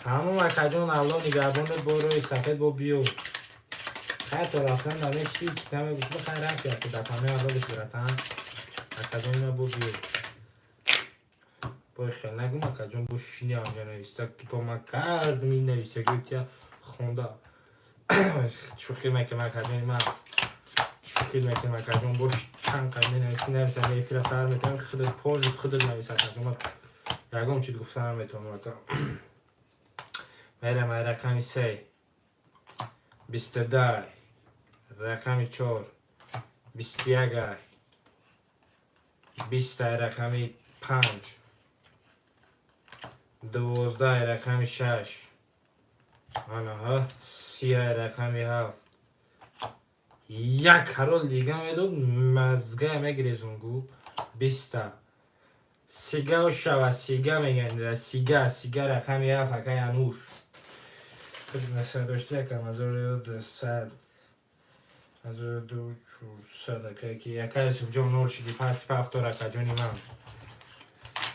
Тамом, акаҷон, Алло нигаҳбонат, бо рӯи сафед бо биё. Хай, то рафтан дар мечи чӣ намегуфт, хай, рафти, ака, дар панои Алло бош, братан. Акаҷон, ина бо биё. Бой хел нагум, акаҷон, бо шишини ҳамҷа нависта, ки бо ма кардум ин навистагиро тия хонда. Шӯхӣ мекунам, акаҷон, ман шӯхӣ мекунам, акаҷон, бош. Чанд қай менависи, нависа, эфира сар метавонам, худат позже худат навис, акаҷон. Ягон чиз гуфта наметавонам, ака. Мерам ай рақами се, 22, рақами чор, 21 ай, 20 ай, рақами панҷ, 12 ай, рақами шаш, анаҳа, 30 ай, рақами ҳафт. Як ҳарол дига медод, мазгая мегирезон гу. 20-та сига шава, сига меган, сига, сига, рақами ҳафт, акай Ануш. Дошти якам 1200, 1400, акай ки, акай Юсуфҷон, нол шиди, паси пафтор, акаҷони ман,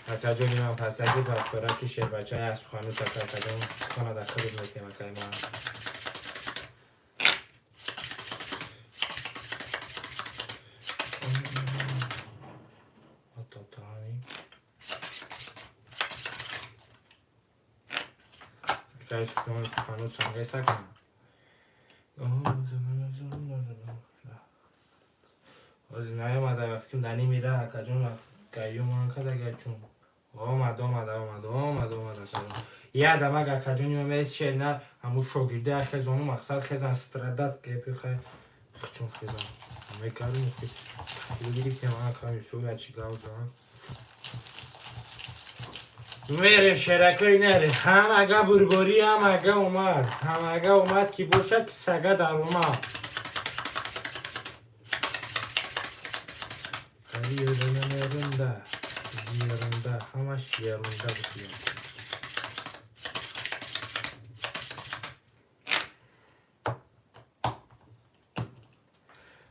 акаҷони ман, пасаки пафтора ки шербача як суханут, ака, акаҷон, сухана дар худат метем, акай ман. Ататани. Акай Юсуфҷон, суханут сангесакам. Ҳозир наёмада, ба фикрам, дар ними раҳ, акаҷон, каюман кадага, чун омад, омад, омад, омад, омад, акаҷон. Як дамак, акаҷони ман, мес шер на ҳамун шогирда хезону мақсад хезан страдат гепи хай чун хезан мекардем, гирифтем, акам Юсуф ячи гав зан. Мерем, шеракои, наре, ҳамага бурборӣ, ҳамага омад, ҳамага омад, ки бошад, ки сага даромад. Ерунда, ерунда, ҳамаш ерунда бутиям.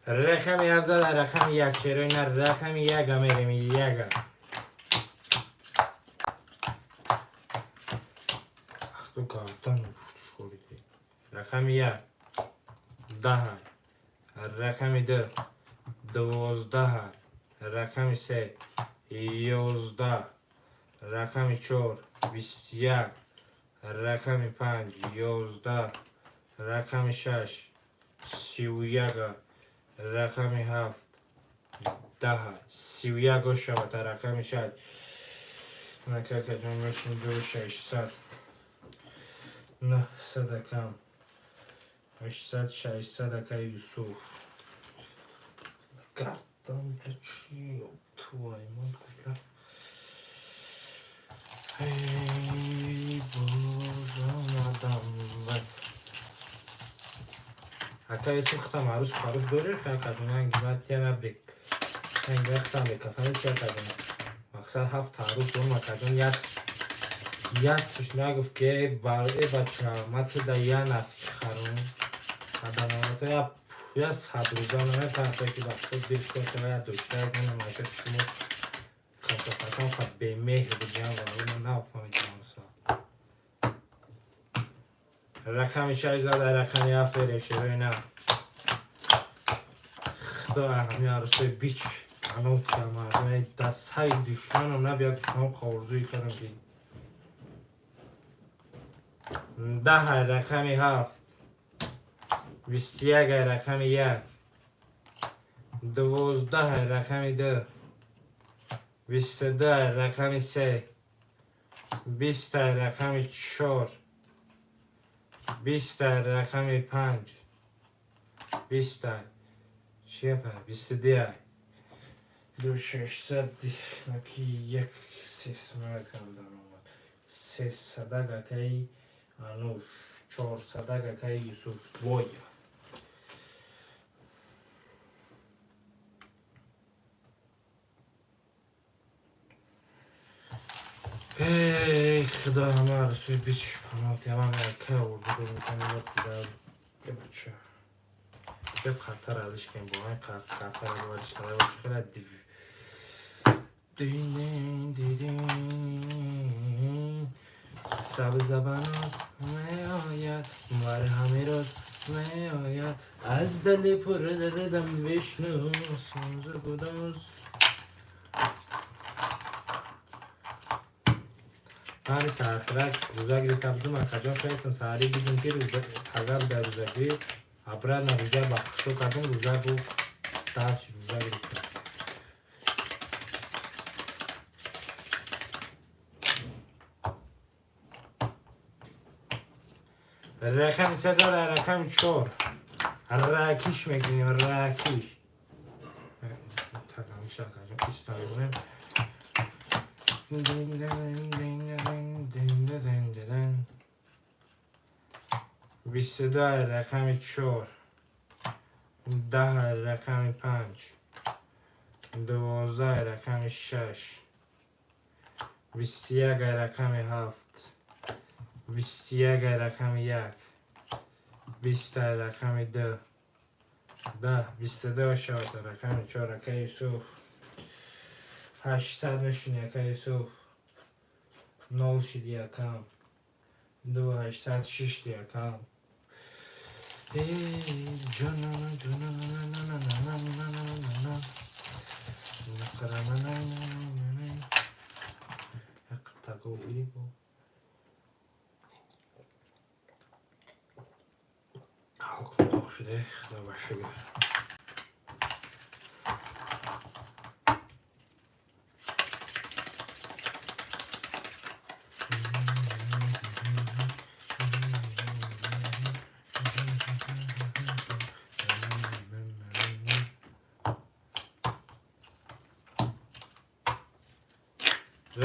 Рақами 17, рақами як, шерои на, рақами яга мерем, яга. Ахту гардан шориди. Рақами як, 10, рақами ду, 12, рақами се, 11, рақами чор, 21, рақами панҷ, 11, рақами шаш, 31, рақами ҳафт, 10, 31 шавад, рақами шаш. Накакаҷон, ду 600, 900 акам, 800, 600, акай Юсуф. Гардам, бля, чи твою мать, бля. Эй, боз омадам. Ака Юсуф, хитам арӯс парӯс дорӣ, акаҷон? Ангимат тема бек анги хитам бекафани чи, акаҷон? Мақсад, ҳафт арӯс дорум, акаҷон, як якташ нагуфт, ки э бача, ма ту да я наски харум адамато я я 100 рӯза намефаҳмта, ки ба худ дил шуд, я дошта зана майка шумо касофатон ха бемеҳр будиам ва ман нафаҳмидам. Рақами шаш зада, рақами ҳафт берем, шерои на. Худо ҳами арӯсои бич аноб мардум дар сари душманам набиёд, гуфтам, орзуи кардам, ки 10, рақами ҳафт, 21, рақами як, 12, рақами ду, 22, рақами се, 20, рақами чор, 20, рақами панҷ, 20 чия, 22, ду 600, ки як сесмакам даромад, сесадак, акаи Ануш, 400, акаи Юсуф, воя. Эй, худо, ҳама арӯсои бич паноҳ тиҳам. Кай орзу дорем, бача, гап хаттар алиш кем, бо ҳамин хаттар алиш када хела дин дин сабз забаноз меояд, марҳами роз меояд, аз дили пур дардам бишну сӯзу гудоз. Ман сархирак рӯза гирифта будум, акаҷон, хестам саҳарӣ, дидем, ки агар дар рӯзагирӣ обратно рӯза бахшо кардум, рӯза гу дач рӯза гирифтам. Рақами се зада, рақами чор. Ракиш мекунем, ракиш. 22 рақами чор, 10 рақами панҷ, 12 рақами шаш, 21 рақами ҳафт, 21 рақами як, 20 рақами ду, 10, 22 шавад рақами чор. Ака Юсуф, 800 мешини, ака Юсуф, нол шиди, акам, ду 800 шишти, акам. Эй, ҷонана, ҷонана, на на на на на на на на на на. Таго ҳалқум шуде, худо ба шукр.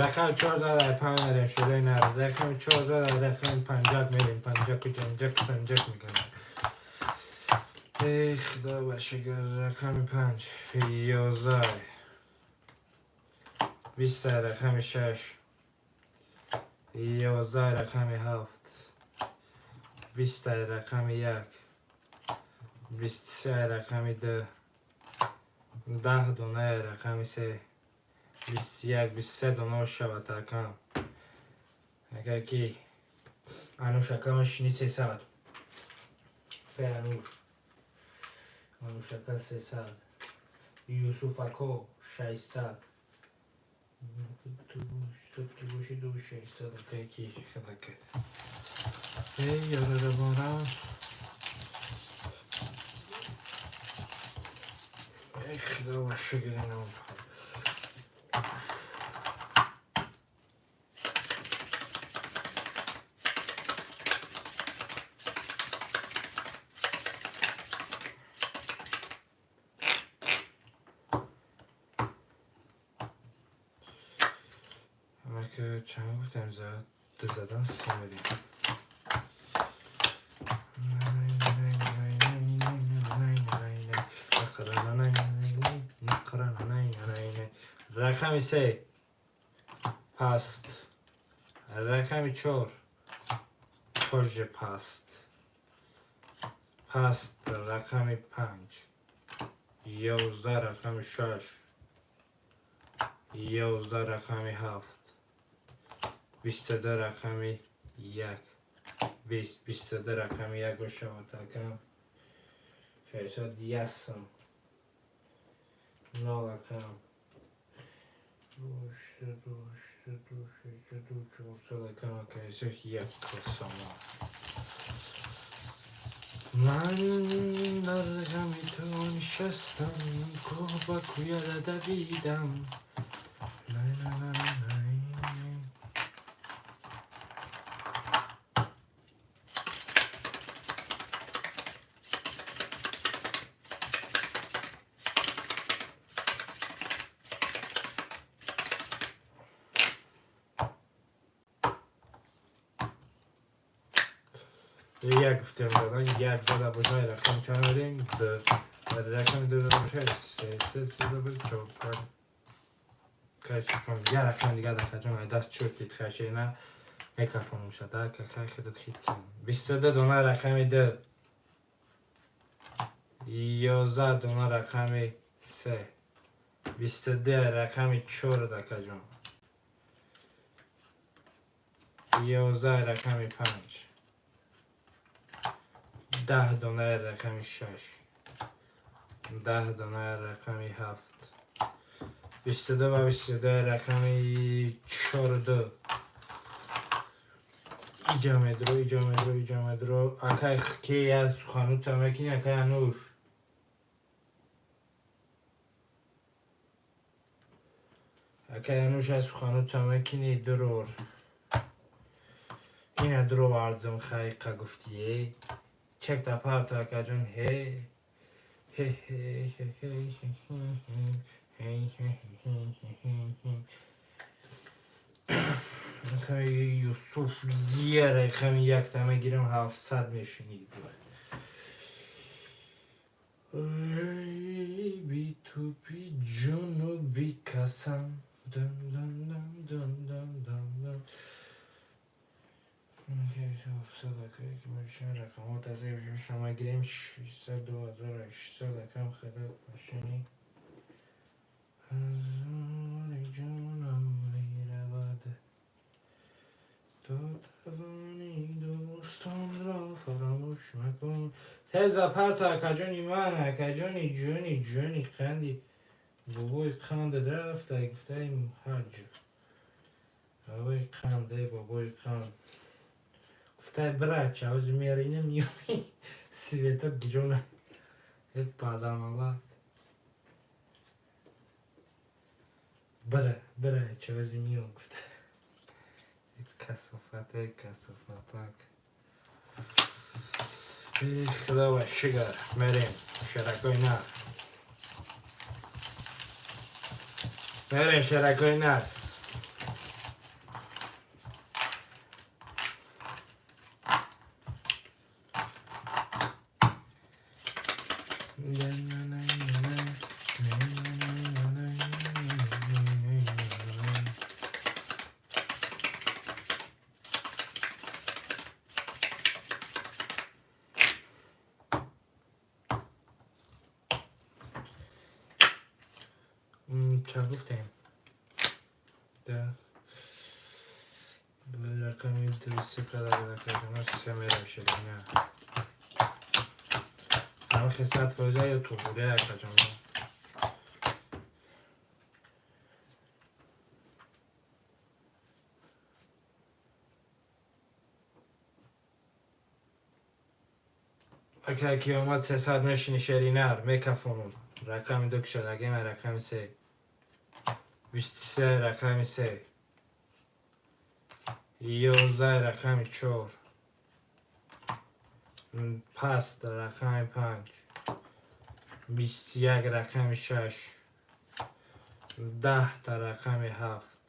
Рақами чор зада, панҷ мерем, шуда нар. Рақами чор зада, рақами панҷак мерем, панҷаку ҷанҷак панҷак мекунем. Эй, худо ба шукр. Рақами панҷ, 11, 20 рақами шаш, 11 рақами ҳафт, 20 рақами як, 23 рақами ду, 10 донаи рақами се, 21, 23 дона шавад, акам. Агар ки Ануш акама шини, 300. Акай Ануш, Ануш ака, 300. Юсуф ако, 600. Ки боши, ду 600, акай ки ҳаракат. Эй, ёрара. Эй, худо ба шукр, инам. Ки чанд гуфтем, зад, ду задан, се медем. Рақами се паст, рақами чор тоже паст, паст. Рақами панҷ, 11 рақами шаш, 11 рақами ҳафт, 22 рақами як, 20, 22 рақами як бошавад, акам, 600 ясм нол, акам, 800, 800, 600, 400, акам, ака, як сомо. Ман дар ғами ту нишастам, кӯҳ ба кӯя давидам. Най, най, най, най. Як гуфтем задан, як зада бошад, рақам чанд медем? Ду. Рақами ду зада бошад, се, се, се зада бошад, чор, панҷ. Чун як рақами дигар дақаҷон ай даст чӯр дид, хашена микрофон мешад, ка хидат хитсен. 22 дона рақами ду, 11 дона рақами се, 22 рақами чор, дакаҷон, 11 рақами панҷ, 10 донаи рақами шаш, 10 донаи рақами ҳафт, 22 ва 22 рақами чору ду. Иҷа медро, иҷа медро, иҷа медро. Акай, ки я суханута мекунӣ, акай Ануш? Акай Ануш, я суханута мекунӣ, дурор. Ина дуровардум, хайқа гуфтие. Чекта парто, акаҷон, ҳе. Хе хе хе хе хе хе хе хе хе хе. Юсуф, е рақами якта мегирам, 700 мешинӣ. Би ту би ҷуну би касам. Дан дан дан дан дан дан дан. Рақамот аз шума гирем, 602 800, акам хеле машини. Ҷонам меравад, то тавони дӯстонро фаромӯш макун. Теза парто, акаҷони ман, акаҷони ҷони ҷони қанди бобои қанд рафта, гуфтаим ҳаҷ. Бобои қанд, эй бобои қанд. Гуфтай брача, ози меринем, миёми света гирона. Э падамала. Бира, бира, чавази миём гуфта. Касофат, эй касофатак. Эй худо шигар, мерем, шаракои нар. Мерем, шаракои нар. Ча гуфтем? Да. Рақами дурусти қадар се мерам ширина. Ҳамахи 100% ё туғурия, акаҷоно. Ака ки омад, 300 мешини, шеринар мекафонум. Рақами ду кушодагем, рақами се. 23, рақами се. 11, рақами чор. Паст, рақами панҷ. 21, рақами шаш. 10-та, рақами ҳафт.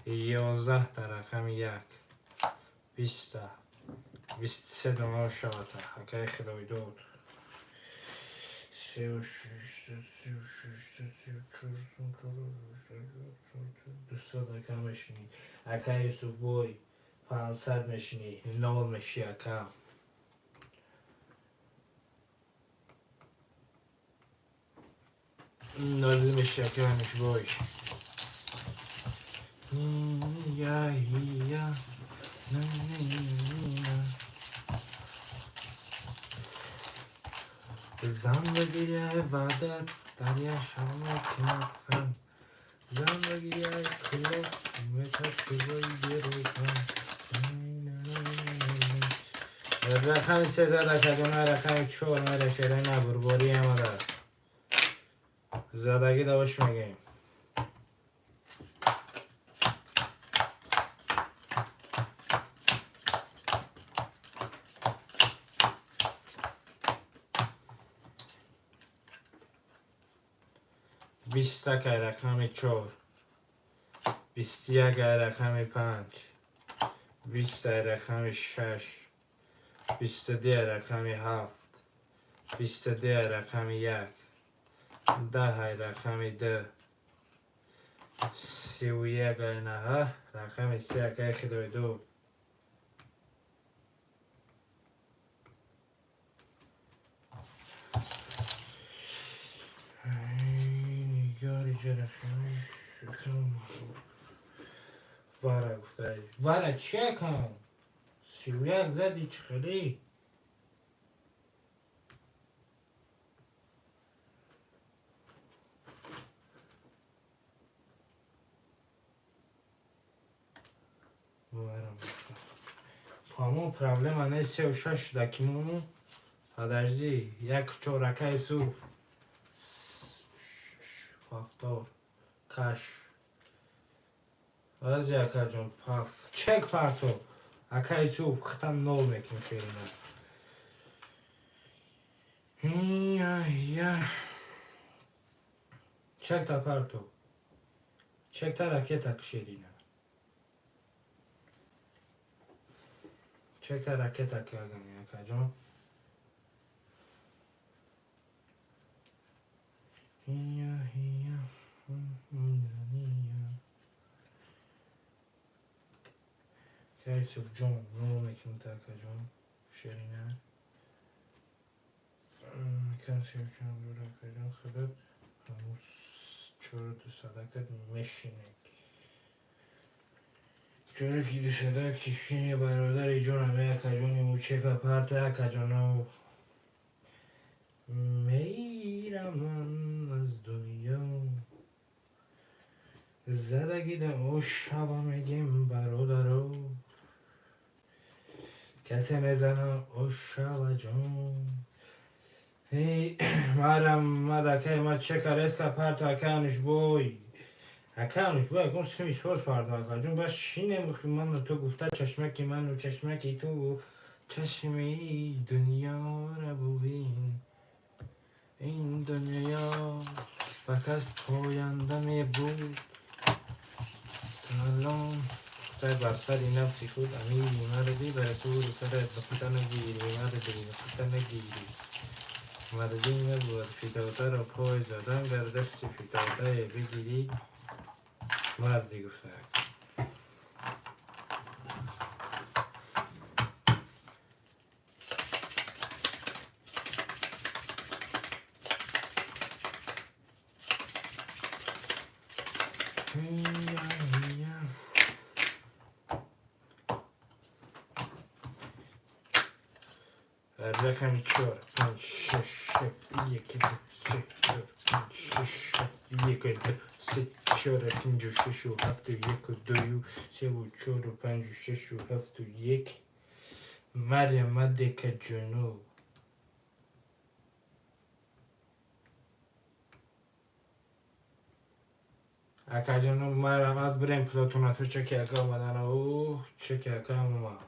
11-та, рақами як. 20-та. 23 дона шавата. Акаи худойдод. 36, 36, 34, 200, ака, мешинӣ. Ака Юсуфбой, 500 мешинӣ. Нол мешӣ, ака. Нол мешӣ, ака Нушбой. Я, я. На, на, на. Зан ба гиряи ваҳдат даря шавно кинат фам. Зан ба гиряи кулоб метад чӯбои берӯкам. Рақами се зада кадона, рақами чор мера, шерина бурборӣ омада. Задагӣ давош мегӯем. 20 акай, рақами чор. 21 ай, рақами панҷ. 20 ай, рақами шаш. 22 ай, рақами ҳафт. 22 ай, рақами як. 10 ай, рақами ду. 31 ай наҳа, рақами се, акай худойдод. Нигори ҷарахами вара гуфтай. Вара чи, акам? 31 зади, чӣ хеле? Вара. По-моему, проблема не 36 шуда ки. Подожди, як чор, ака Юсуф. Повтор. Каш. Вази, акаҷон, паф. Чек парто. Ака Юсуф, хитам нол мекунем шерина. Я. Чекта парто. Чекта ракета шерина. Чекта ракета кардани, акаҷон. Я, я. Юсуф ҷон, нол мекунем та, акаҷон. Шерина. Акаҷон, худат ҳамун чору садакат мешинек. Чора ки дусада кишини, бародари ҷонам, акаҷони мучека парта, акаҷоно. Мейраман аз дунё. Задагида ошава мегем, бародаро. Касе мезана ошава ҷон. Эй, марам мадакай ма чека резка парто, акануш бой. Акануш бой, акун сими соз парто, акаҷон, ба шинем ман ту гуфта чашмаки ману чашмаки ту чашми дунёра бубин. Ин дунё ба кас поянда мебуд. Салом. Худой бар сари нафси худ амири марди бар тури сарат нуқта нагири марди нуқта нагири. Мардӣ набуд фитодаро пой задан дар дасти фитодае бигирӣ марди гуфта. Рақами чор, панҷ, шаш, ҳафт, як, ду, се, чор, панҷ, шаш, ҳафт, як, ду, се, чор, панҷу, шашу, ҳафту, яку, дую, севу, чору, панҷу, шашу, ҳафту, як. Марьям Мадека ҷуну. Акаҷону марҳамат, бирем плотонату чеки ака омадана. Ух, чеки акам омад.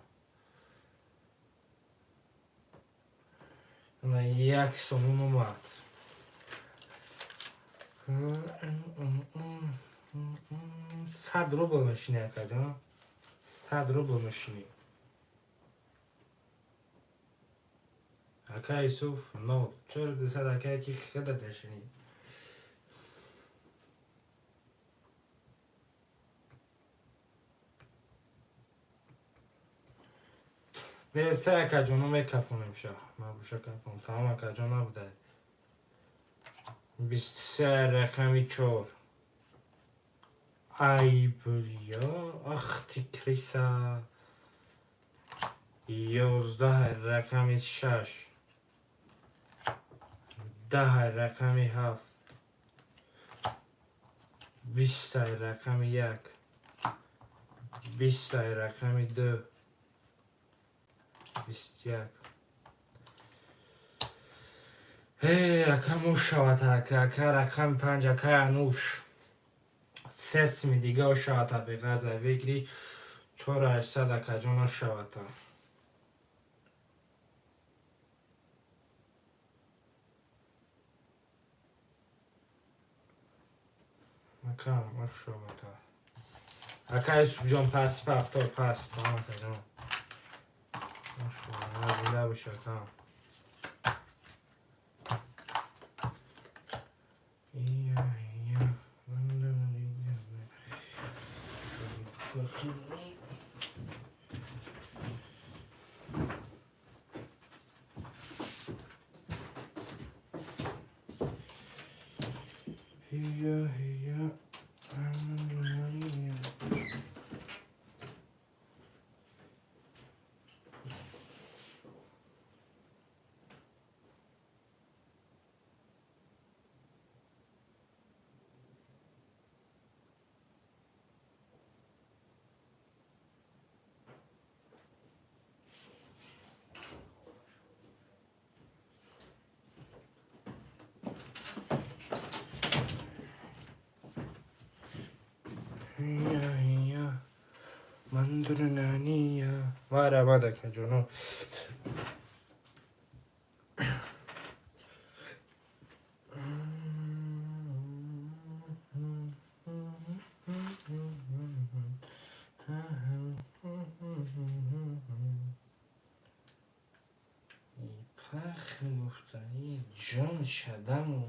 Як сомон омад. 100 рубл мешини, акаҷон. 100 рубл мешини. Ака Юсуф, нол. Чор дусад ака ки худат мешини. Се акаҷоно мекафонем ша. Мабуша кафон. Тамом, акаҷон набуда. 23 рақами чор. Ай бля, ах ты крыса. 11 рақами шаш. 10 рақами ҳафт. 20 рақами як. 20 рақами ду. 21. Эй, ака мушавад, ака, ака рақами панҷ, ака ануш. Се сими дига ошавад, беғарза вигри чору ҳаштсад, акаҷон, ошавад. Ака ошавад. Ака Юсуфҷон, пас пафтор пас. Тамом, акаҷон. Зинда бош, ака. Ия, ия. Ия, ия. Марҳамат, акаҷоно. Пахи гуфта, ҷон шадаму.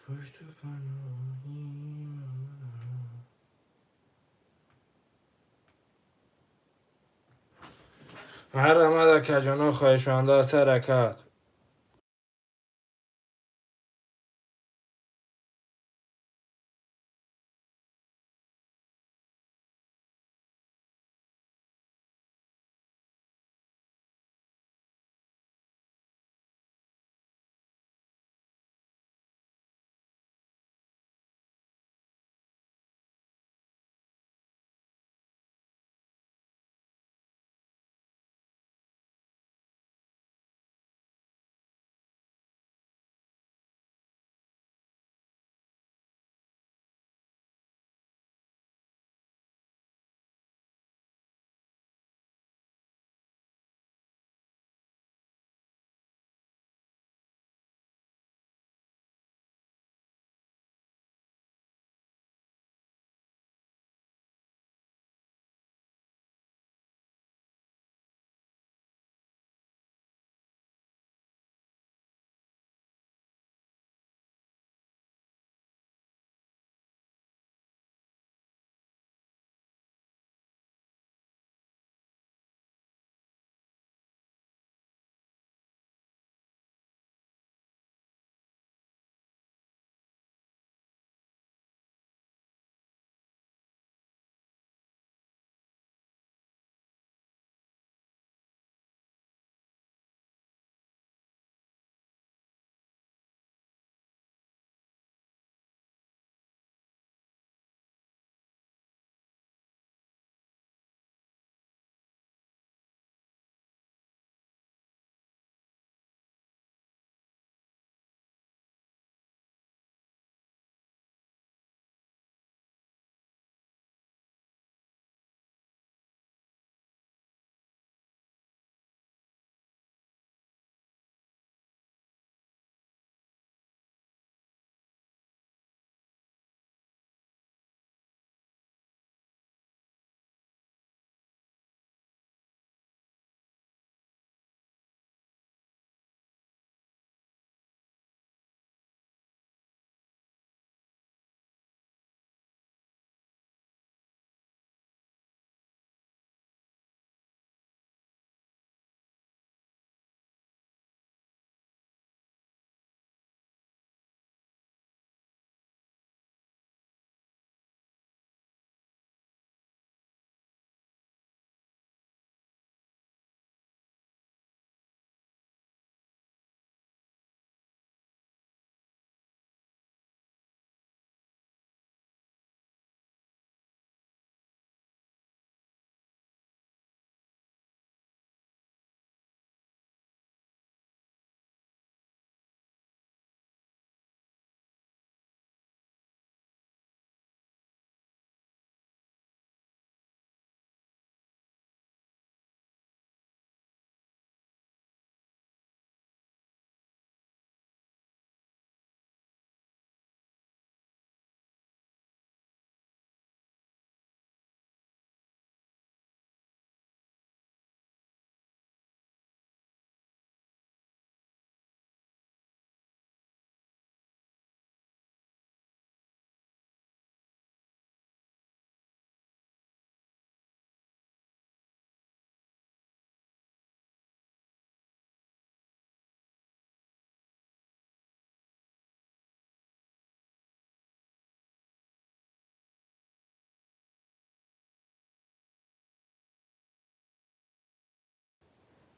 Пушту паноҳи. Марҳамат, акаҷоно, хоҳишманда ҳаракат.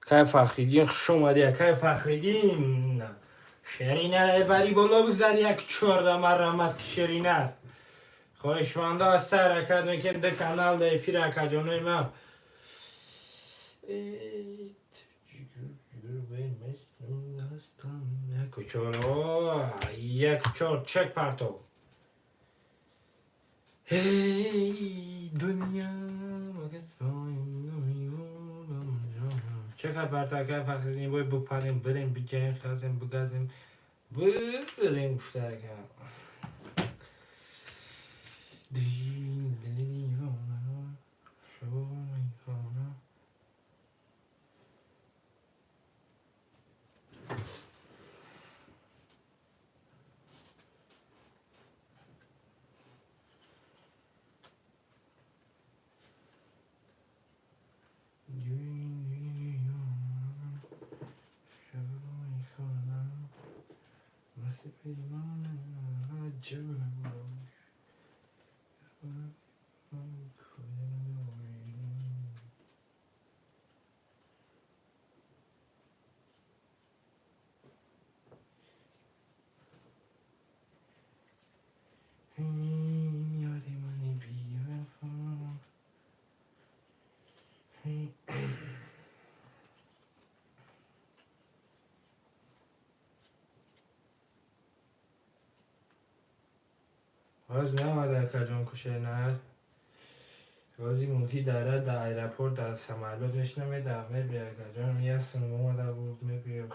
Кай Фахриддин, хуш омадӣ, акай Фахриддин. Шерина бари боло бигзар як чорда маррамат шерина. Хоҳишманда аз ҳаракат мекунем ду канал да эфир акаҷонои ман. Яку чор, як чор чек партов. Эй дунё чека партака Фахриддин бой бупарем бирем биҷаем хазем бигазем бирем гуфтака. Дили девона шо мехона. Боз наомада акаҷон кушенар. Бози мумкин дара дар аэропорт дар самолёт мешинам медавам мебия акаҷон ясн омада буд мебия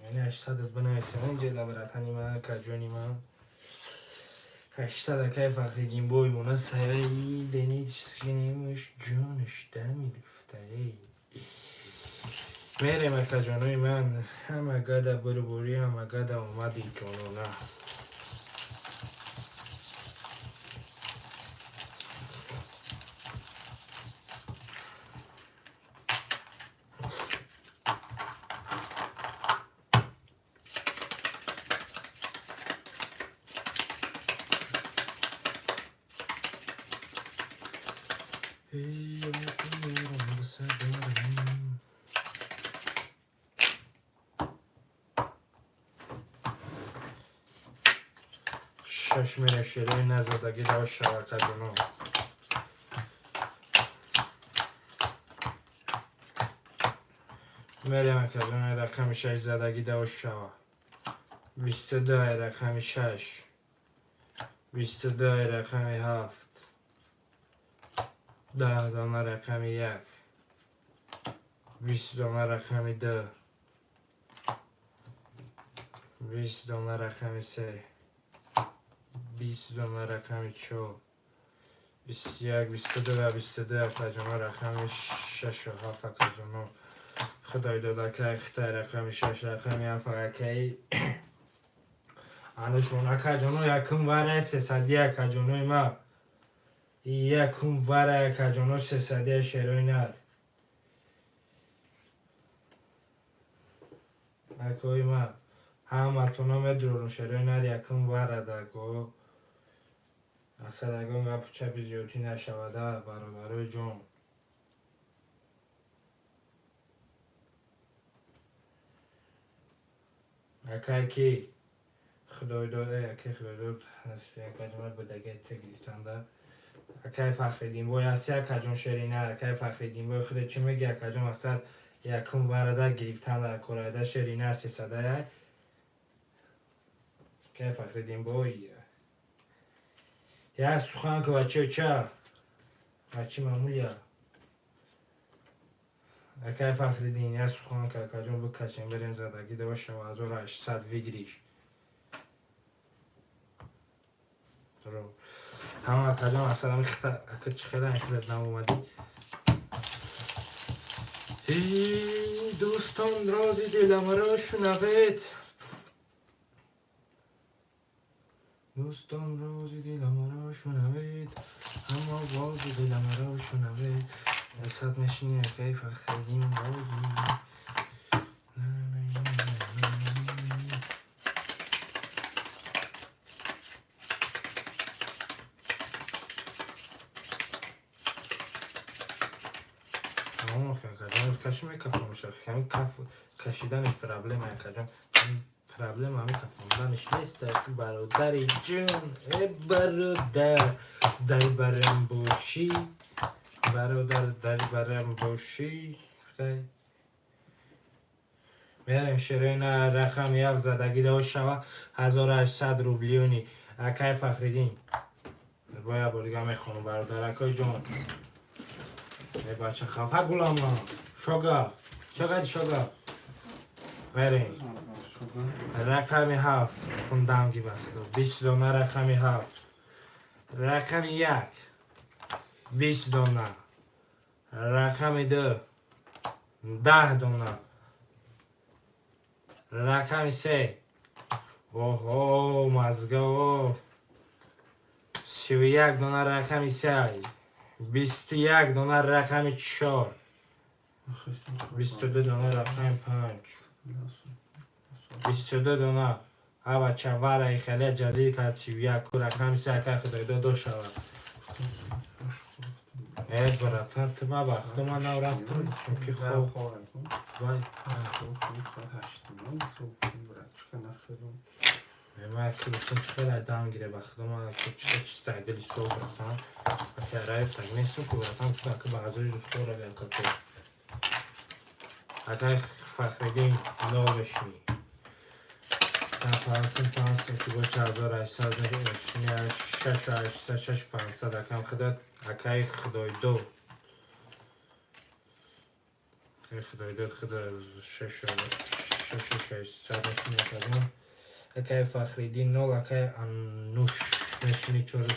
яъне 800 бинависам инҷа да братани ман акаҷони ман 800 акай Фахриддин бой мона саи деничкинимш ҷонш дамид гуфтаи мерем акаҷонои ман ҳама гада бурбурӣ ҳама гада омади ҷонона. Шаш мера шерои назадаги дао шавакаҷоно. Мерем акаҷоно рақами шаш задаги дао шава. 22 рақами шаш. 22 рақами ҳафт. 10 дона рақами як. 20 дона рақами ду. 20 дона рақами се. 20 дона рақами чор. 21, 22 ва 22 акаҷоно рақами шашу ҳафт акаҷоно. Худой дода акай хитай рақами шаш рақами ҳафт акаи анушон акаҷоно якум вара сесади акаҷонои ма. Якум вара акаҷоно сесади шерои нар. Акои ма ҳаматона медурорум шерои нар якум вара дако. Аксар ягон гапу чапи зиёдтӣ нашавада бародарои ҷон. Акай ки худойдод акай худойдод акаҷон будаги гирифтанда. Акай Фахриддин бой ҳасти акаҷон шерина акай Фахриддин бой худо чӣ меги акаҷон мақсад якум варада гирифтанда корайда шерина сесадая. Акай Фахриддин бой як сухан ку бачаё ча бачи мамулия. Акай Фахриддин як сухан ку акаҷон бикашем берем задаги дава шава 1800 выигрыш. Тамом акаҷон мақсад ами хита ака чӣ хела хеле наомадӣ. Эй дӯстон рози диламаро шунавед. Дӯстон рози диламаро шунавед. Ҳама вози диламаро шунавед. Сад мешини акай Фахриддин бози. Каши мекафам каф кашиданаш проблема акаҷон. Проблема ҳами кафонданаш нест, бародари ҷон. Э, бародар, дар барам бошӣ, бародар, дар барам бошӣ. Мерем, шероина, рақами ҳафт задагӣ дошт шава 1800 рублиони акай Фахриддин. Боя бор дига мехонам, бародаракои ҷон. Э, бача, хафа гулама шога чогади шога. Мерем, рақами ҳафт хундам, ки бахто 20 дона рақами ҳафт, рақами як 20 дона, рақами ду 10 дона, рақами се, оҳо, мазгао, 31 дона, рақами се 21 дона, рақами чор 22 дона, рақами панҷ 22 дона. Ҳа, бача, вараи хеле ҷазир кард, 31 ку рақами се ака худойдо до шавад. Э, братан, ту ма вақто ман нав рафтам, гуфтам ки хоб вай. Ман ки гуфтам, чӣ хеле дам гире, ба худо, ман чиста дили соф, братан, ака раиф так нестам ку, братан. Гуфтам, ки баъзои рӯзҳо равем како акай Фахриддин нол мешинӣ. Пансад, 500 ки боша, 1800 мешинӣ, шашу ҳаштсад, шаш пансад, акам худо, акай Худойдод, акай Худойдод, худо, шашу шашсад мешинӣ, акаҷон. Акай Фахриддин нол, акай Аннуш мешинӣ 400.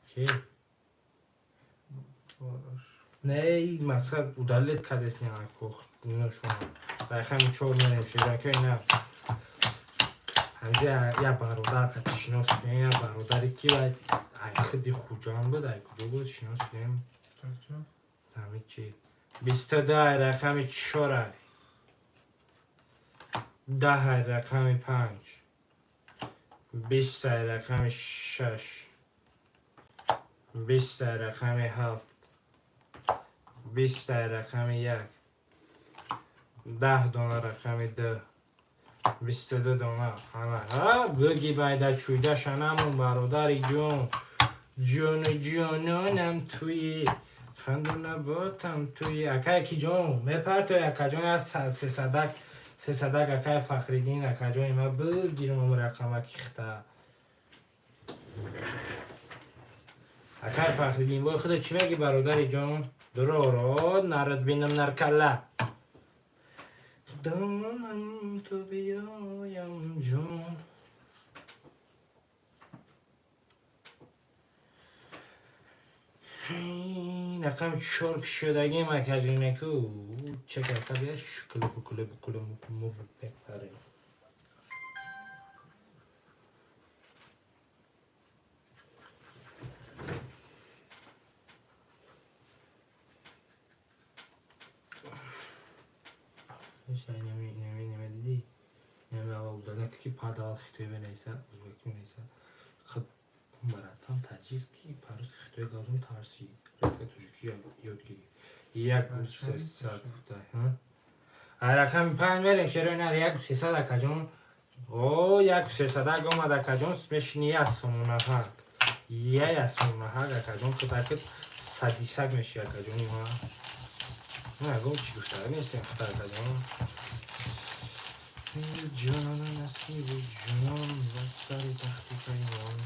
Ки не, мақсад удалить кардест, рақами чор мерем, шерака. Ина ҳамҷа як бародар қати шинос шудем, як бародари ки ай худи Хуҷанд буд, ай куҷо буд, шинос шудем. Ҳами чи 22 ай рақами чор, ай 10 ай рақами панҷ, 20 ай рақами шаш, 20 ай рақами ҳафт, 20 ай рақами як, 10 дона, рақами ду 22 дона. Ана ҳа буги байда чӯйда шанамон, бародари ҷон, ҷону ҷононам, туи қанду наботам, туи акай ки ҷон мепартой, акаҷон, я сесадак, сесадак, акай Фахриддин, акаҷони ма, бигирам рақамаки хита. Акай Фахриддин, бо худо чӣ меги, бародари ҷон? Дуроро нарад бинам наркалла донам, ту биёям, ҷон. Рақами чор кушодагим, акаҷинаку чакака бия шукулу букулу букулу мур бепаре. Неми диди, неми аввал удана ки пад аввал хитои менависа, узбеки менависа. Хуб, братан, таджикский по-русски хитои газум тарси рафта тоҷикӣ ёд гирӣ. Як сесад гуфта. Рақами панҷ мерем, шерои нар, яку сесад, акаҷон. О, яку сесадак омад, акаҷон, мешини як сомонаҳак, я сомонаҳак, акаҷон, худакит садисак меши, акаҷони ма. Ягон чӣ гуфта нестем, хута, акаҷон. Ҷонона насиби ҷон ва сари тахти паймон.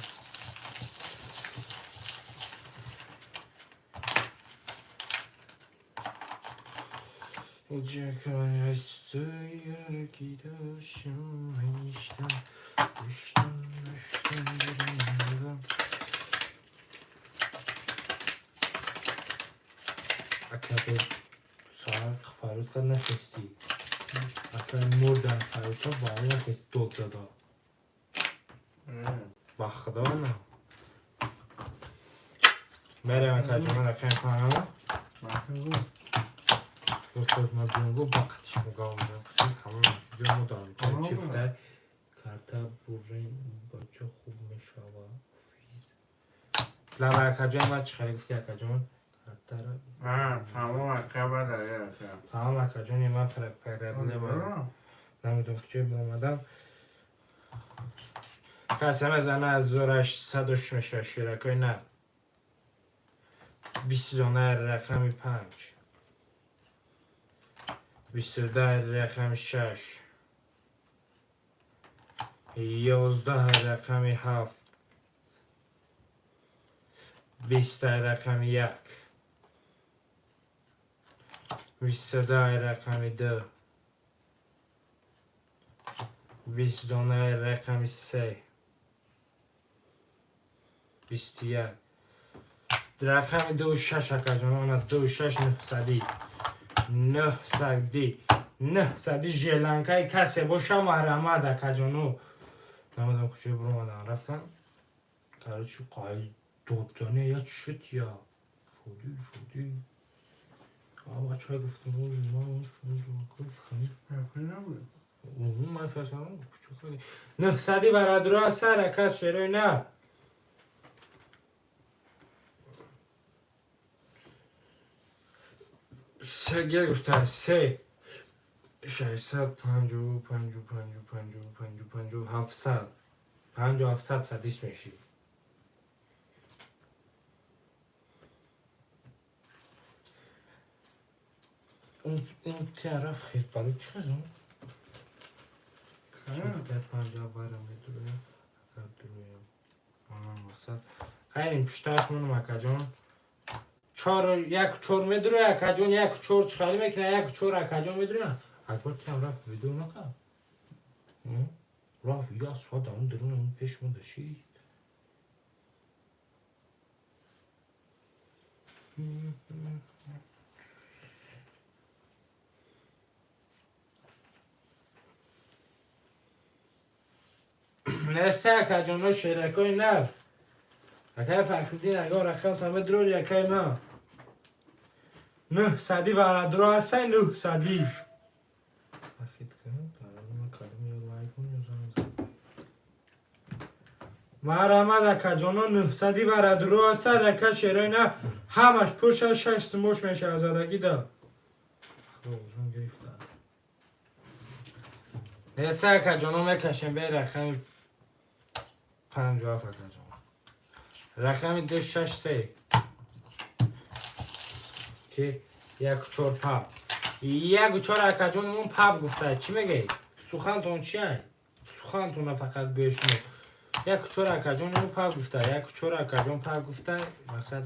Ҷакон аз ту ёрки доштам, ҳештам, доштам, доштам, будам. Ака, соат фарёд кард, нахестӣ. Ака, мурдан, фарёдча вале нахест, дод зада. Ба худо, на. Мерем, акаҷон, рақами панҷ. Гуфт, ма биём, гуфт, ба қатиш мугавм. Тамом, биём, мудам. Чӣ гуфтай? Карта бурен, бача, хуб мешава. Офис. Лаба, акаҷон, ма чӣ хеле гуфти, акаҷон? Тамом ака, бада ака. Тамом, акаҷони ман, проблема намедонам куҷо биромадам. Касе мезана, 1800 меша, ширакои на 20 дона рақами панҷ, 22 рақами шаш, 11 рақами ҳафт, 20 рақами як, 22 рақами ду, 20 дона рақами се, 21 рақами ду, шаш, акаҷон, она ду, шаш, нӯҳсади, нӯҳсади, нӯҳсади. Желанкаи касе боша, марҳамат, акаҷону. Намедонам куҷо биромадан рафтан. Короче, қай додзане я чишид, я шудӣ, шудӣ. Бачаҳо, гуфтам, ман фарзандам. Нӯҳсади варадро сар, ака, шерои на. Се гирифта, се, шашсад панҷу панҷу панҷу панҷу панҷу панҷу ҳафтсад, панҷу ҳафтсад садис мешӣ. Ин тараф хел барои чӣ хезон? Панҷа вара медуроям, дуроям. Мақсад хайрин пуштааш монам, акаҷон. Чор, як, чор медуроя, акаҷон, як, чор чӣ мекуна, як, чор, акаҷон, медуроя. Акбар кам рафт, видео накард, рафт як соат ам дарун пеш мо дашид. Неста, акаҷоно, шеракои нав. Акай Фахриддин, агар рақам медурори, акай ман, нӯҳсади варадро ҳастай, нӯҳсади. Ахид кунам, кадом ё лайк кун ё занг зан. Марҳамат, акаҷоно, нӯҳсади варадро ҳастай, ака, шерои на, ҳамаш пурша, шаш сумош мешавад задагӣ да. Узун гирифта. Неста, акаҷоно, мекашем бе рақами 57, акаҷон. Рақами ду, шаш, се, ки як, чор, паб, як, чор, акаҷон, мон паб гуфта. Чӣ мегӯед? Сухантон чия? Сухантона фақат гӯшмо. Як, чор, акаҷон, мон паб гуфта, як, чор, акаҷон, паб гуфта. Мақсад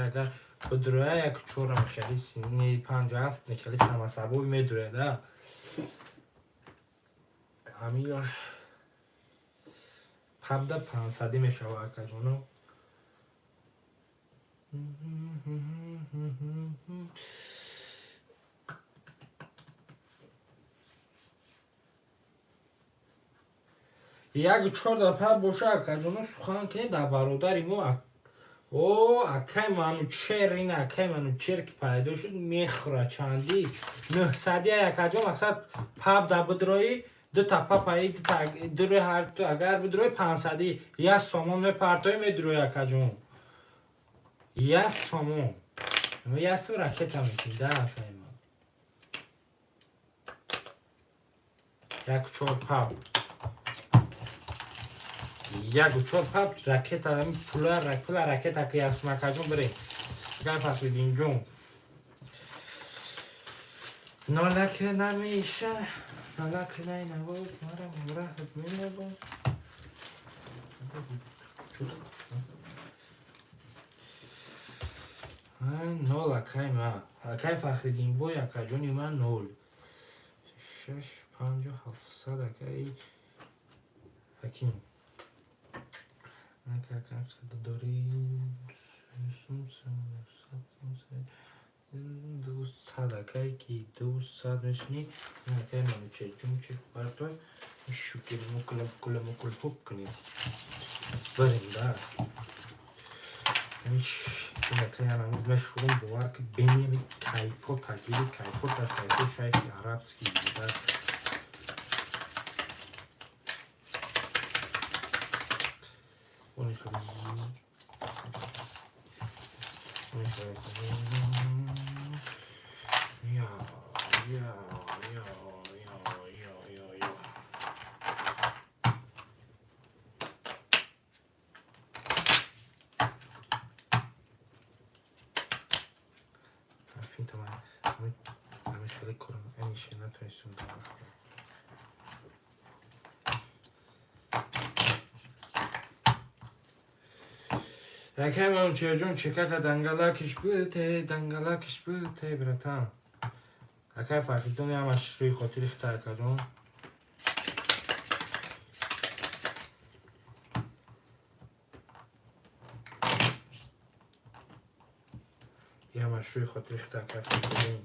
агар бидуроя, як, чорам хеле сини 57 хеле самасабоби медурояд. А ҳамин ёш пабда пансадӣ мешава, акаҷоно. Як, чор дар паб боша, акаҷоно, сухан кунед дар бародари мо. О, акай Манучер, ин акай Манучер ки пайдо шуд, мехӯра чанди нӯҳсадия, акаҷон. Мақсад, паб да бидроӣ, дута папаи дурои, ҳар агар бидрои, пансадӣ, як сомон мепартои, медурои, акаҷон, як сомон, як сум ракета мекунӣ да, акай ман. Як, чор паб, як, чор паб, ракета, пула, пула ракета ки ясм, акаҷон, бирем. Акай Фахриддинҷон, нолаке намеша, налак най навод мара ҳамроҳат менабод. Нол, акай ма, акай Фахриддин бой, акаҷони ман, нол, шаш, панҷу ҳафтсад, акаи Ҳаким дори. 200, акай, ки 200 мешинӣ, акай Манучеҷунчи, партой шукер мукула мукула мукул ҳуп кунем, барем да. Мешурум, бовар ки бенеми кайфо тагири кайфо та кайфо шайхи арабский да. Они хали. Я, я, я, я, я, я, я. Финта ман ҳамин хеле корам анише натонистам давом кунам. Якай Манучеҳрҷон, чекака дангалакиш бите, дангалакиш бите, братан. Акай Фарҳиддон, ҳамаш рӯи хотири хита, акаҷон. Ҳамаш рӯи хотири хита, акай Фарҳиддон.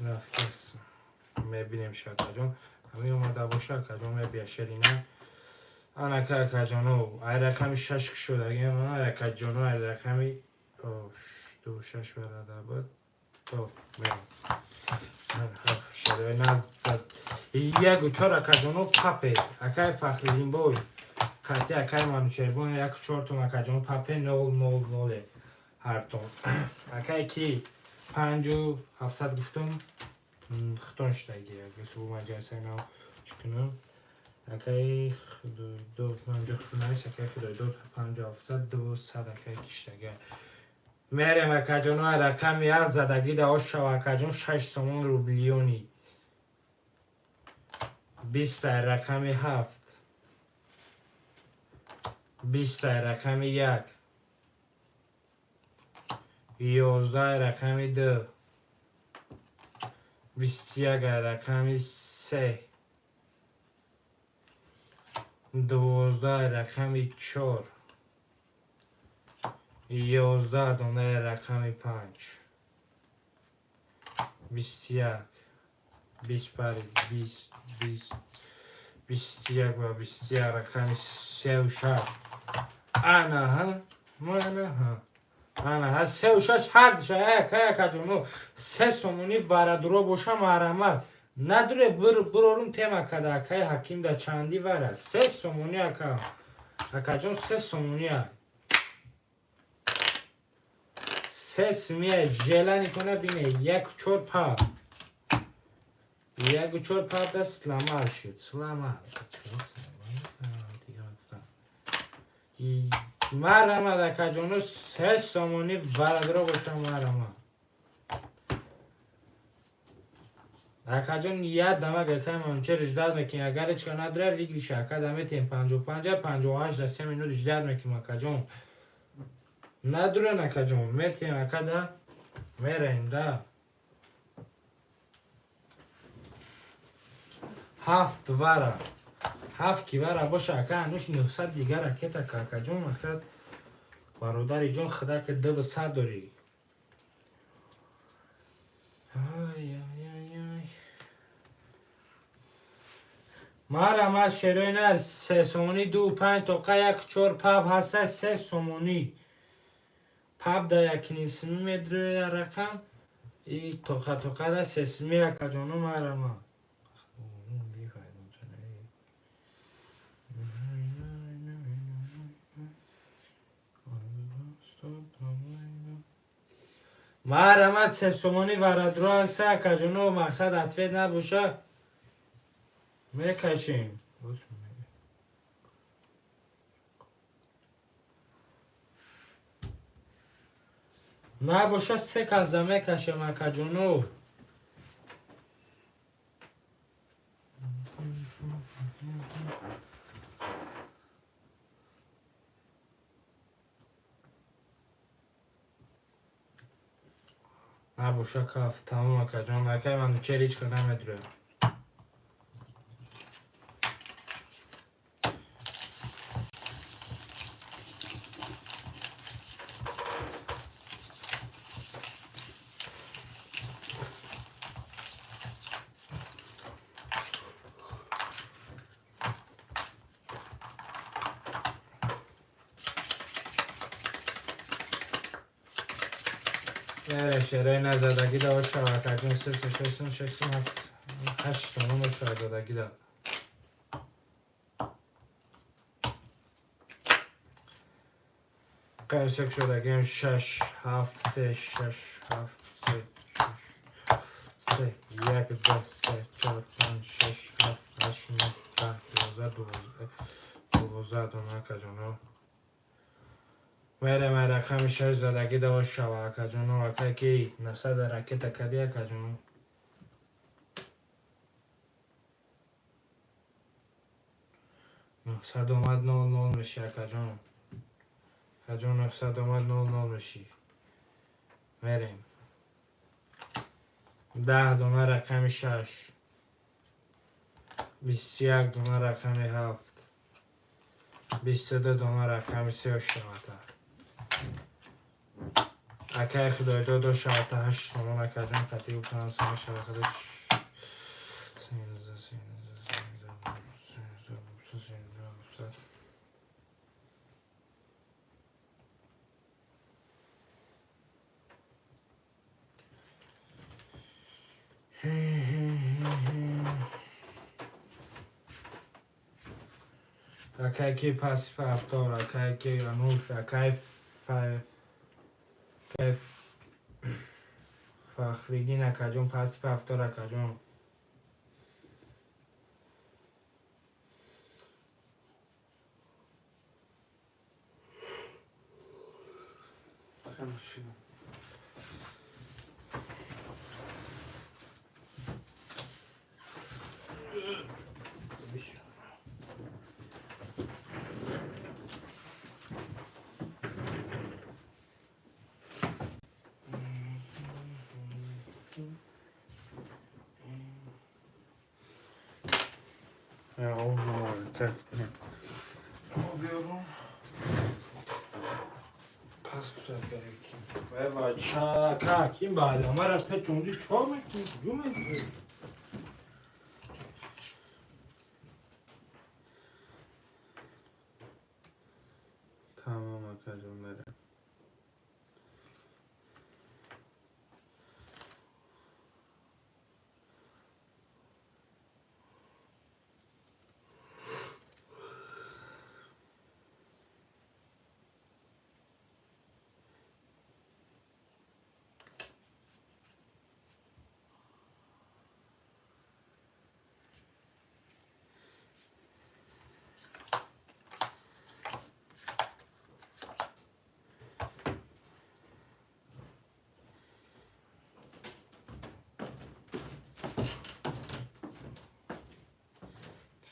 Рафтас. Мебинем ша, акаҷон. Ҳамин омада боша, акаҷон, мебия шерина. Анака, акаҷоно, ай рақами шаш шудагим, акаҷоно, ай рақами ду шаш барада буд. То мерам. Шерои назад. Яку чор, акаҷоно, папе. Акай Фахриддин бой. Қати акай Манучербон яку чортон, акаҷоно, папе нол нол ноле ҳартон. Акай ки 5700 гуфтум, хитон шудаги. Субу маҷалисаи нав чӣ кунам? Акаи Худойдод, манҷо хушунавис, акаи Худойдод 5700 200 акаи киштага. Мерем, акаҷоно, рақами як задагӣ да ошава, акаҷон, 6 сомон рублёни. 20 рақами ҳафт. 20 рақами як. 11 рақами ду. 21 рақами се. 12 рақами чор. 11 донаи рақами панҷ. 21. 20 пари, 20, 20, 21 ва 21 рақами сеу шаш. Анаҳа, манаҳа. Анаҳа, сеу шаш ҳардуша, як, як, аҷоно. 3 сомонӣ варадуро боша, маҳрамат. Надуре бурорум тема када, акаи Ҳаким да чанди вара. 3 сомонӣ, ака. Акаҷон, 3 сомонӣ ай. Се сумия желани кона бине, як чор пар. Яку чор пар да сломал шуд. Сломал. Марамад, акаҷоно, 3 сомонӣ варадро боша, марамад. Акаҷон, як дамак акай Манучер ждать мекунем. Агар ҳечка надора, выигрыша ака да метем 55, 58 да 3 минут ждать мекунем, акаҷон. Надурен, акаҷон, метем ака да мераем да. Ҳафт вара. Ҳафт ки вара боша, ака, ануш 900 дигар ракета, акаҷон, мақсад, бародари ҷон, худа ки ду сад дорӣ. Ай, ай, ай, ай. Марам аз шерои нар 3 сомонӣ ду панҷ тоқа як чор паб ҳаста, 3 сомонӣ. Паб да якним сими медроя рақам и тоқа тоқа да 3 сими, акаҷоно, марама. Марамад, 3 сомонӣ варадро ҳаста, акаҷоно, мақсад, ответ набоша, мекашем. Набоша, се казда мекашем, акаҷоно. Набоша, каф тамом, акаҷон. Акай Манучер ҳеч кар намедурем. Шерои назадагӣ да ошава, акаҷон, се се шаш сум, шаш сум, ҳафт, ҳашт сомон ошава задагӣ да. Рақами се кушодагием 6 7 3 6 7 3 6 3 1 2 3 4 5 6 7 8 9 10 11 12 12 дона, акаҷоно. Мерем, рақами 6 задагӣ даво шава, акаҷоно. Ака, ки насада ракета кади, акаҷоно. 900 омад, 0 0 меши, акаҷон. Акаҷон, 900 омад, 0 0 меши. Мерем, 10 дона рақами 6, 21 дона рақами 7, 22 дона рақами 3 шавата. Акаи Худойдодо шавата, 8 сомон, акаҷон. Қатъи 5 сомон шавакада. 13, 13, 13, 13, 13. Акай ки паси ҳафтор, акай ки Ануш, акай акай Фахриддин, акаҷон, паси ҳафтор, акаҷон. Хорошо. Я как Обиёрум. Пас вай бача как ин баъдамара печонди, чо мекунӣ, куҷо мекунӣ? Тамом, акаҷон, мерем.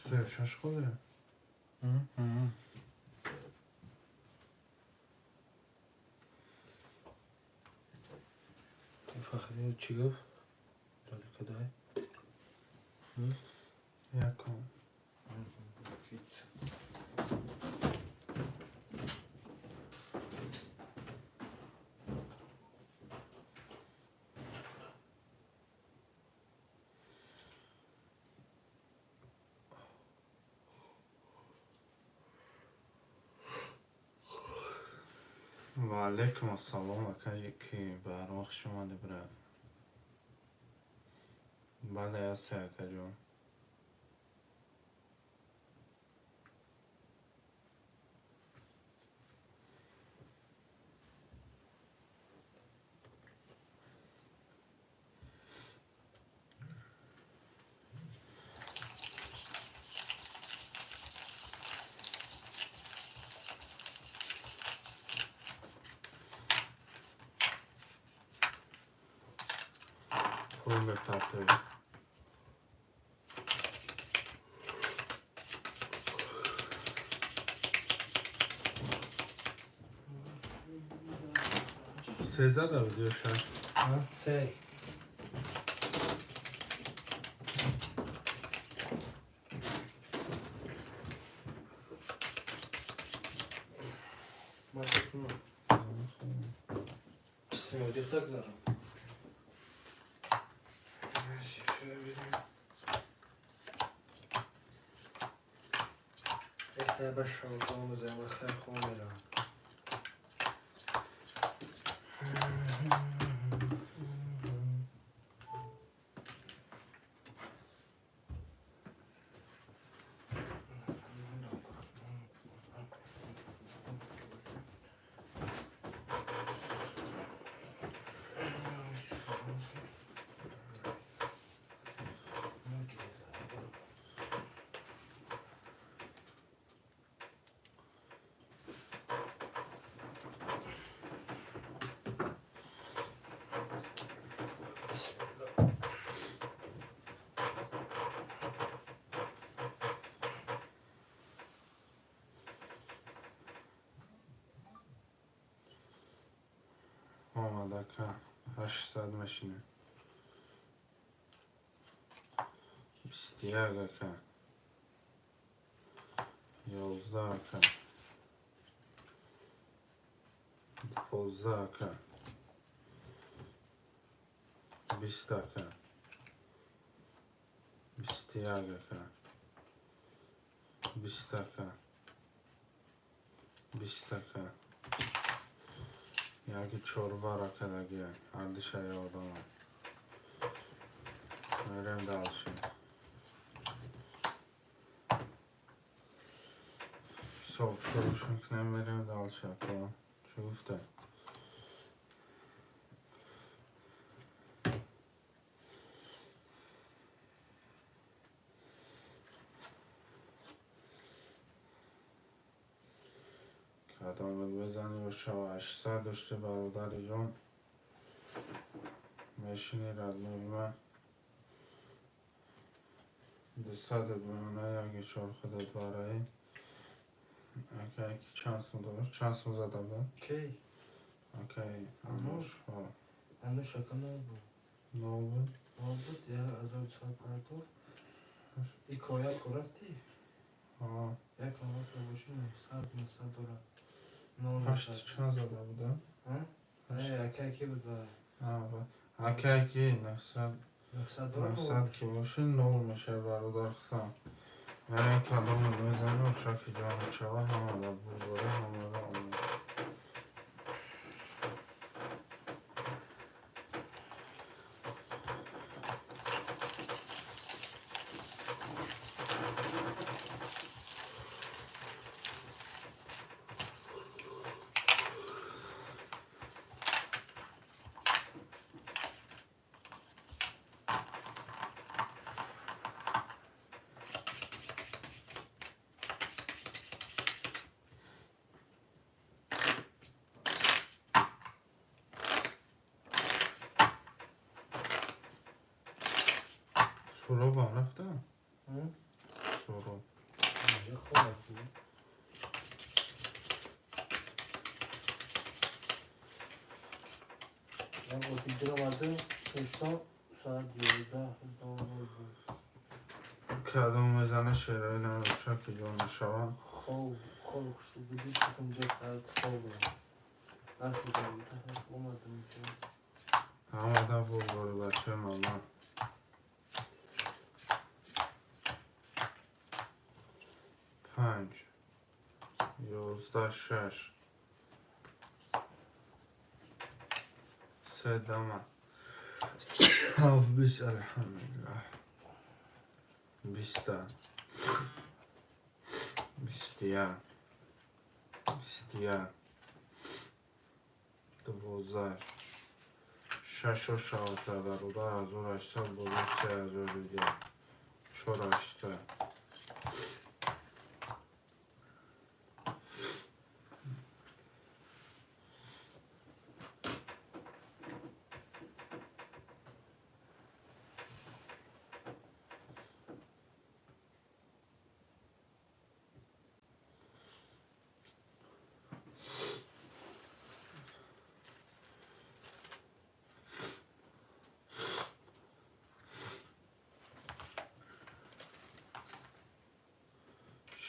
Се шаш ходе? Фахриддин чӣ гуфт? Далекадай. Якум. Ва алейкум ассалом, акае ки барнома хуш омадӣ, брат. Бале, ҳасте, акаҷон. Пул мепартоӣ. Се зада буд ё шаш? Се. Так зараз. Треба шалгом зелихе хомера. Омад, ака, 800 мешинем. 21, ака. 11, ака. 12, ака. 20, ака. 21, ака. 20, ака. 20, ака. Яки чорвара кадагия. Ардиша ёдама. Мерем дальше. Ҳисоб китобш мекунем, мерем дальше, ака. Чӣ гуфта? Кадомет бизанӣ бошава, 800 дошти, бародари ҷон. Мешини, родной ма. 200 мемона, яки чор худат барои. Ака, яки чанд сум дошт? Чанд сум зада буд? Кей? Акай. Ануш? Ануш. Ҳо. Ануш, ака, нол буд. Нол буд? Нол буд, 1200 партов. И кояку рафтӣ? Ҳо. Як навбат боши 900, 900 дорад. Нол. Ҳашт чанд зада буда? Не, акай ки буд ба? Акай ки 900. 900 дорад. 900 ки боши, нол мешавад, бародар худам. Яъне кадоме мезани, ошаки ҷону чава, ҳамада бурборӣ, ҳамада омад. Суробам рафта? Суроб. Хоб рафтӣ? Як оти диромаду хесон соат 11:00 буд. Кадом мезана, шерои намошаки ҷону шава. Хоб хоб хушу будӣ, инҷо соат хоб рафтидам, омадам инҷо. Ҳамада бурборӣ, бачаи мама. Панҷ, 11, шаш, се дама. Ҳафт, 20, алҳамдулиллаҳ. 20-та. 21. 21. 12. Шашу шавата, бародар, 1800 бозӣ, 3000 дига. Чор 800.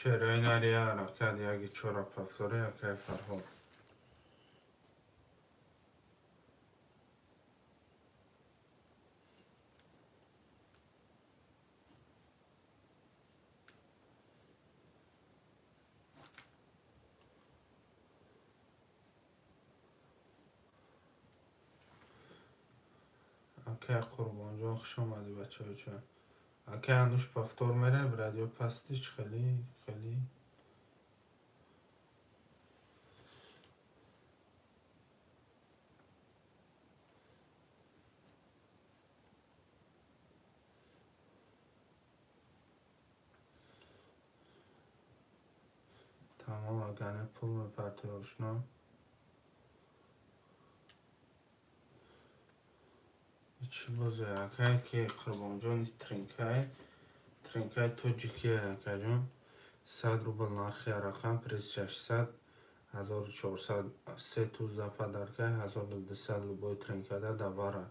Шерои нария ҳаракат, яки чора повтори, якай Фарҳод. Акай Қурбонҷон, хуш омадӣ, бачаоча. Акай Ануш, повтор мерай, радио пасти чӣ хеле хеле. Тамом, агане пул мепарти, ошно. Чӣ бозе, акай ки Қурбонҷон, тринкай, тринкай тоҷикия, акаҷон, 100 рубл нархи арақам, приз 600. 1400 се туза подарка, 1200 любой тринкада давара.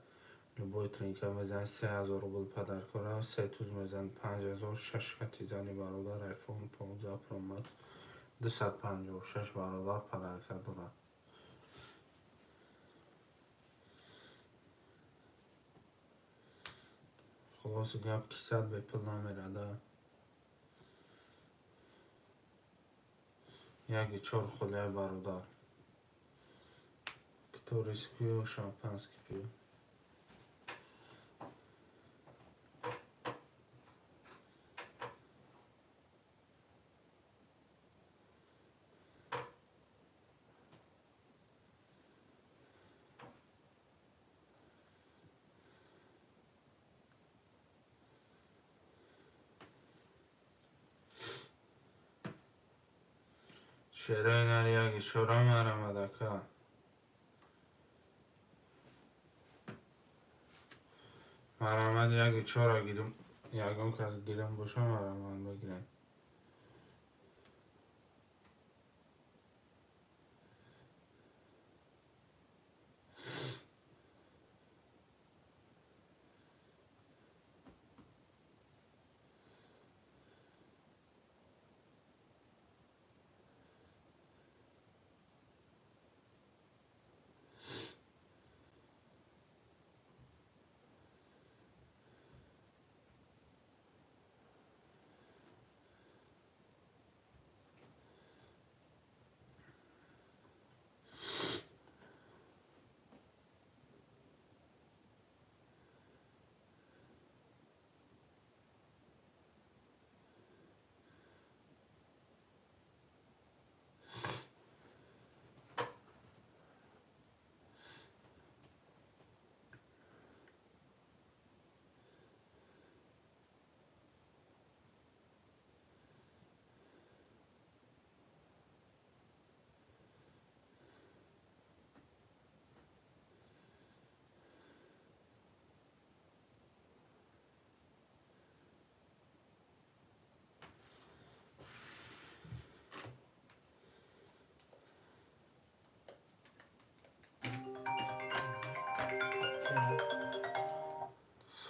Любой тринка мезани, 3000 рубл подаркора, се туз мезани, 5000, шаш хати зани, бародар, iPhone 15 Pro Max 256, бародар, подарка дорад. Хулоси гап, кисат бепул намерада. Яки чор холия, бародар. Кто рискую, шампанский пью. Шерои нар яки чора марамадака. Марамад, яки чора гирим, ягон кас гирим боша, марамад бигирем.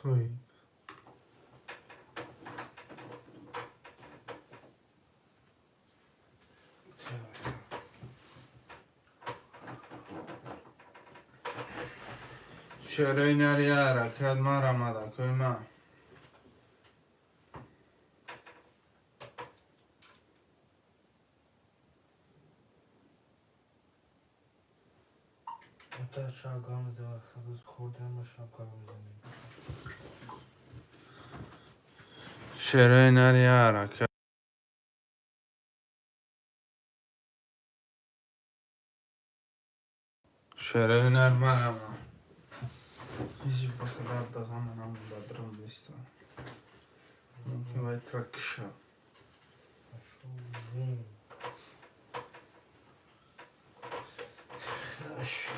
Суй. Шерои нари ҳаракат марамадакои ман. Ата шаб гам мезанем, садоз хӯрдем, шаб гам мезанем. Шерои нари ҳаракат. Шерои нар марама. Ҳеҷ вақт дар дағама намонда драм биста. Мумкин вай тра киша. Пошёл вон. Хорошо.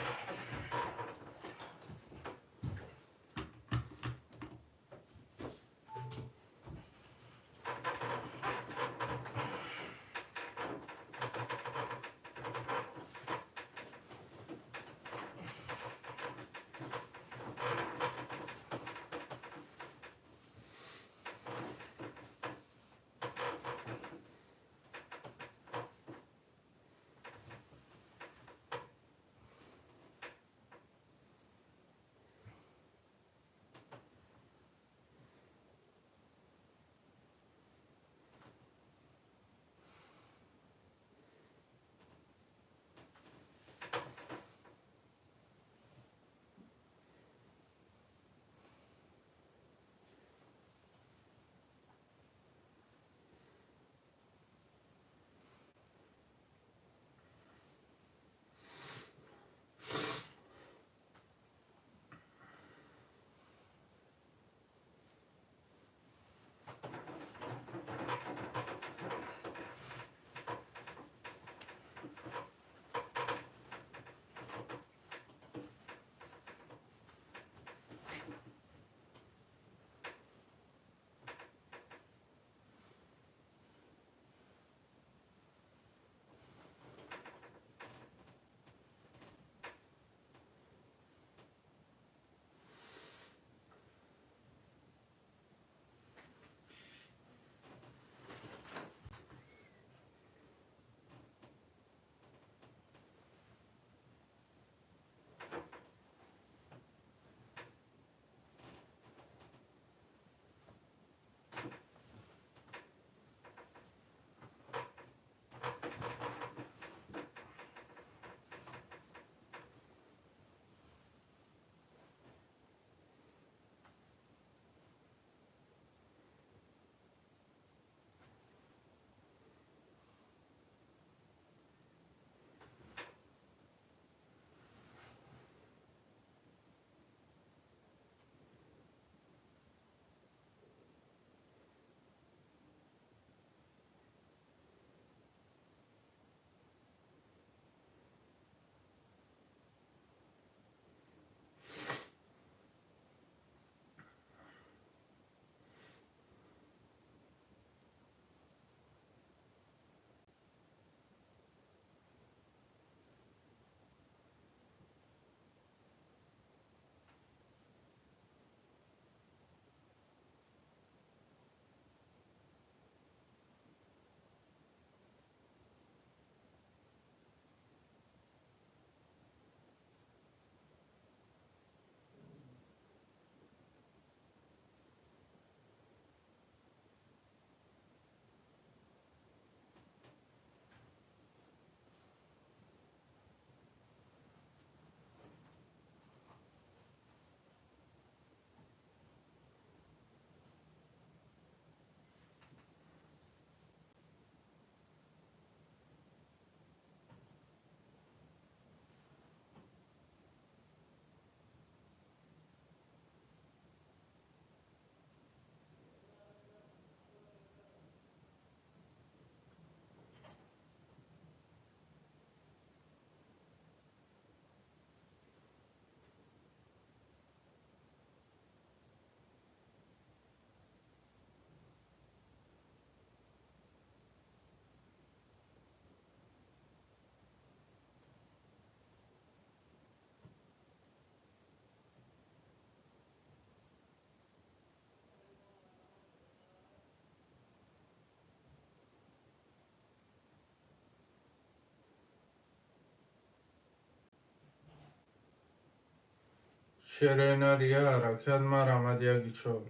Шеренария ҳаракат марамад яги чор.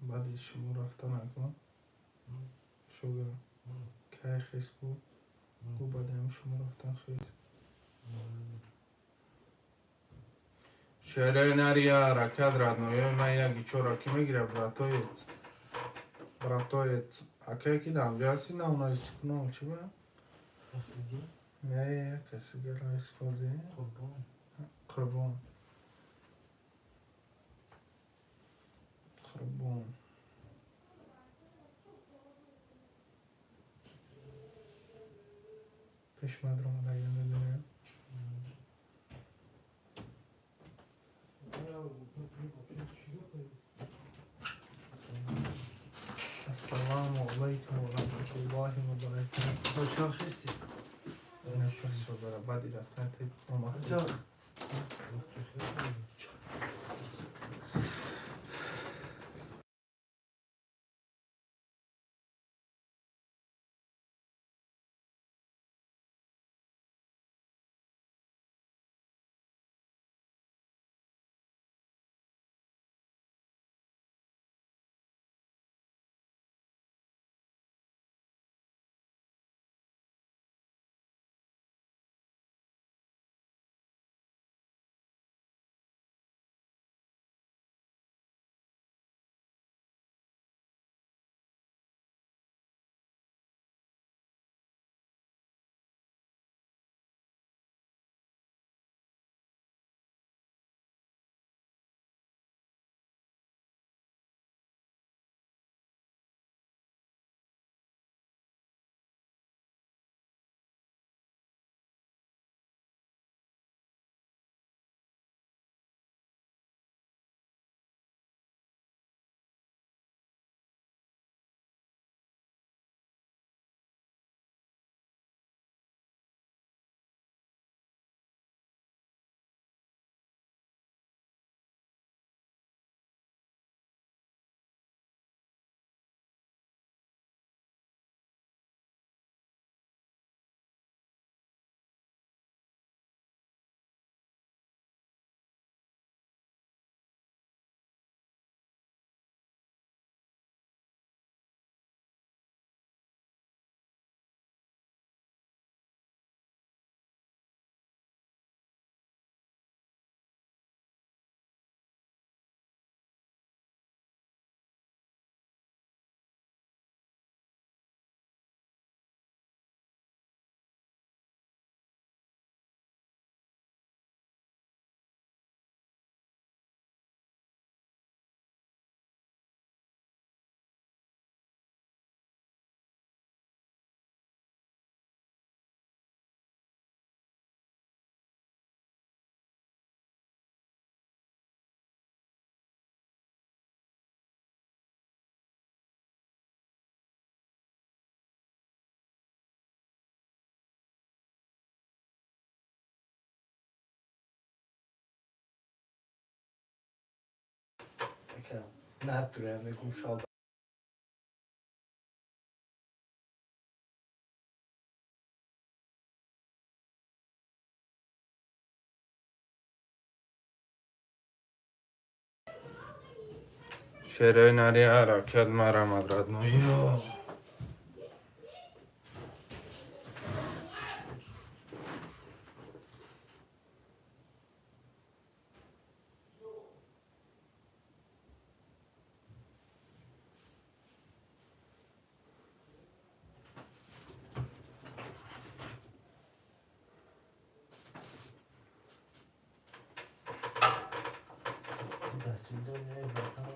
Баъди шумо рафта накун. Шуга. Кай хес ку? Гу баъди ҳами шумо рафтан хес. Шеренария ҳаракат родноёи ман яги чора ки мегирад братоец. Братоец. Акай ки дамҷа ҳасти навнаиси кунам чӣ ба? Не, каси галаис кози. Қурбон. Қурбон. Қурбон. Пешмад ромадаган медонем. Ассалому алайкум ва раҳматуллоҳи ва баракатуҳ. Чо хести? Баъди рафтан тиб омад. Натурально кушал. Шеренария ҳаракат марамад родноё. До свидания, братан.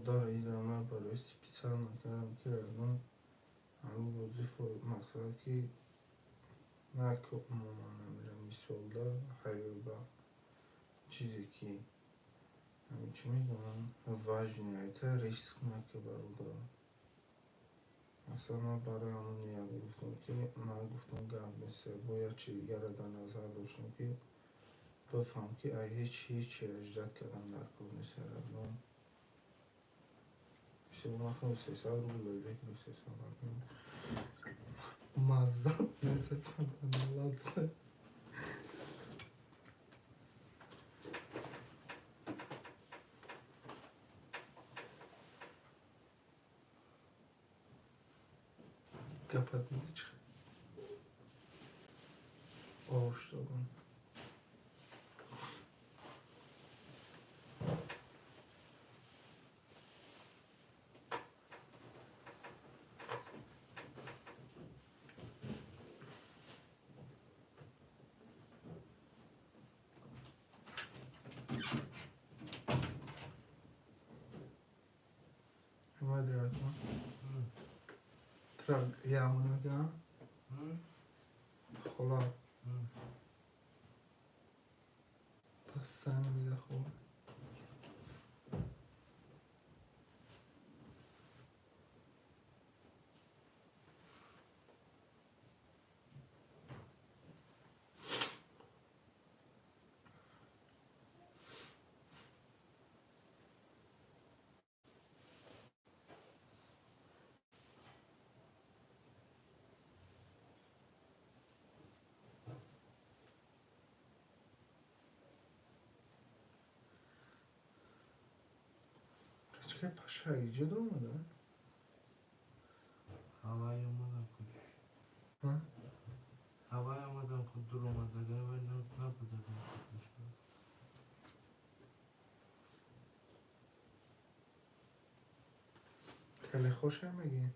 Бародар, ира ман барои специально кардам, ки ягон ҳамин бозӣ мақсад ки на ки умуман намира, мисолда ҳаёба чизе ки ҳамин чӣ мегӯям, важный айта риск нака, бародар. Масалан, ман барои ҳамон ният гуфтам, ки ман гуфтам гап нест, бо як чи дигаре дар назар доштам, ки бифаҳм, ки ай ҳеҷ ҳечи аждат кардан дар кор нест. Ягон ман 300 рубл бекунам, 300 маззат месепадан. Гапат диди чӣ ош додам. Омадӣ, тра ямонага хола пас санг меда хоб. Чикай паша иҷо омада? Ҳавай омадам худ. Ҳа? Ҳавай омадам худ, дур омадага вай набуда. Хеле хушам мегӣ?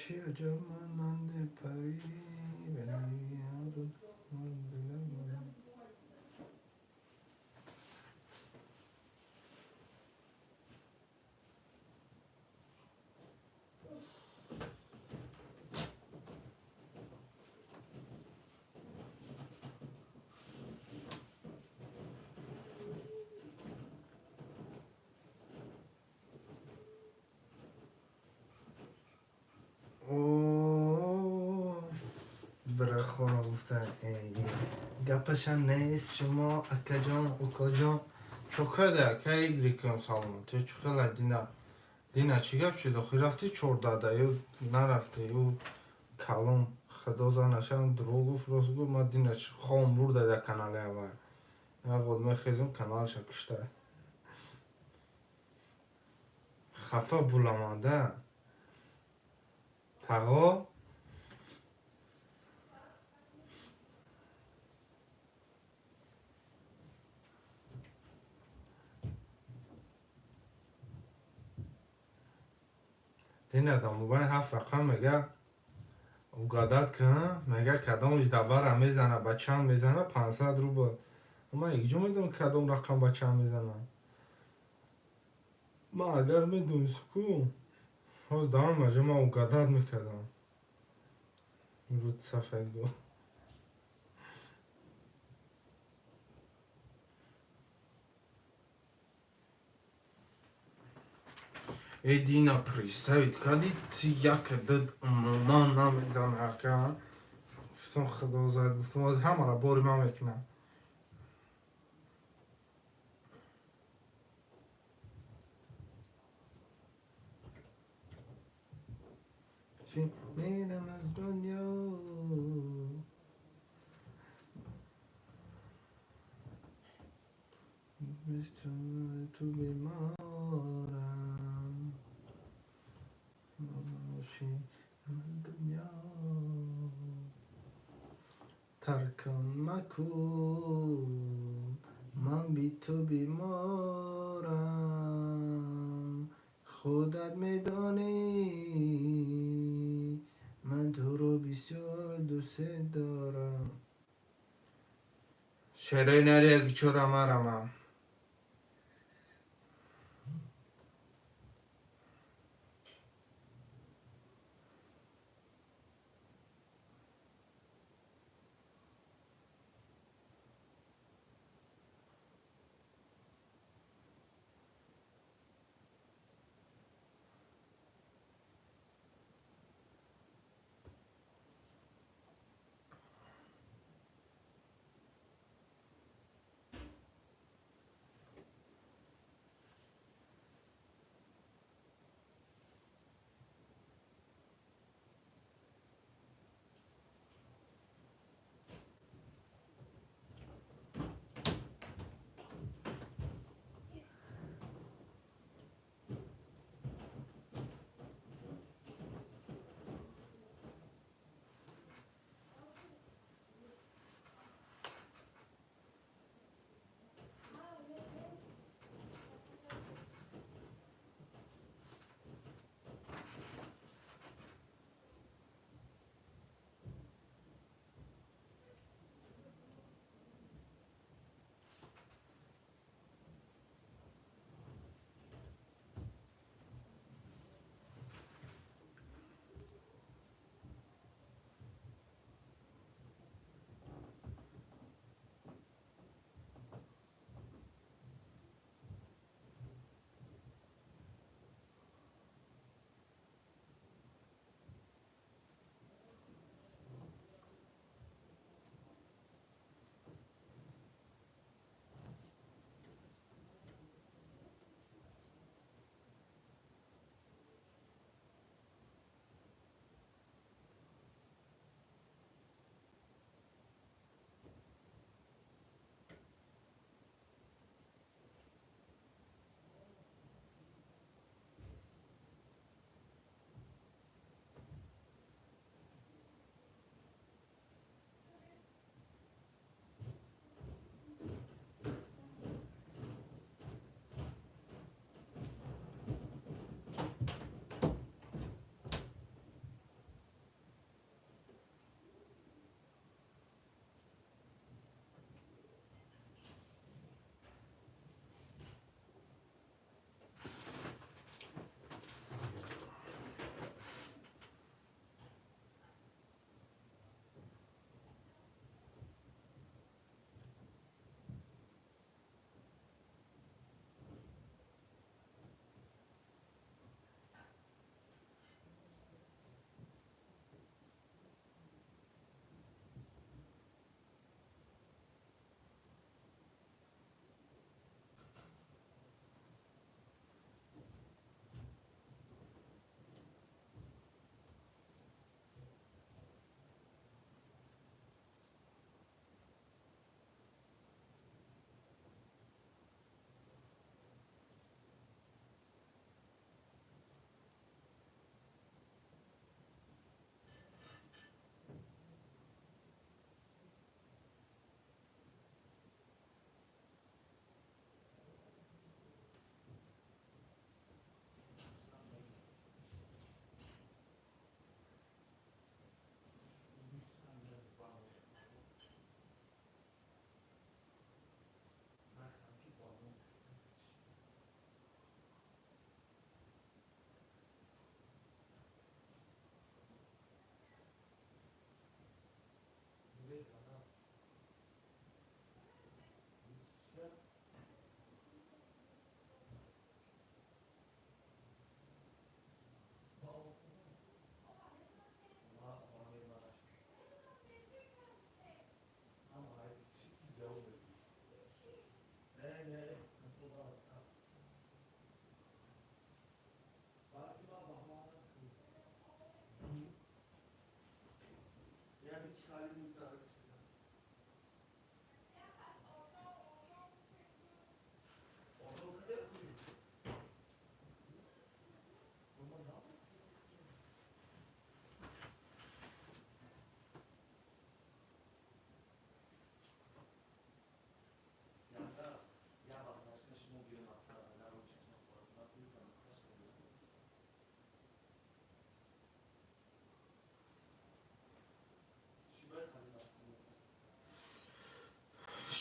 Чӣ аҷаб монанди парӣ. Брахона гуфта, гапаша нест шумо акаҷон, укаҷон. Чо када ака игрикон саломат? Ту чӣ хела дина? Дина чӣ гап шуд? Охир рафти чордада ё нарафти? Ё калон худо занашам дурӯғ гуфт, рост гуфт. Ман дина хом бурда дар канали аввал. Як мехезум каналша кушта. Хафа буламада. Тағо дина дар мобайн ҳафт рақам мега угадать кун, мега кадомиш давара мезана, ба чанд мезана, 500 рубл. Ман якҷо медонам кадом рақам ба чанд мезана. Ман агар медонисту ку, ҳоз давам маҷо ман угадать мекардам. Руд сафед го. Э Дина, представить кади ти як дад умуман намезана ака. Гуфтам худо зад, гуфтам аз ҳамара бори ман мекунам. Чӣ мерам аз дунё. Ту беморам. Дунё таркам макун, ман би ту беморам, худат медонӣ, ман туро бисёр дӯст дорам. Шерои нари чора марама.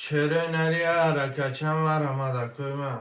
Шерои нари аракачам варамада кӯма.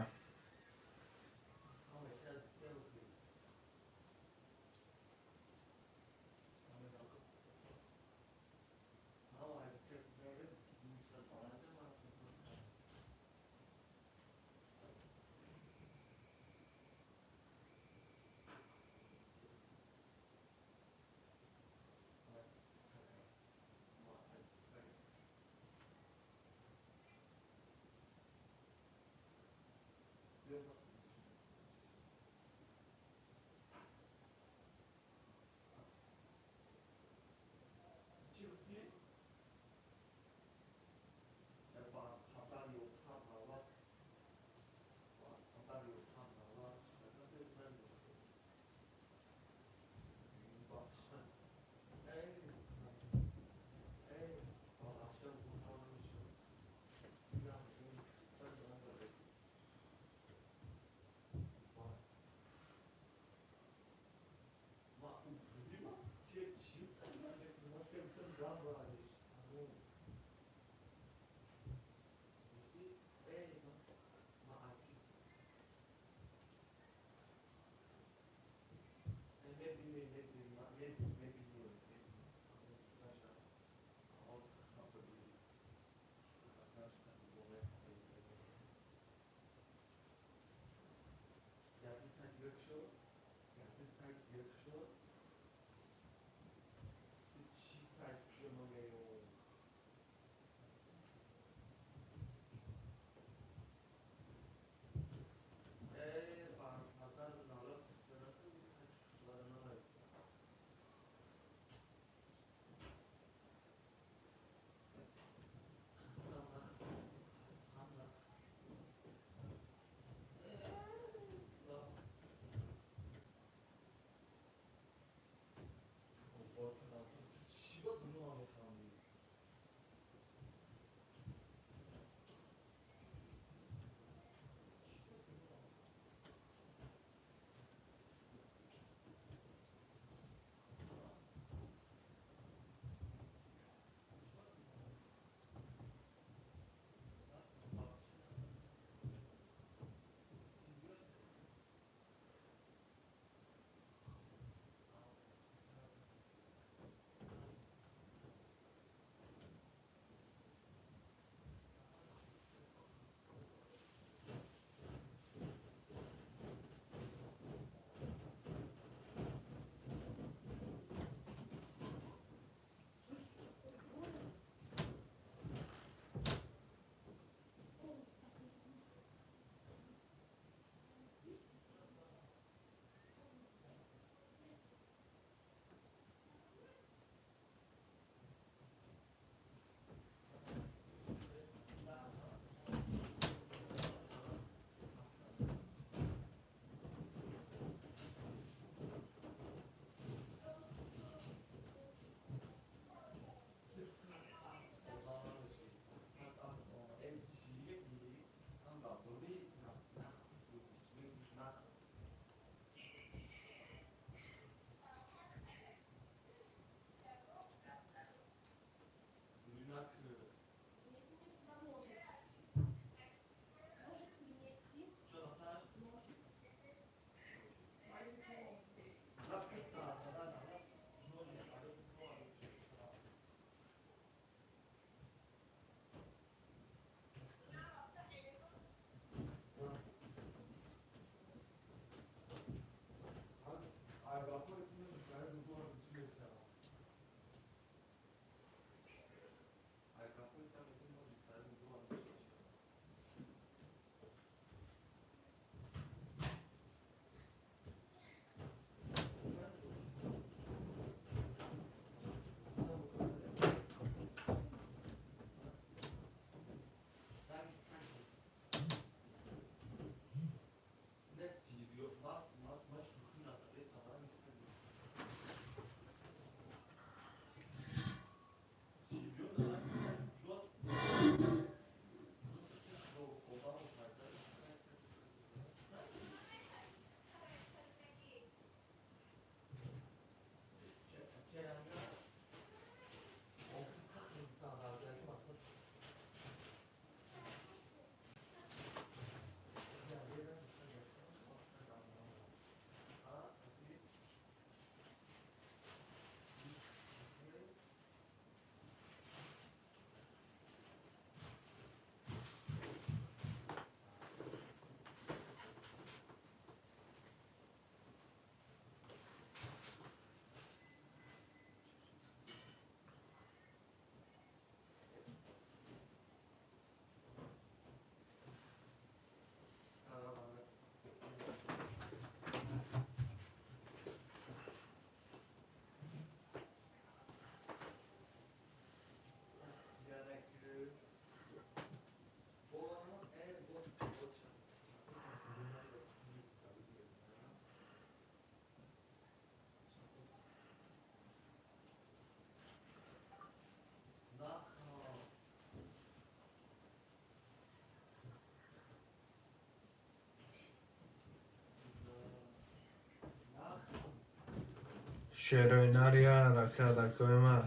Шерои нария ҳаракат акои ма.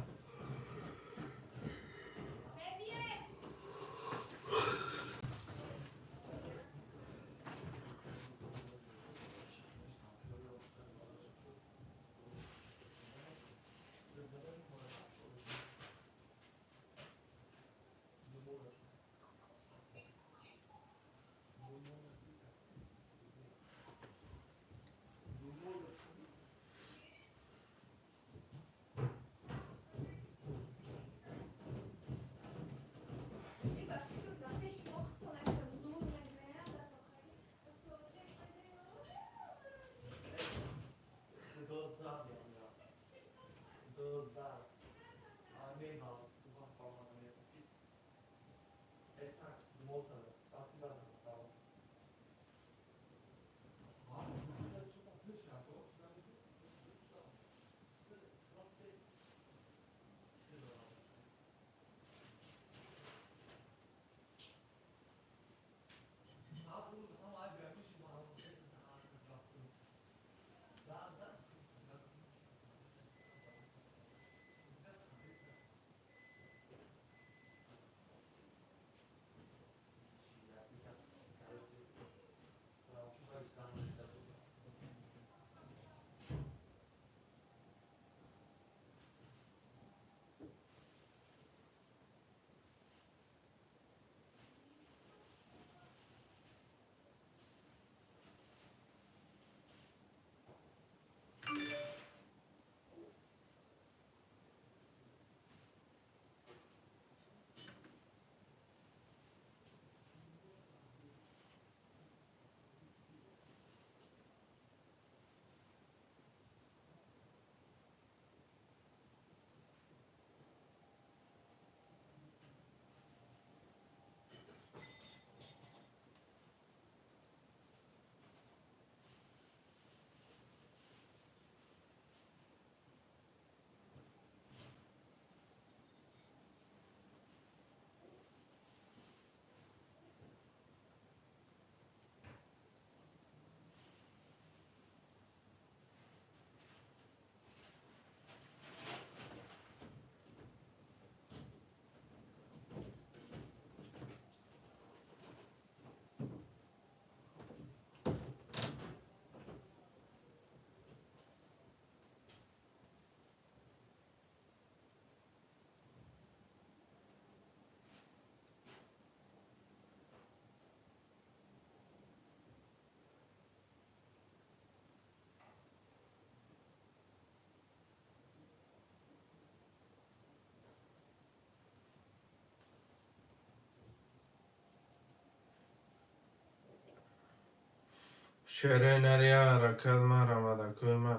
Шерои нария ҳаракат марҳамат акои ма.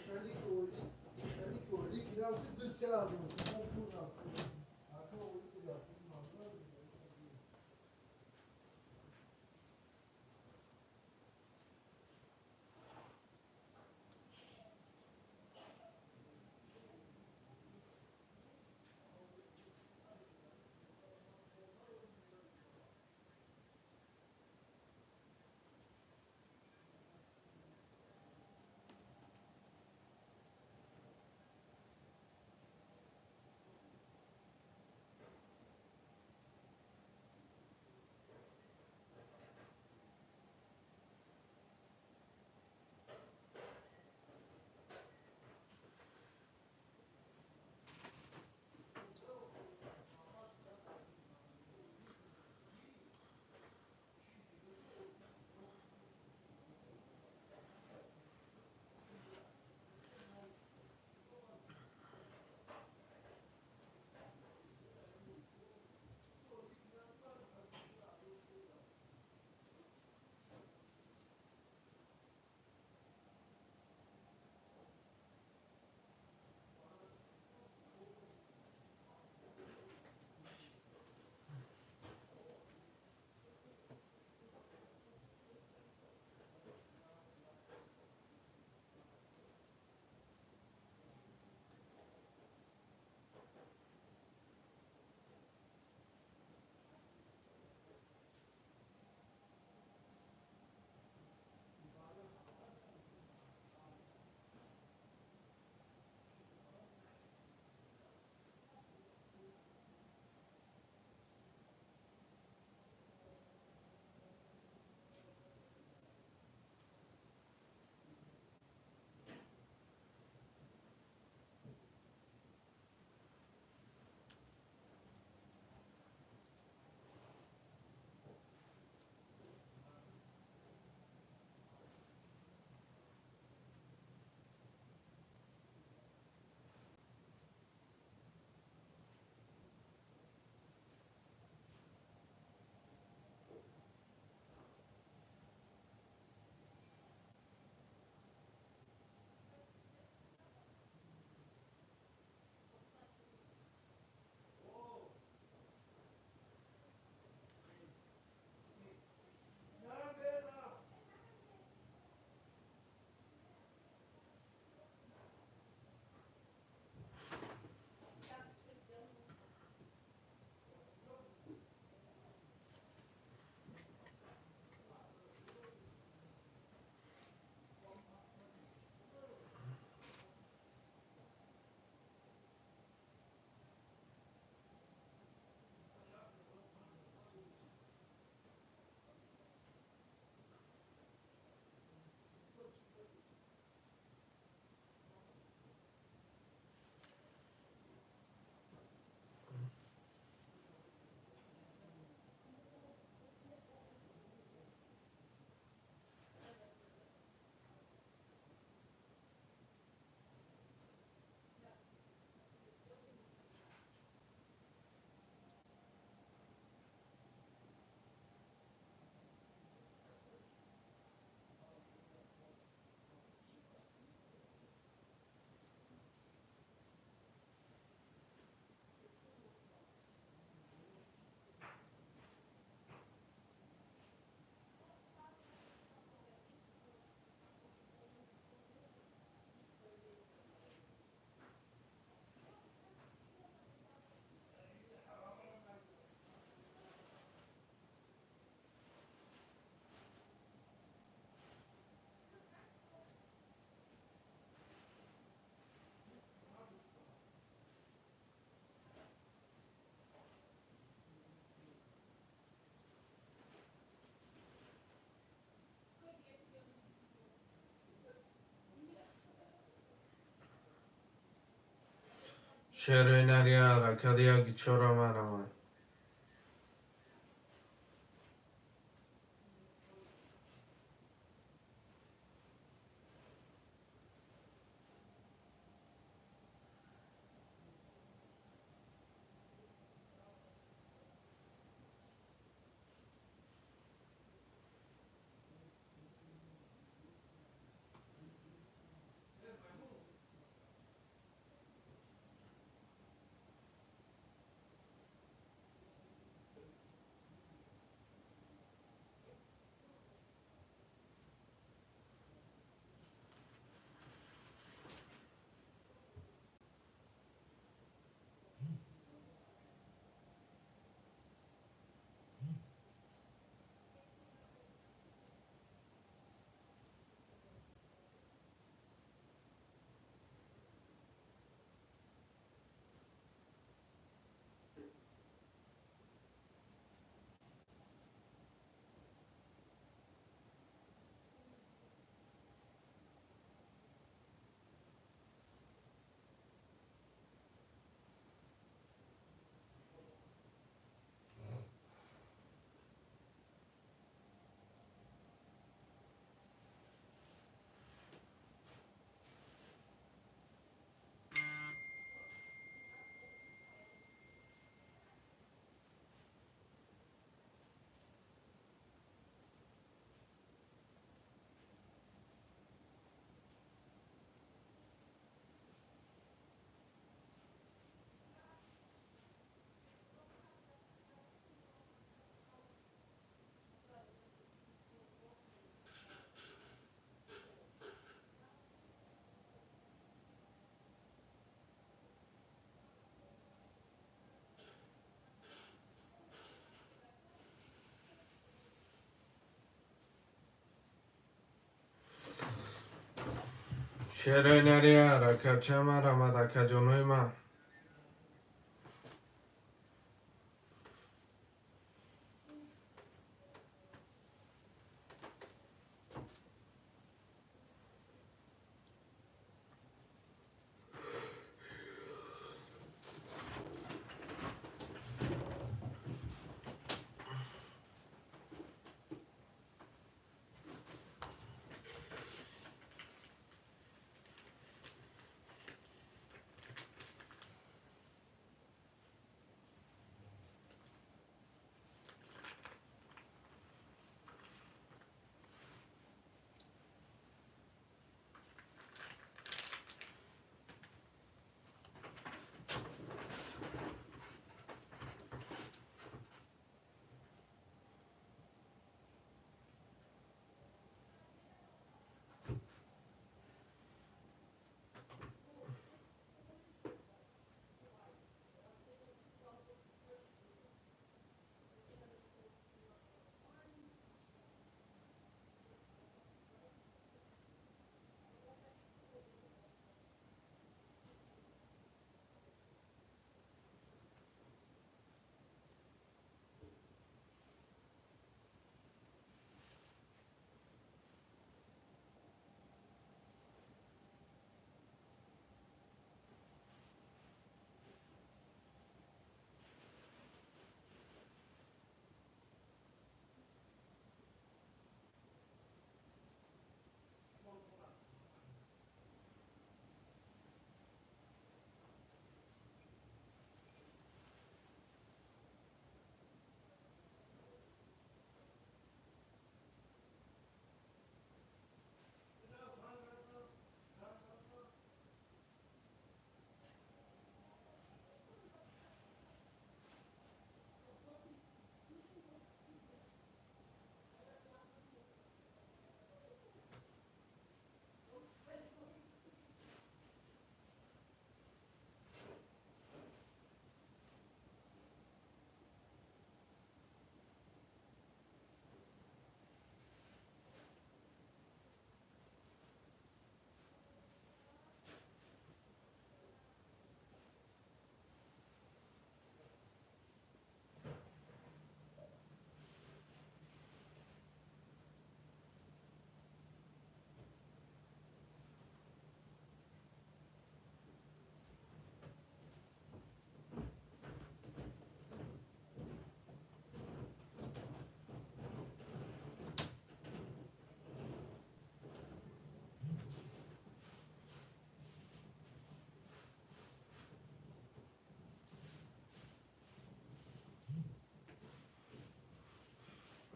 خیلی گویی. Шерои нария ҳаракат яки чора марамад. Шерои нария ҳаракат ча марамад, акаҷонои ман.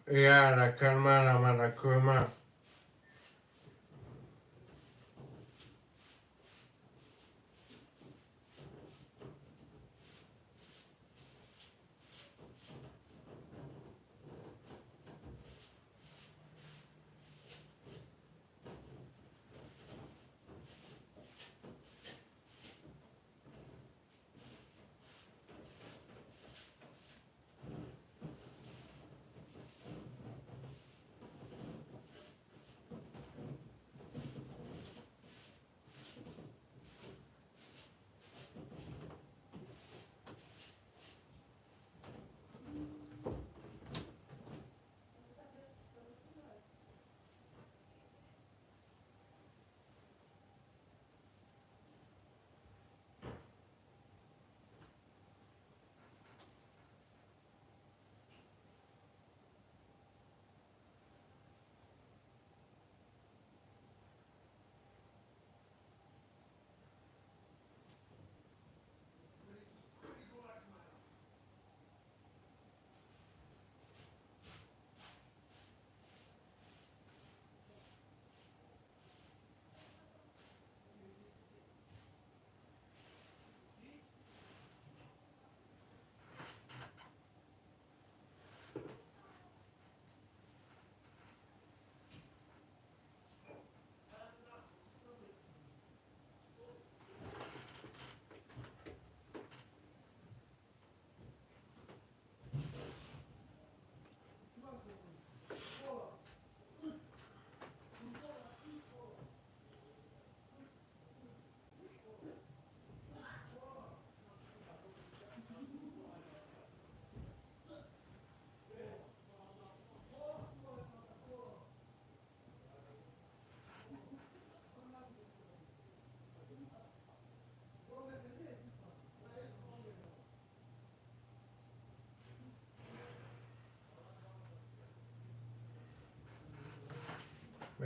Я кармана маракума.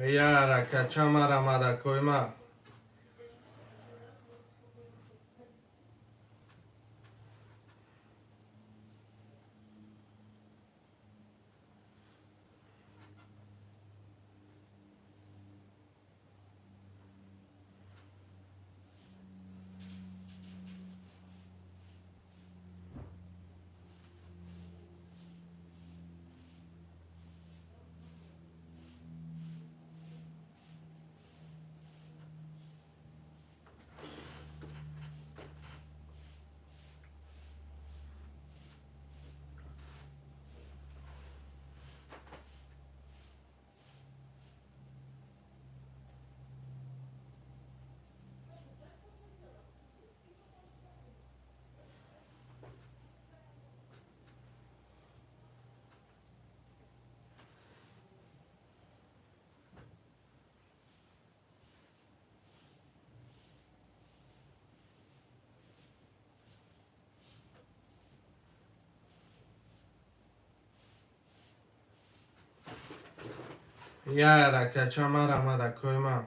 Яра качамара маракума. Яра качамара маракума.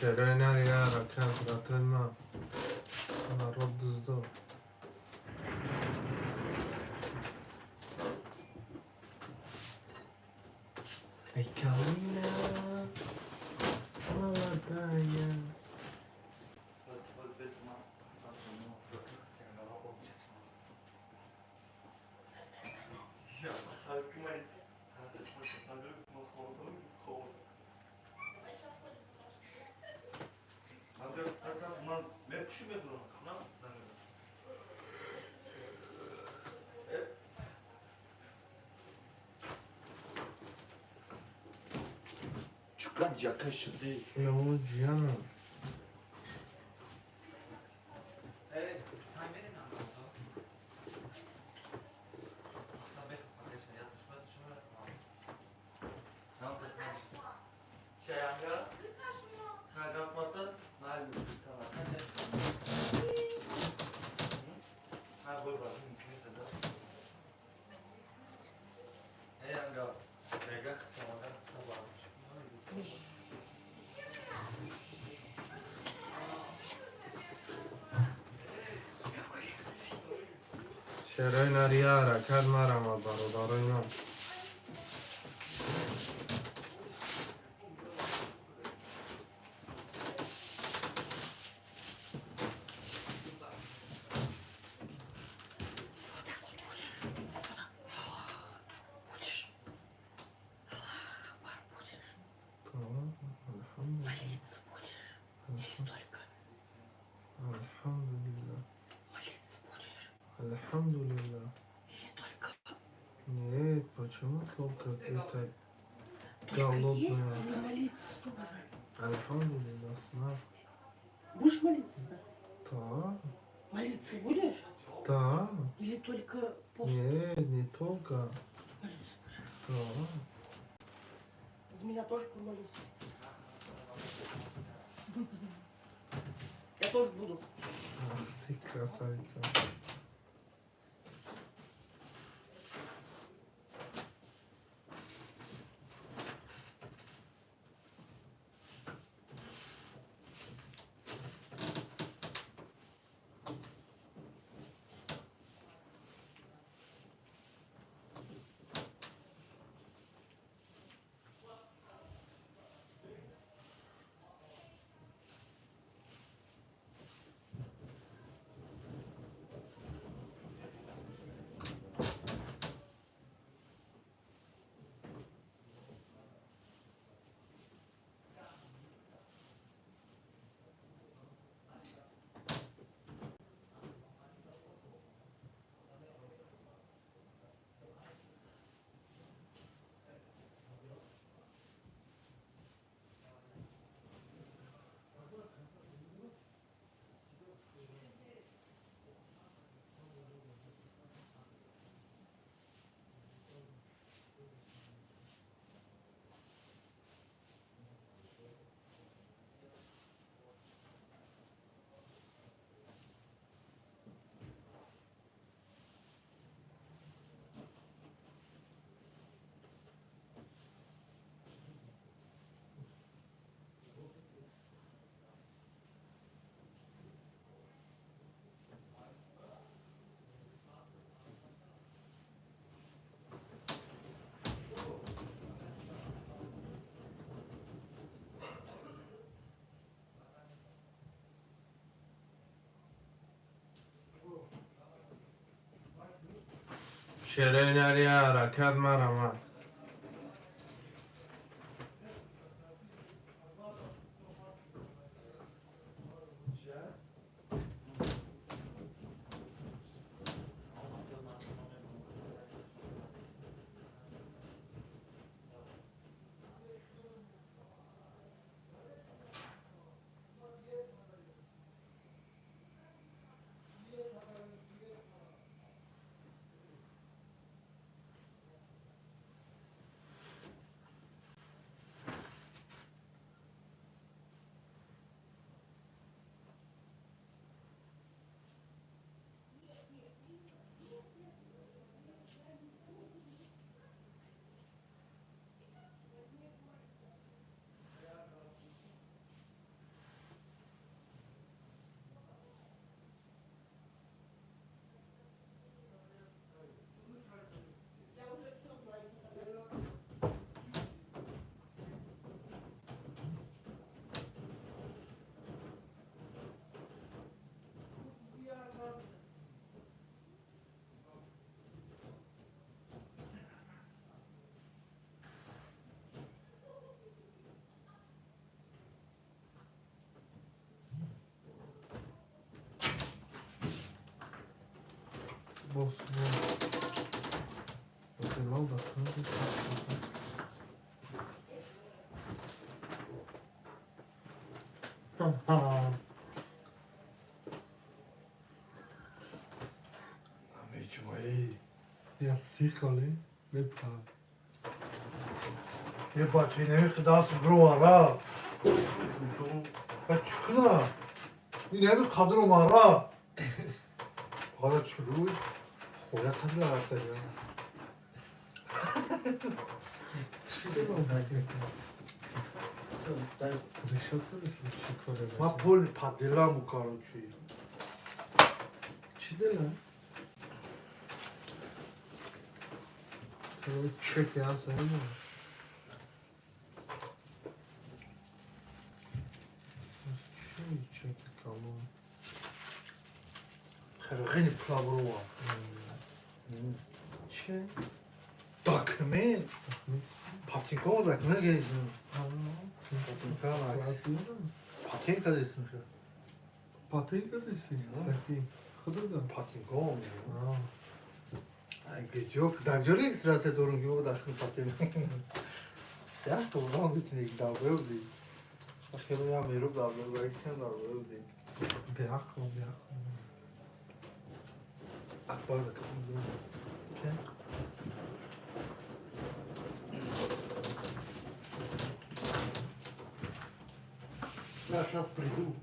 Шерои нари ҳаракат, братои ман. Народ дуздо. Эй, калина, молодая. Ну, Диана. Шерои нари ҳаракат марама, бародарои ман. Будешь? Аллах Акбар будешь? Алҳамдулиллах. Молиться будешь? Или только Алҳамдулиллах. молиться будешь? Алҳамдулиллах. Или только Нет, почему только это только есть голодная? или молиться тоже? Алҳамдулиллах, сна. Будешь молиться? Да, Молиться будешь? да. Или только пост Нет, не только. молиться будешь? Да. За меня тоже помолись. Я тоже буду. Ах ты красавица. Шерои нари ҳаракат марама. Бос, бос. Билал да. Намечмаи. Я сихали, мепарад. Е бача, инами даст бировара. Ба чӣ куна? Инами қадр омара. Ҳала чӣ рӯй? Хоя қадр рафта. Ма пол паделаму, короче. Чӣ дела? Чек я сам. Чек калон. Хеле пула бирова. Че? Документ. Патинка документ гейсин. Патинка. Патинка дейсин. Патинка дейсин? Таки. Худо да. Патинка. Ай геҷо дар ҷо регистрация дорум ки дахни патент. Я солам битини давбе. Хеле ям меруб давбе, барикан давбе. Беақл, беақл. Акбар да кам. Ке? Я сейчас приду.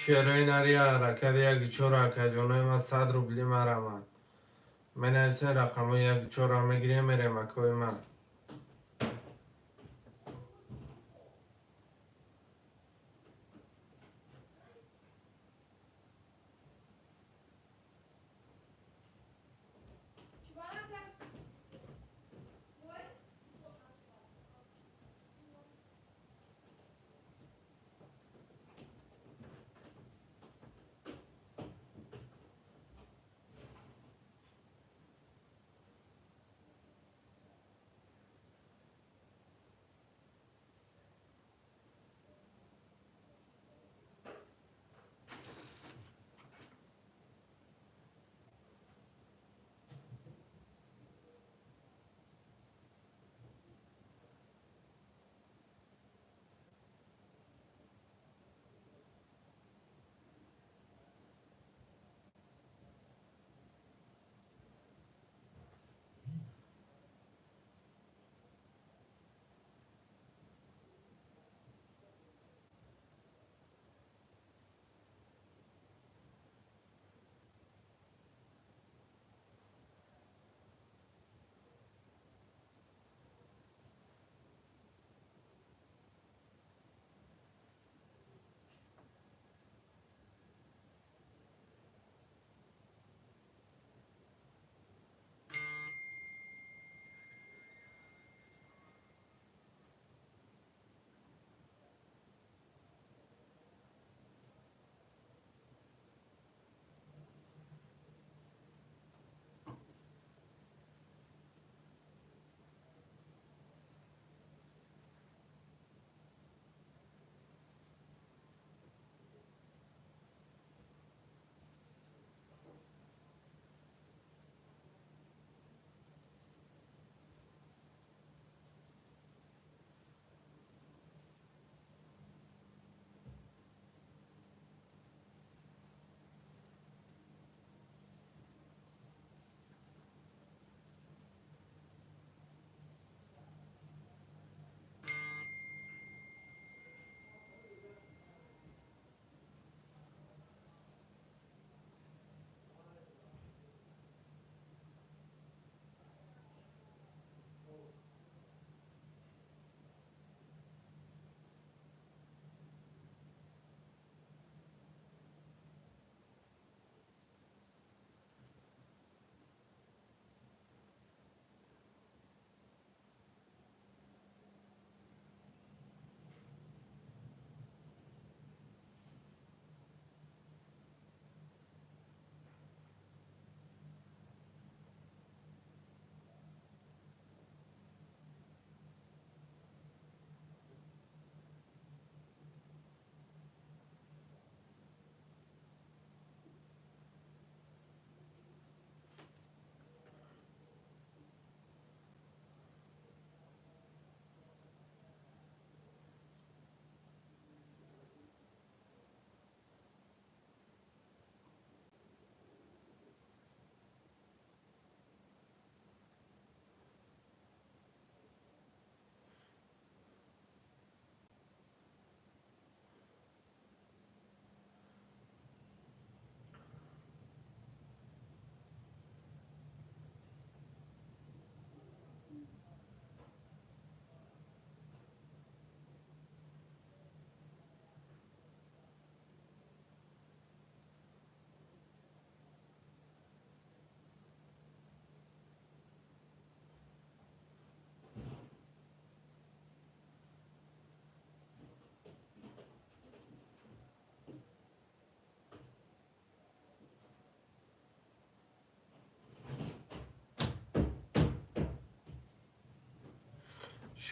Шерои нари ҳаракат як чор акаҷонои ма 100 рубли марамад. Менависен рақамҳои як чорро мегирем, мерем акои ман.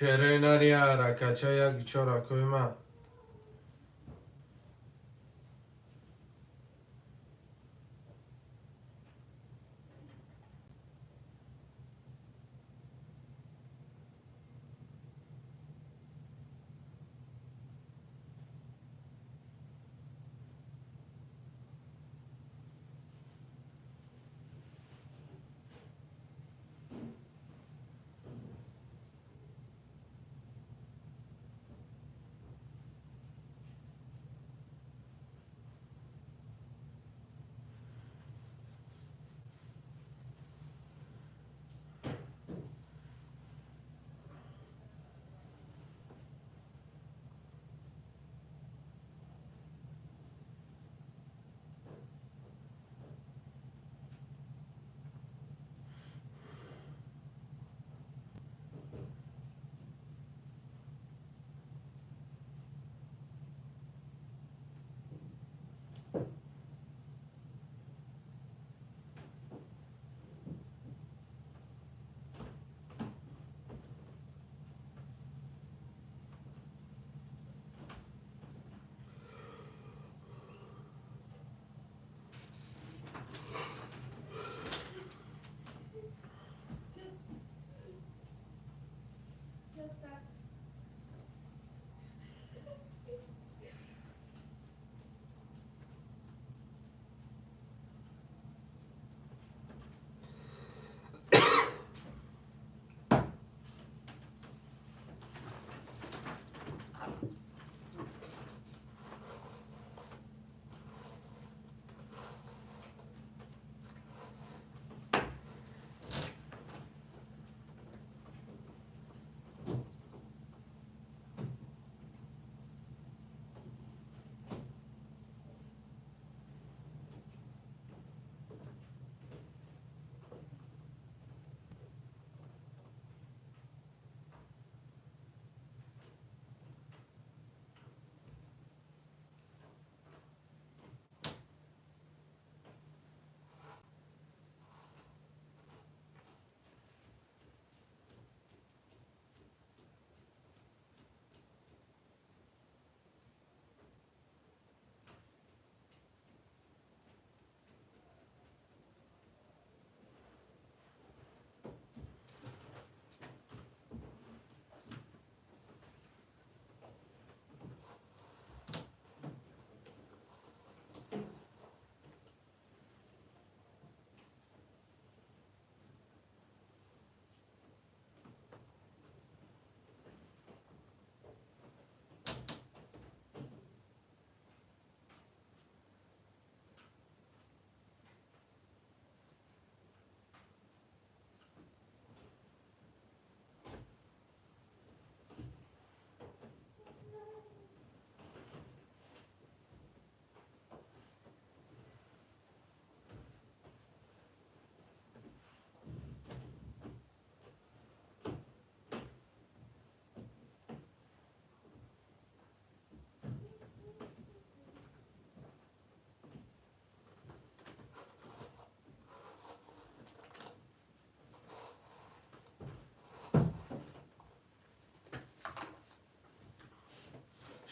Шерои нари ҳаракатча як чор акои ман.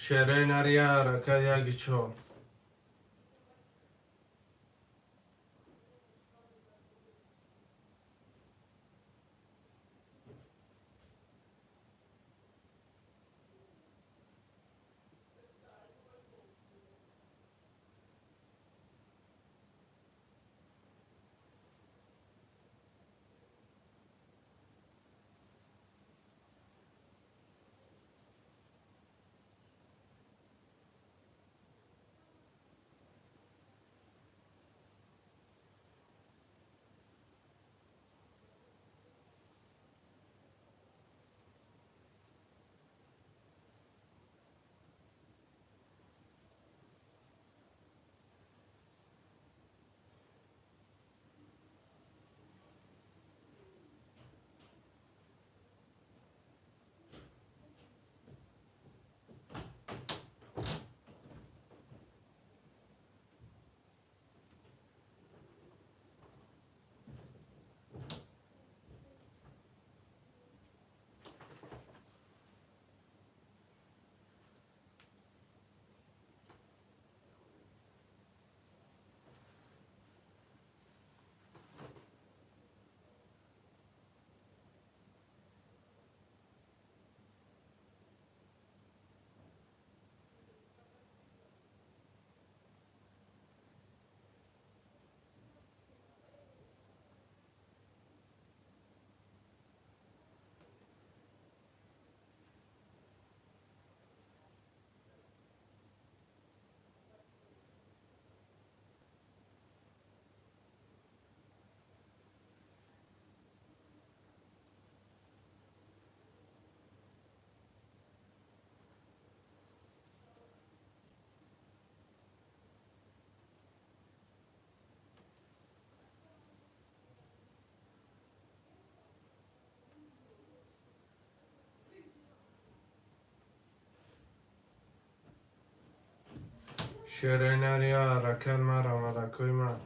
Шерои нария ҳаракат яки чор. Шерои нария ҳаракат марамадакои ман.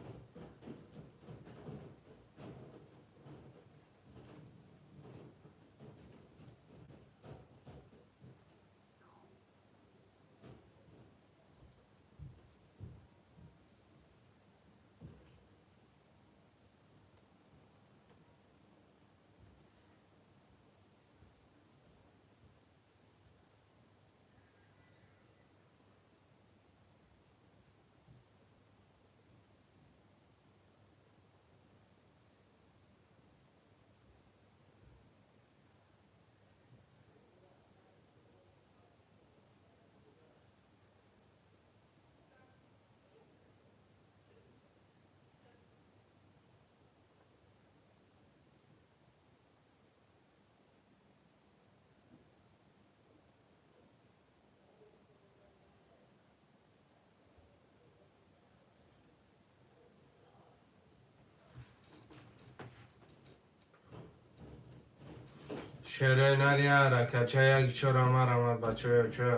Шерои нария ҳаракатча яки чора марамад бачаё чо.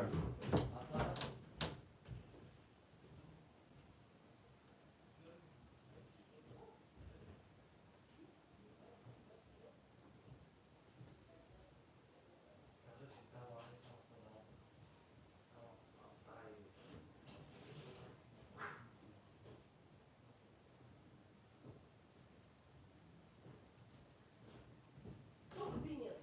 Кабинет.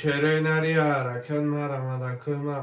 Черои нари ҳаракат марамадакои ма.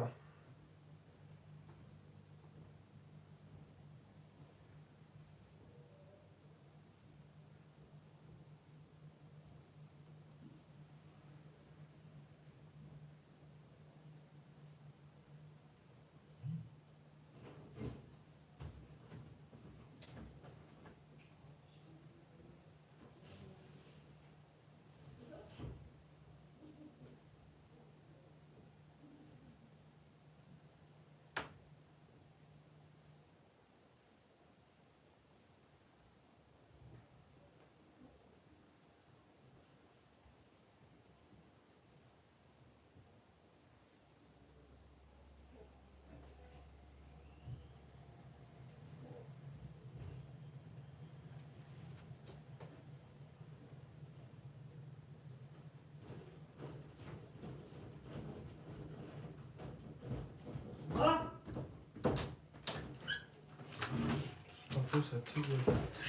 Успокойся, тигр.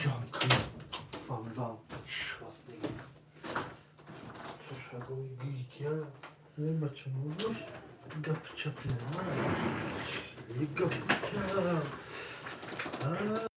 Жан-Клод Ван Дам. Шварценеггер. Слушай, гикя. Не бача, ну гапча Гапча. А.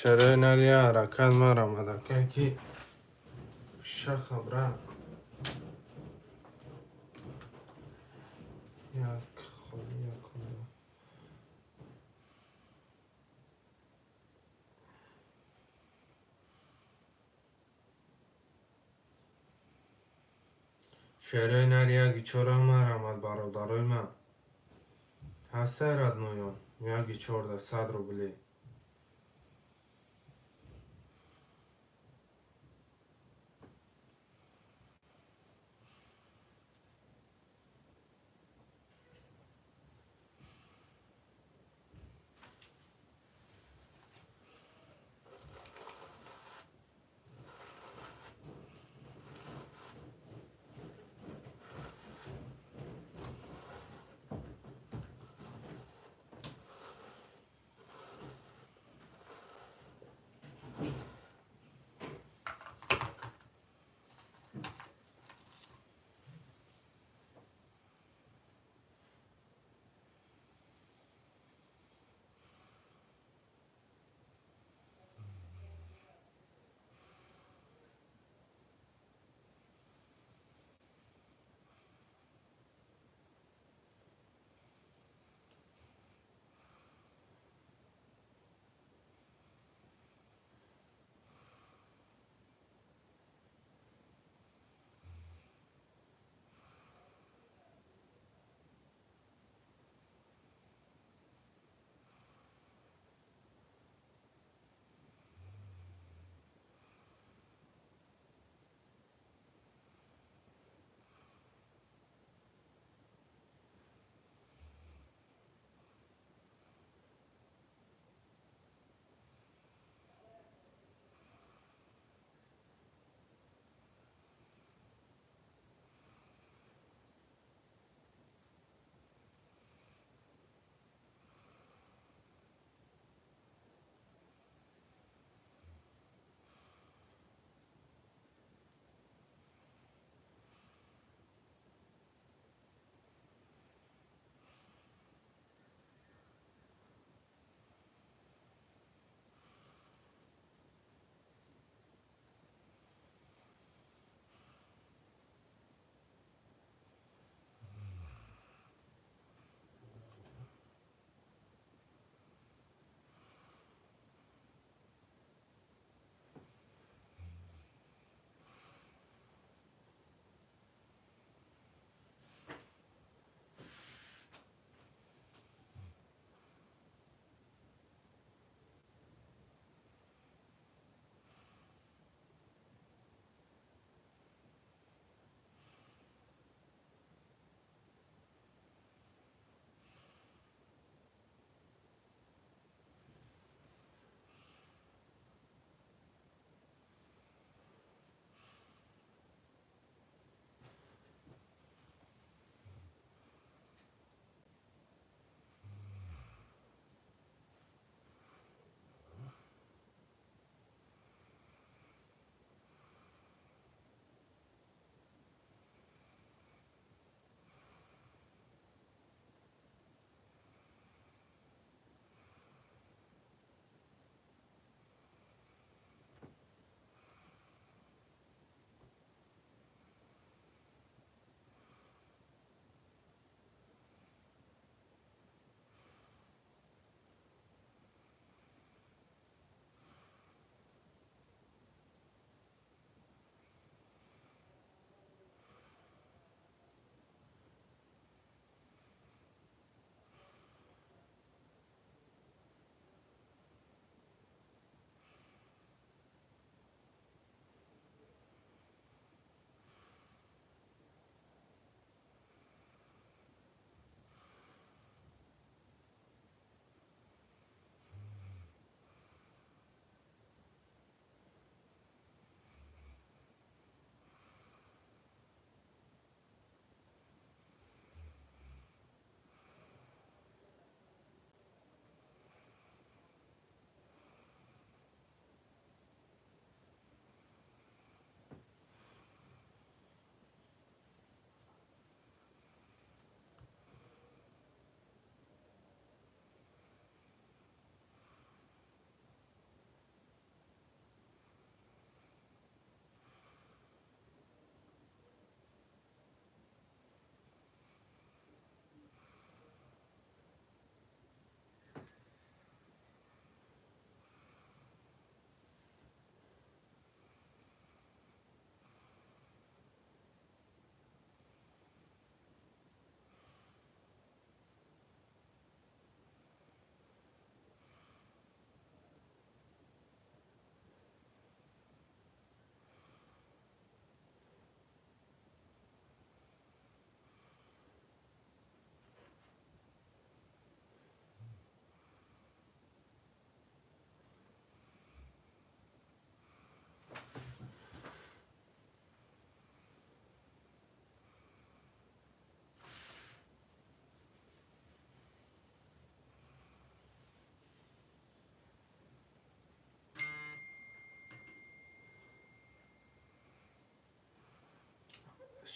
Шарои нария ҳаракат марамад, ака, ки шаха, брат. Як холи, як хонда. Шерои нар яки чора марамад, бародарои ман. Ҳастай, родной он, яки чорда 100 рубли.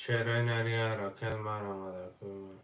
Шерои нари ҳаракат марамад акои ман.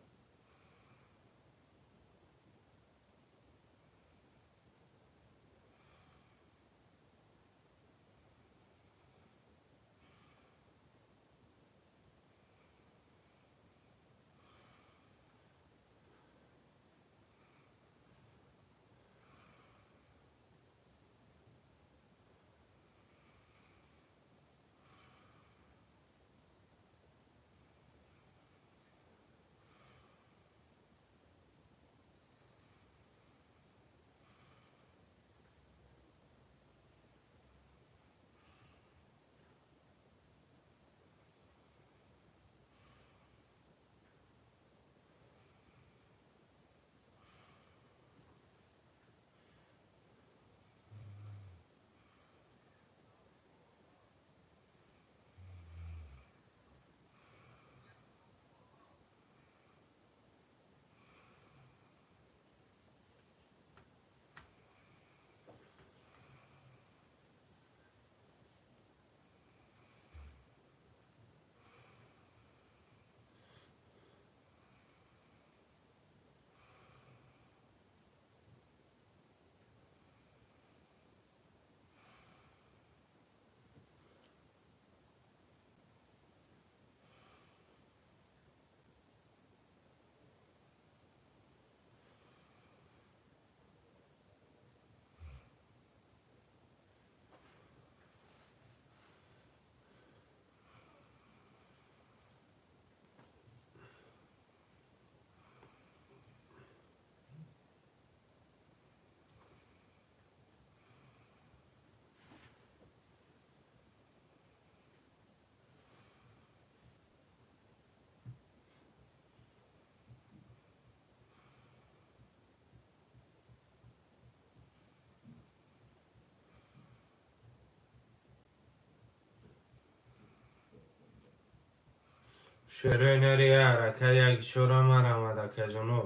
Шерои нари ҳаракат як чора марамад акаҷоно.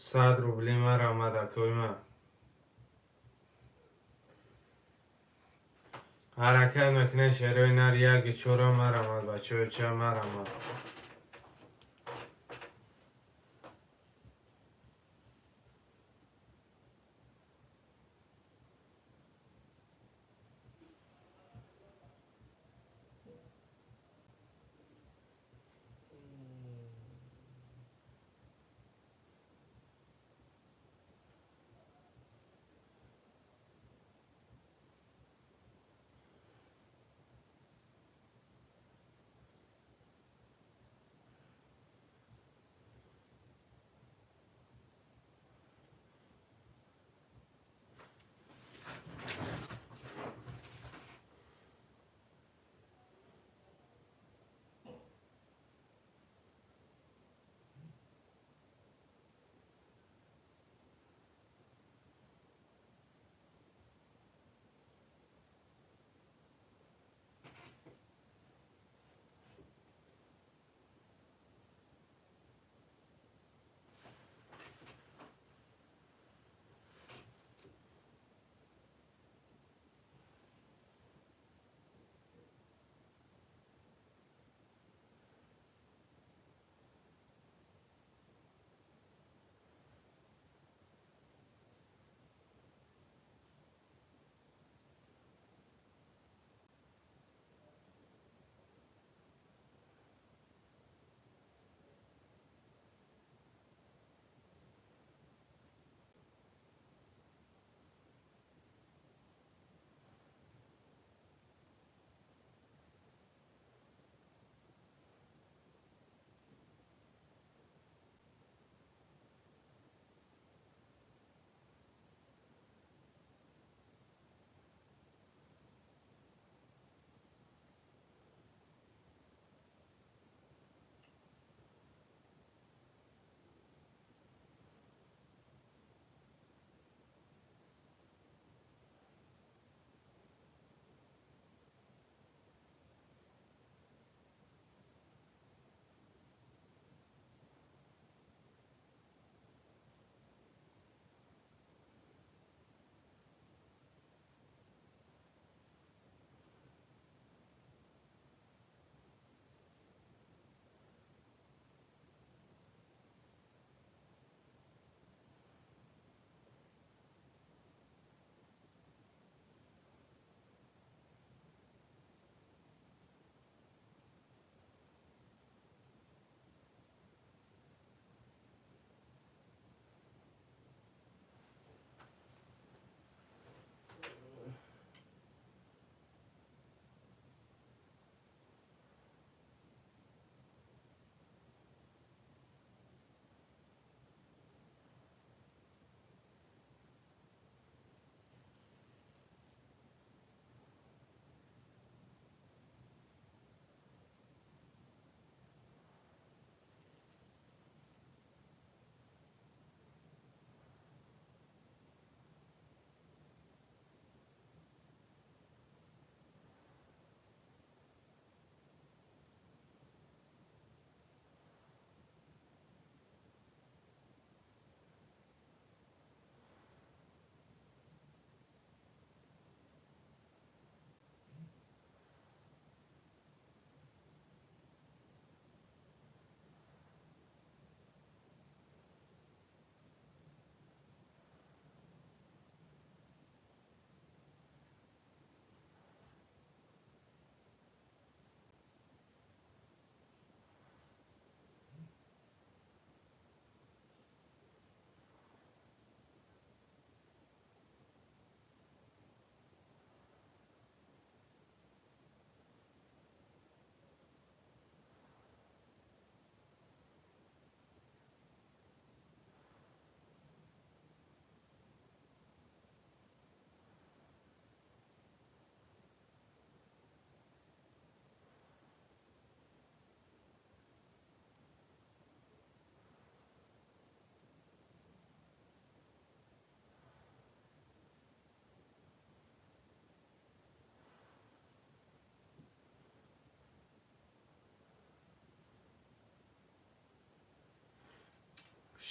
100 рубли марамад акои ман. Ҳаракат мекунед шерои нар як чора марамад бачаҳо марамад.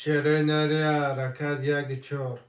Шерои нари ҳаракат 1-4.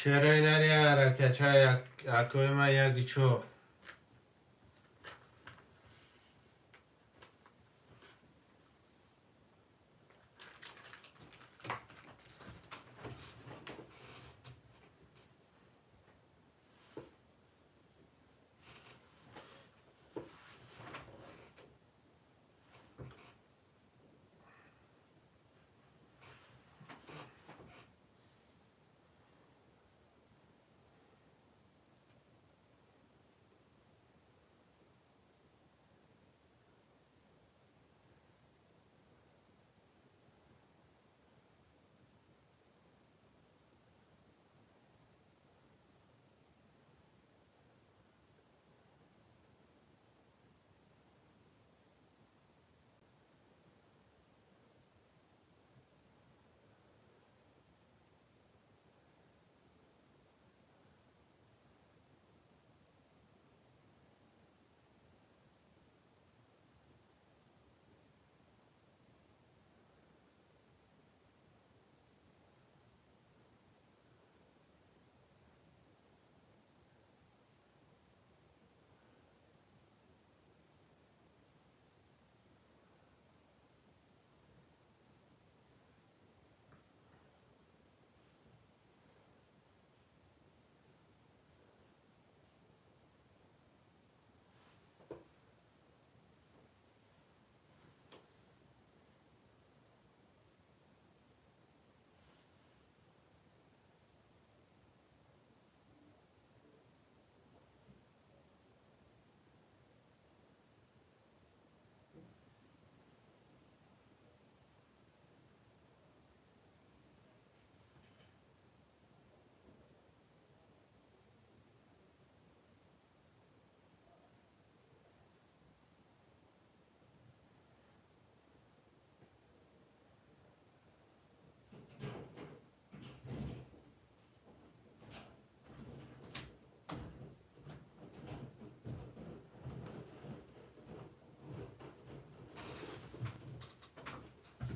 Шерои нари ҳаракатча акои ман 1-4.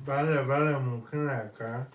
Бале, бале, мумкин ака.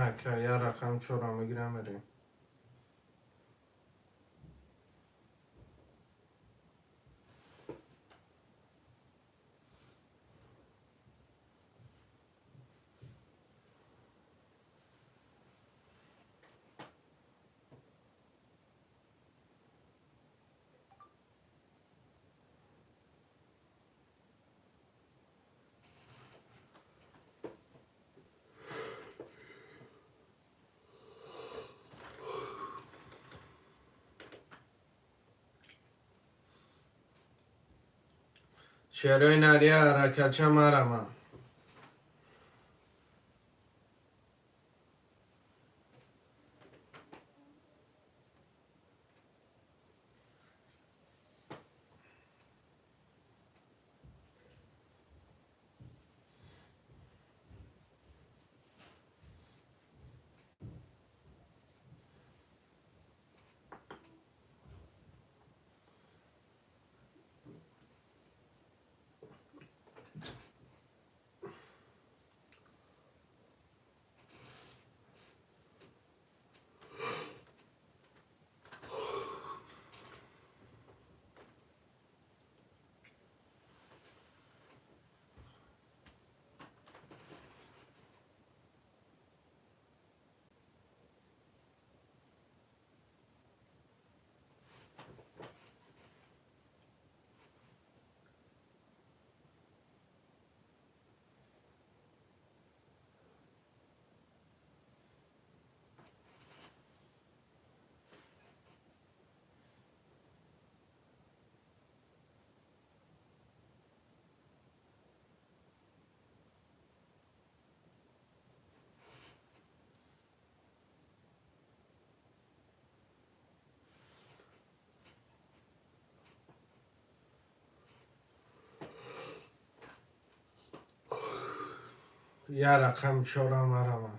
На, ака, я рақам чора мегирам, мерем. Шерои нария ҳаракатча марама. Я рақам чора марама.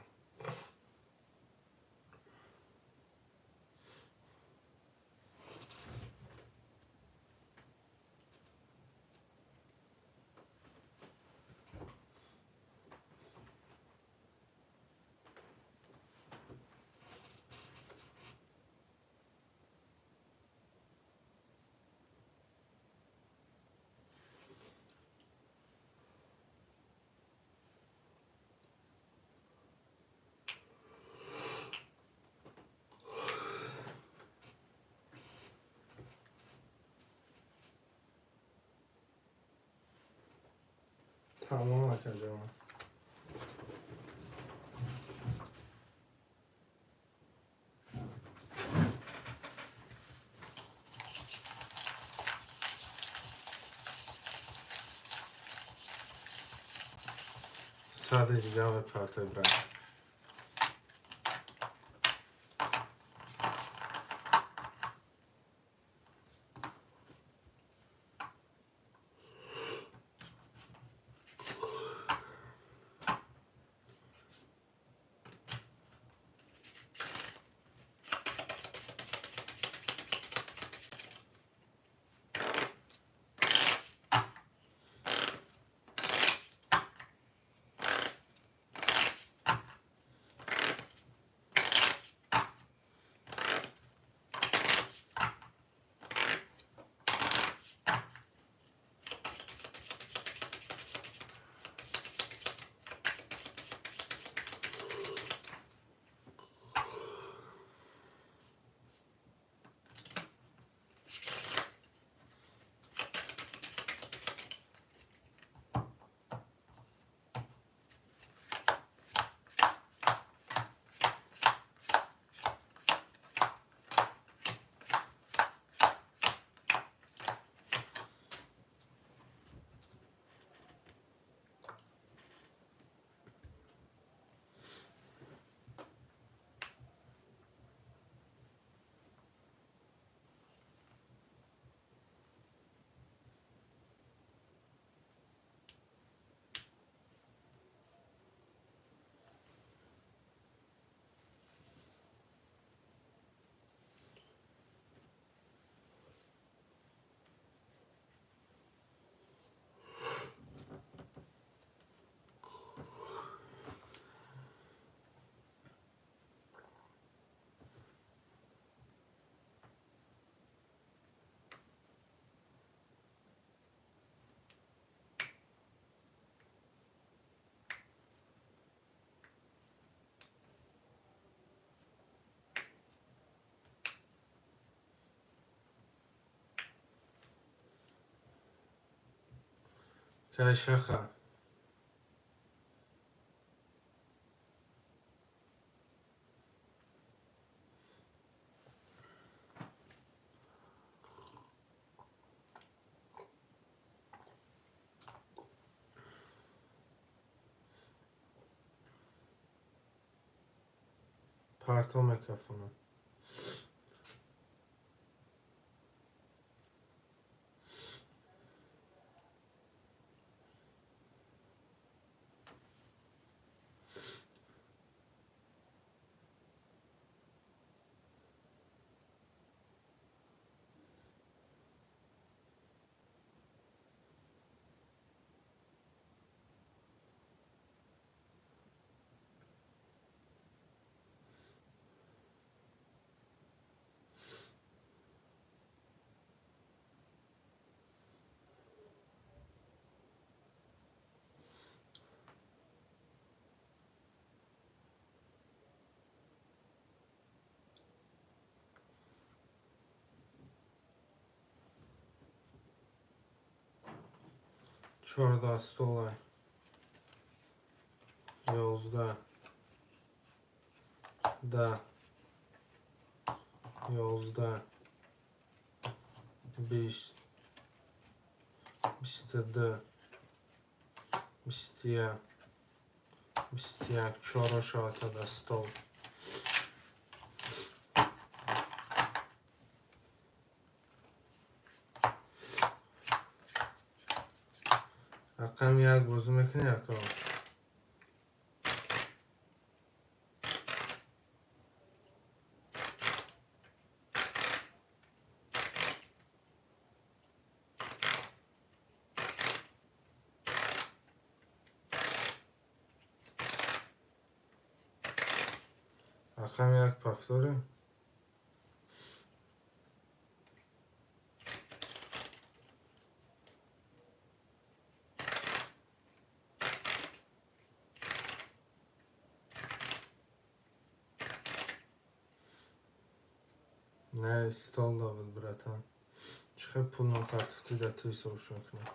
Тамом, акаҷон. Сади дига мепартой, брат. Кайшаха. Парто мекафонам. Чордаҳ стола. 11. 10. 11. 20. 22. 21. 21. Чоро шавад стол. Рақами як бозӣ мекунӣ, ако? Рақами як повтори. Не, стол дабуд, братан. Чӣ хел пул напартофтӣ, да ту ҳисобш мекунӣ?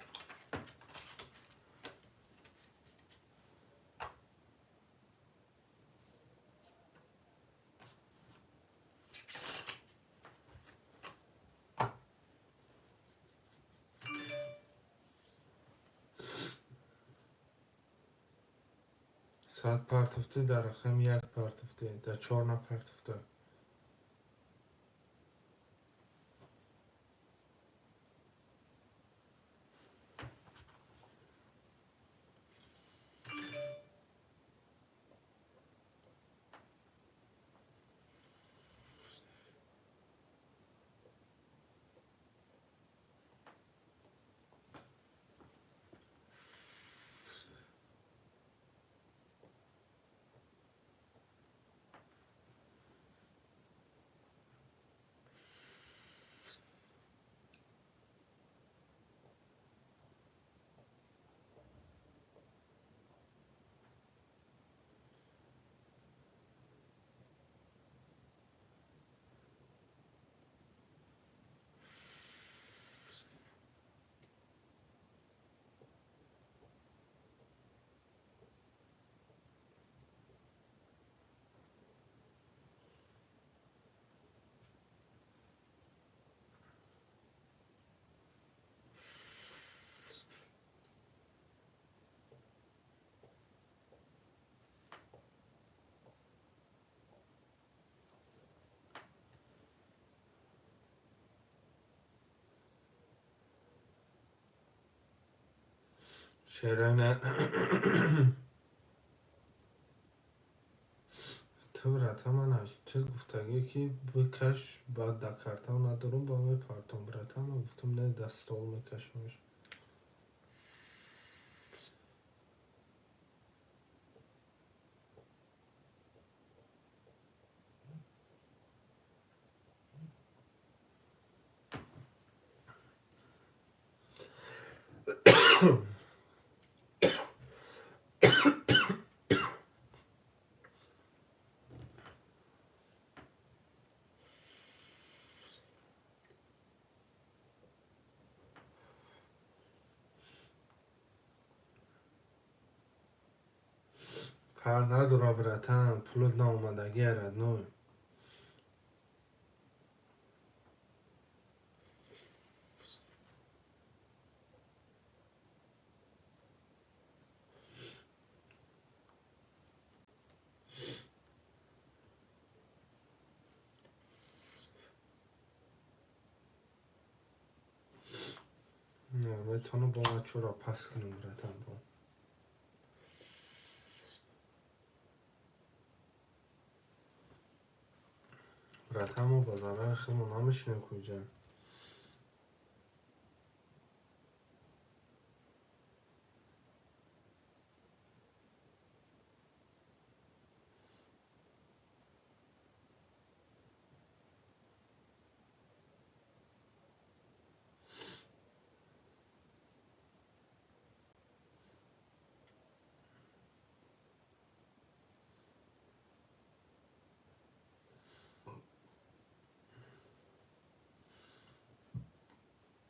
Саат партофтӣ, дар рақами як партофтӣ, дар чор напартофта. Шерана ту, братан, ман аз ту гуфтагӣ, ки бикаш, баъд да картам надорум, ба мепартом, братан. Ман гуфтам, не, да стол мекашамш. Фарқ надора, братан, пулот наомадагия, родной. Метавонам бо ман чора пас кунам, братан, бо. Братан, мо ба зарари худмон намешинем куҷа.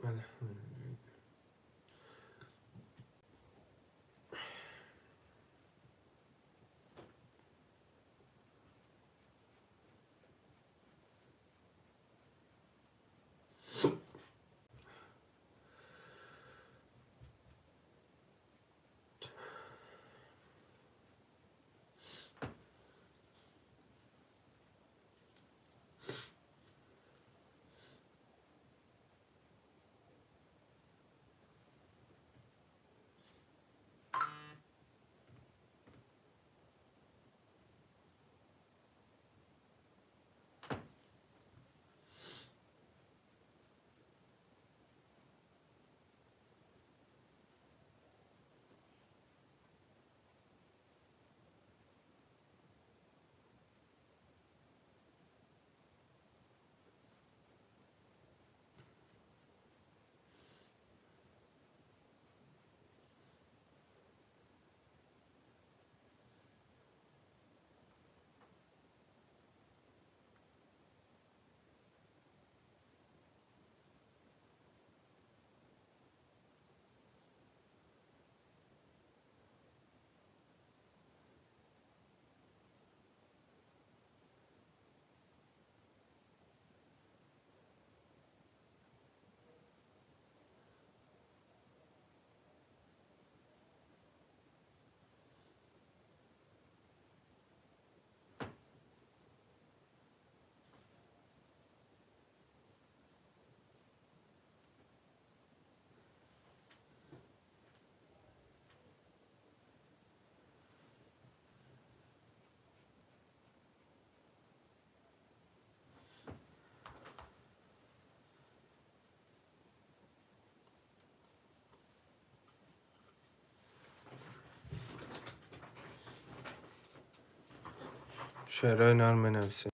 Алҳамдулилла. Шеърои нарм менависем.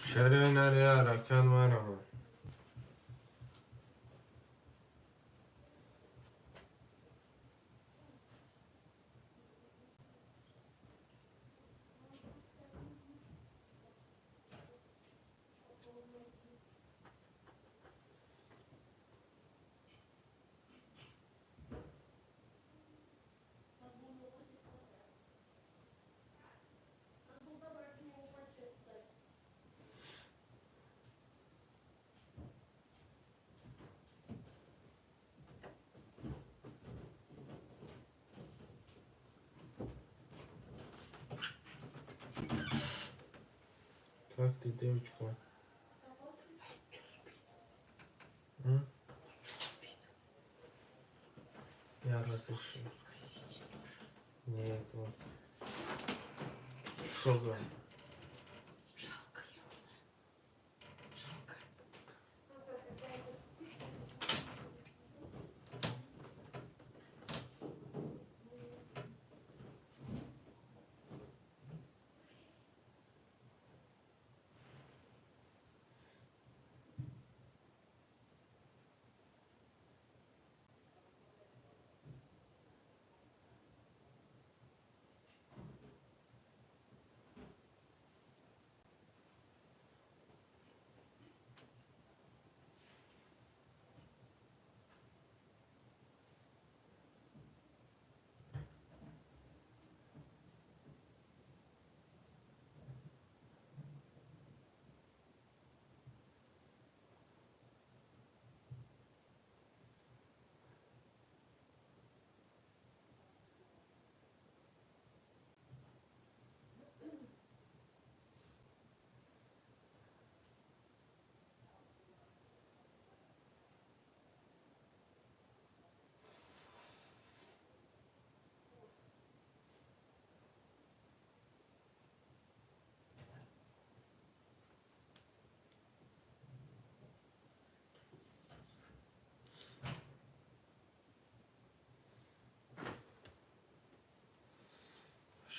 Шерои нари ҳаракат марама. Как ты, девочка? М? Я разрешил. Нет, вот. Шога. Жалко, Жалко.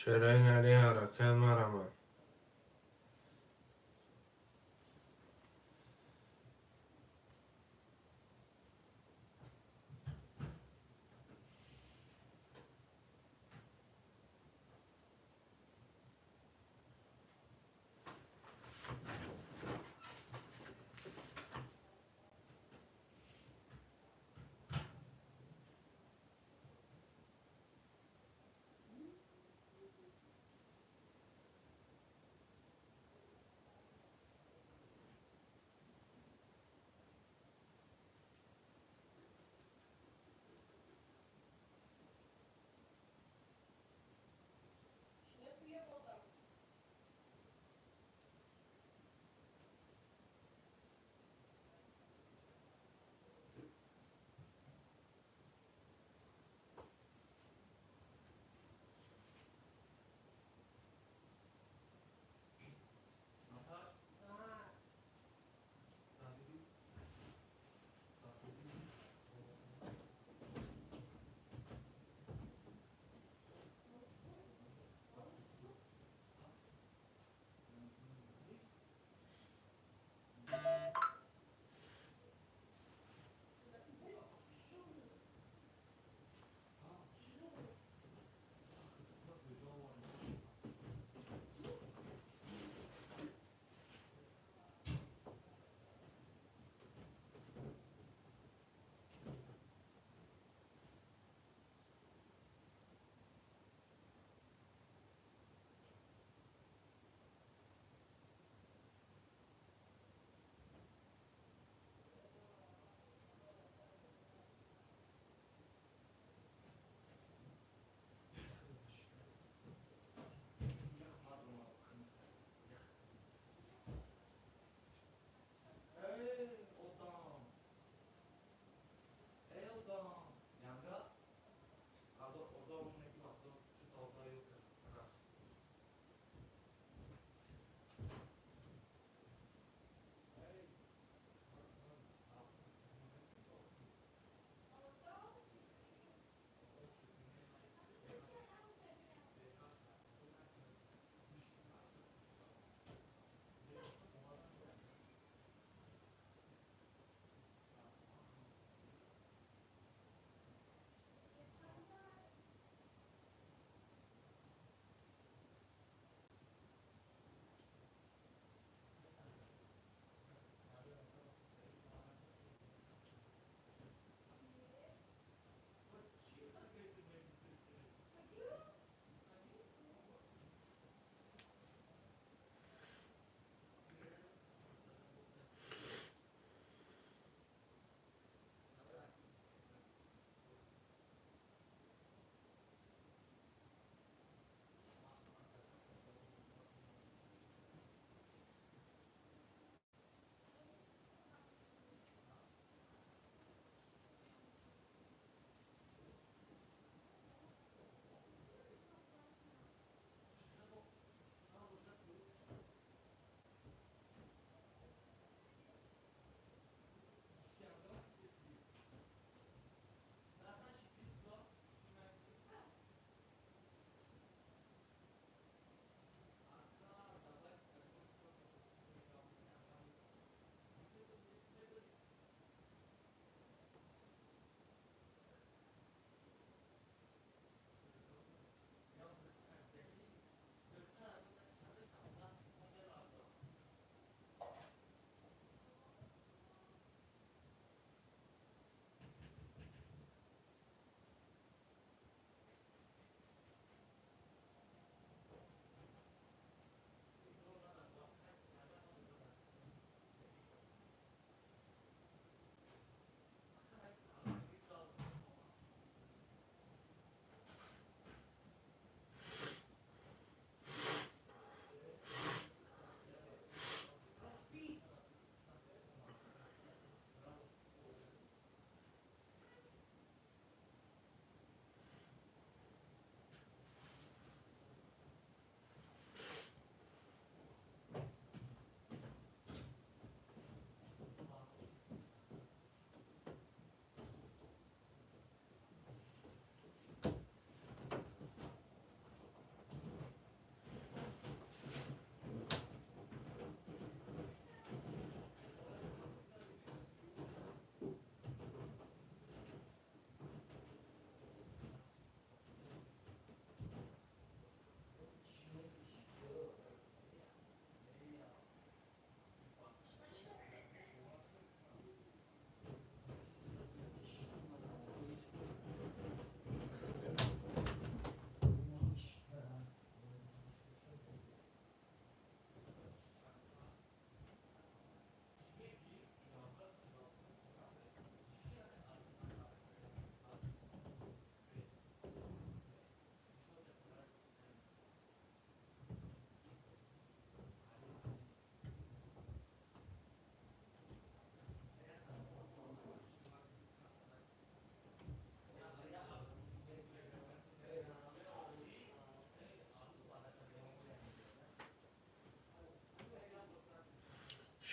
Шерои нари ҳаракат марама.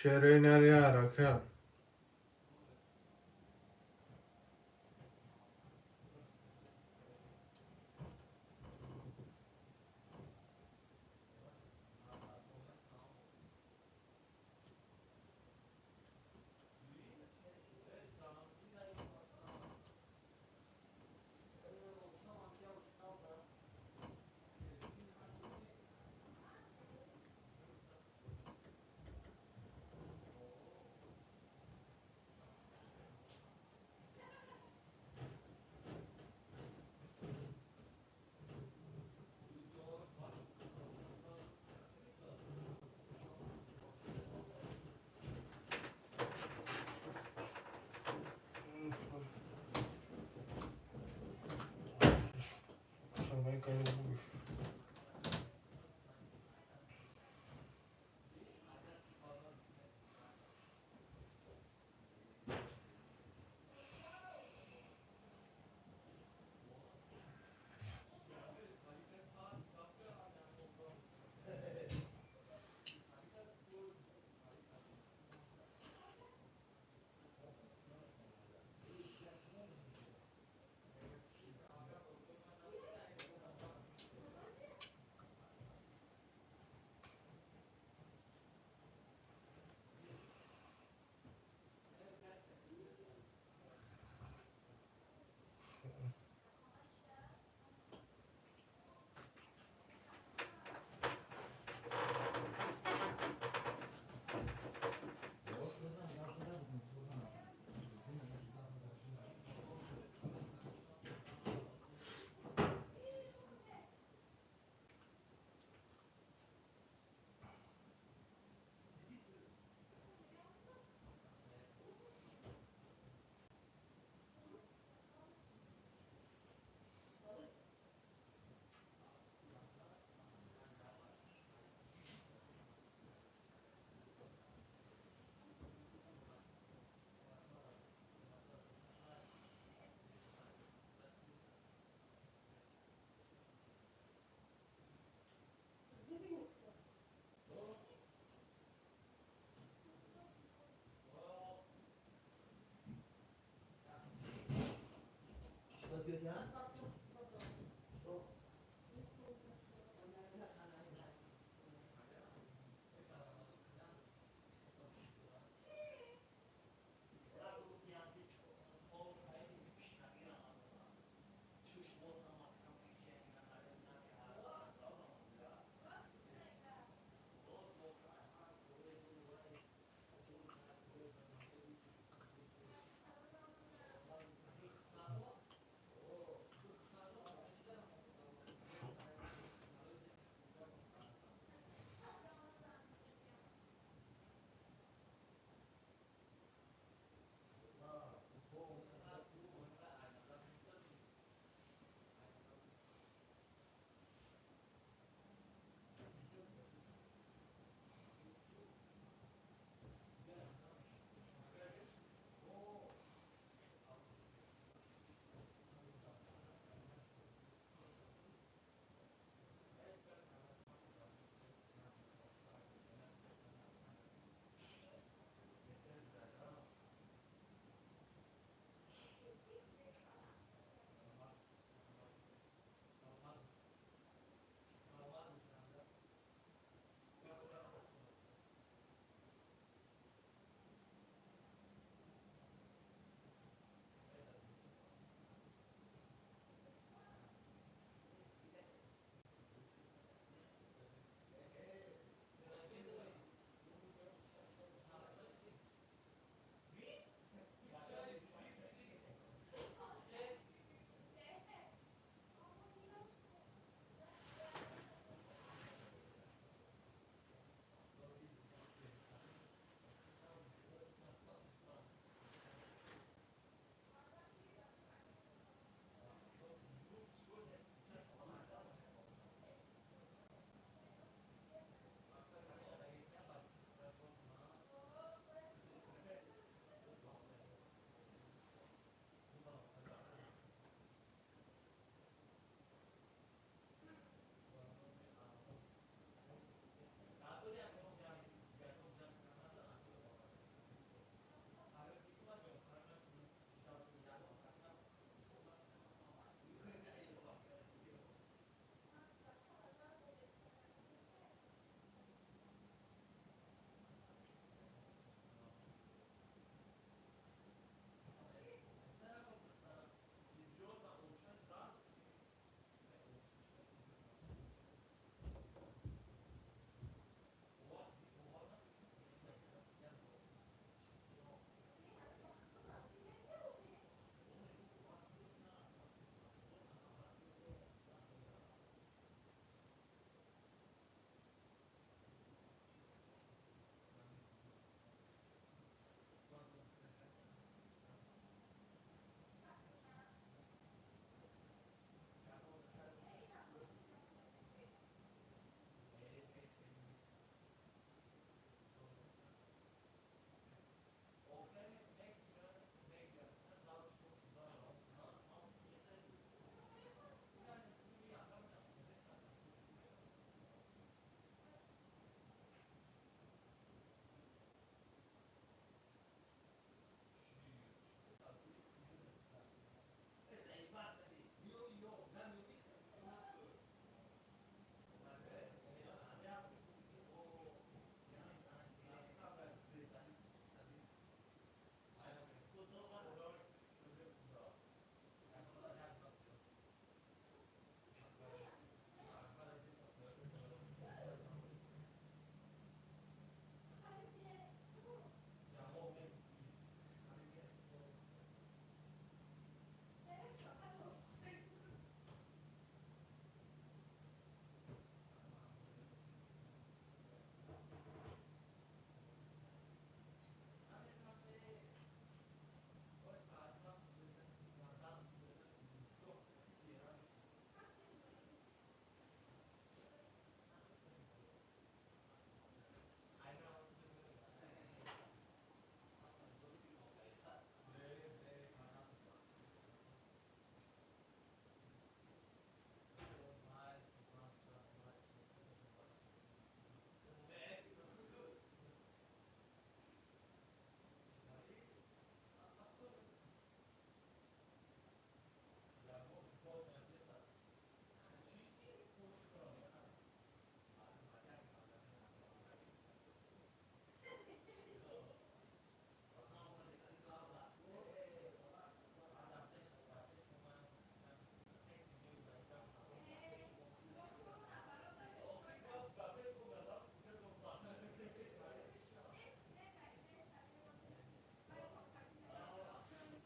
Шерои нари арака.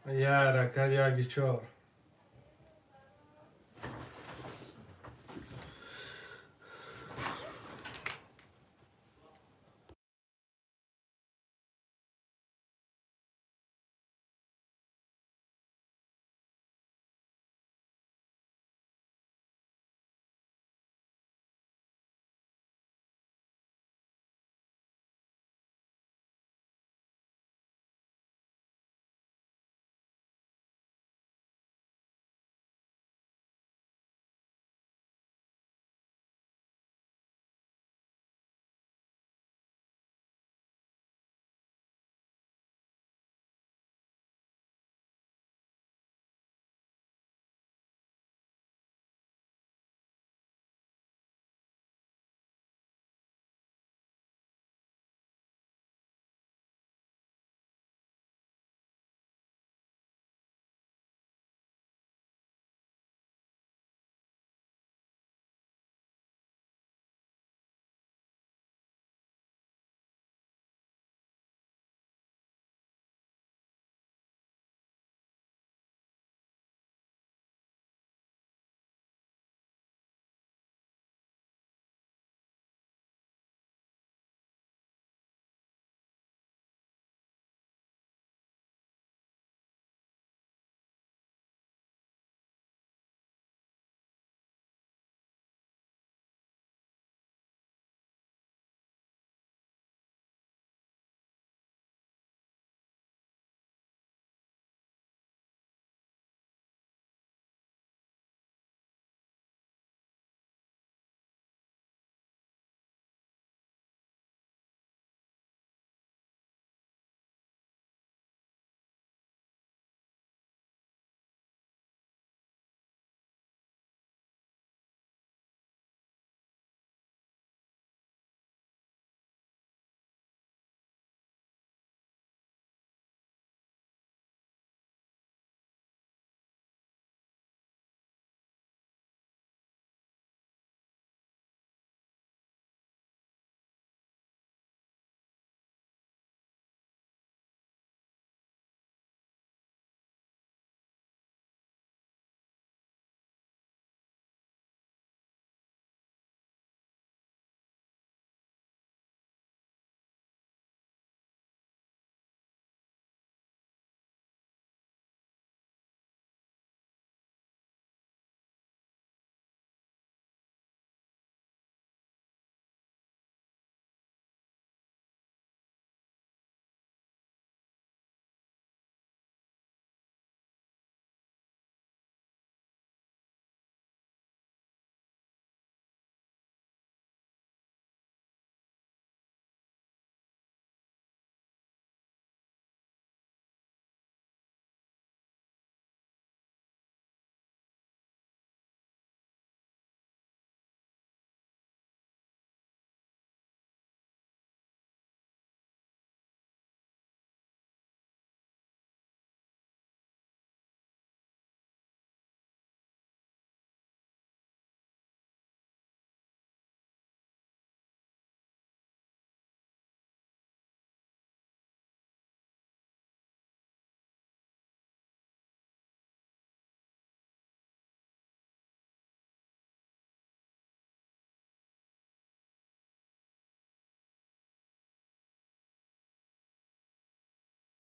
Я ҳаракат, яки чор.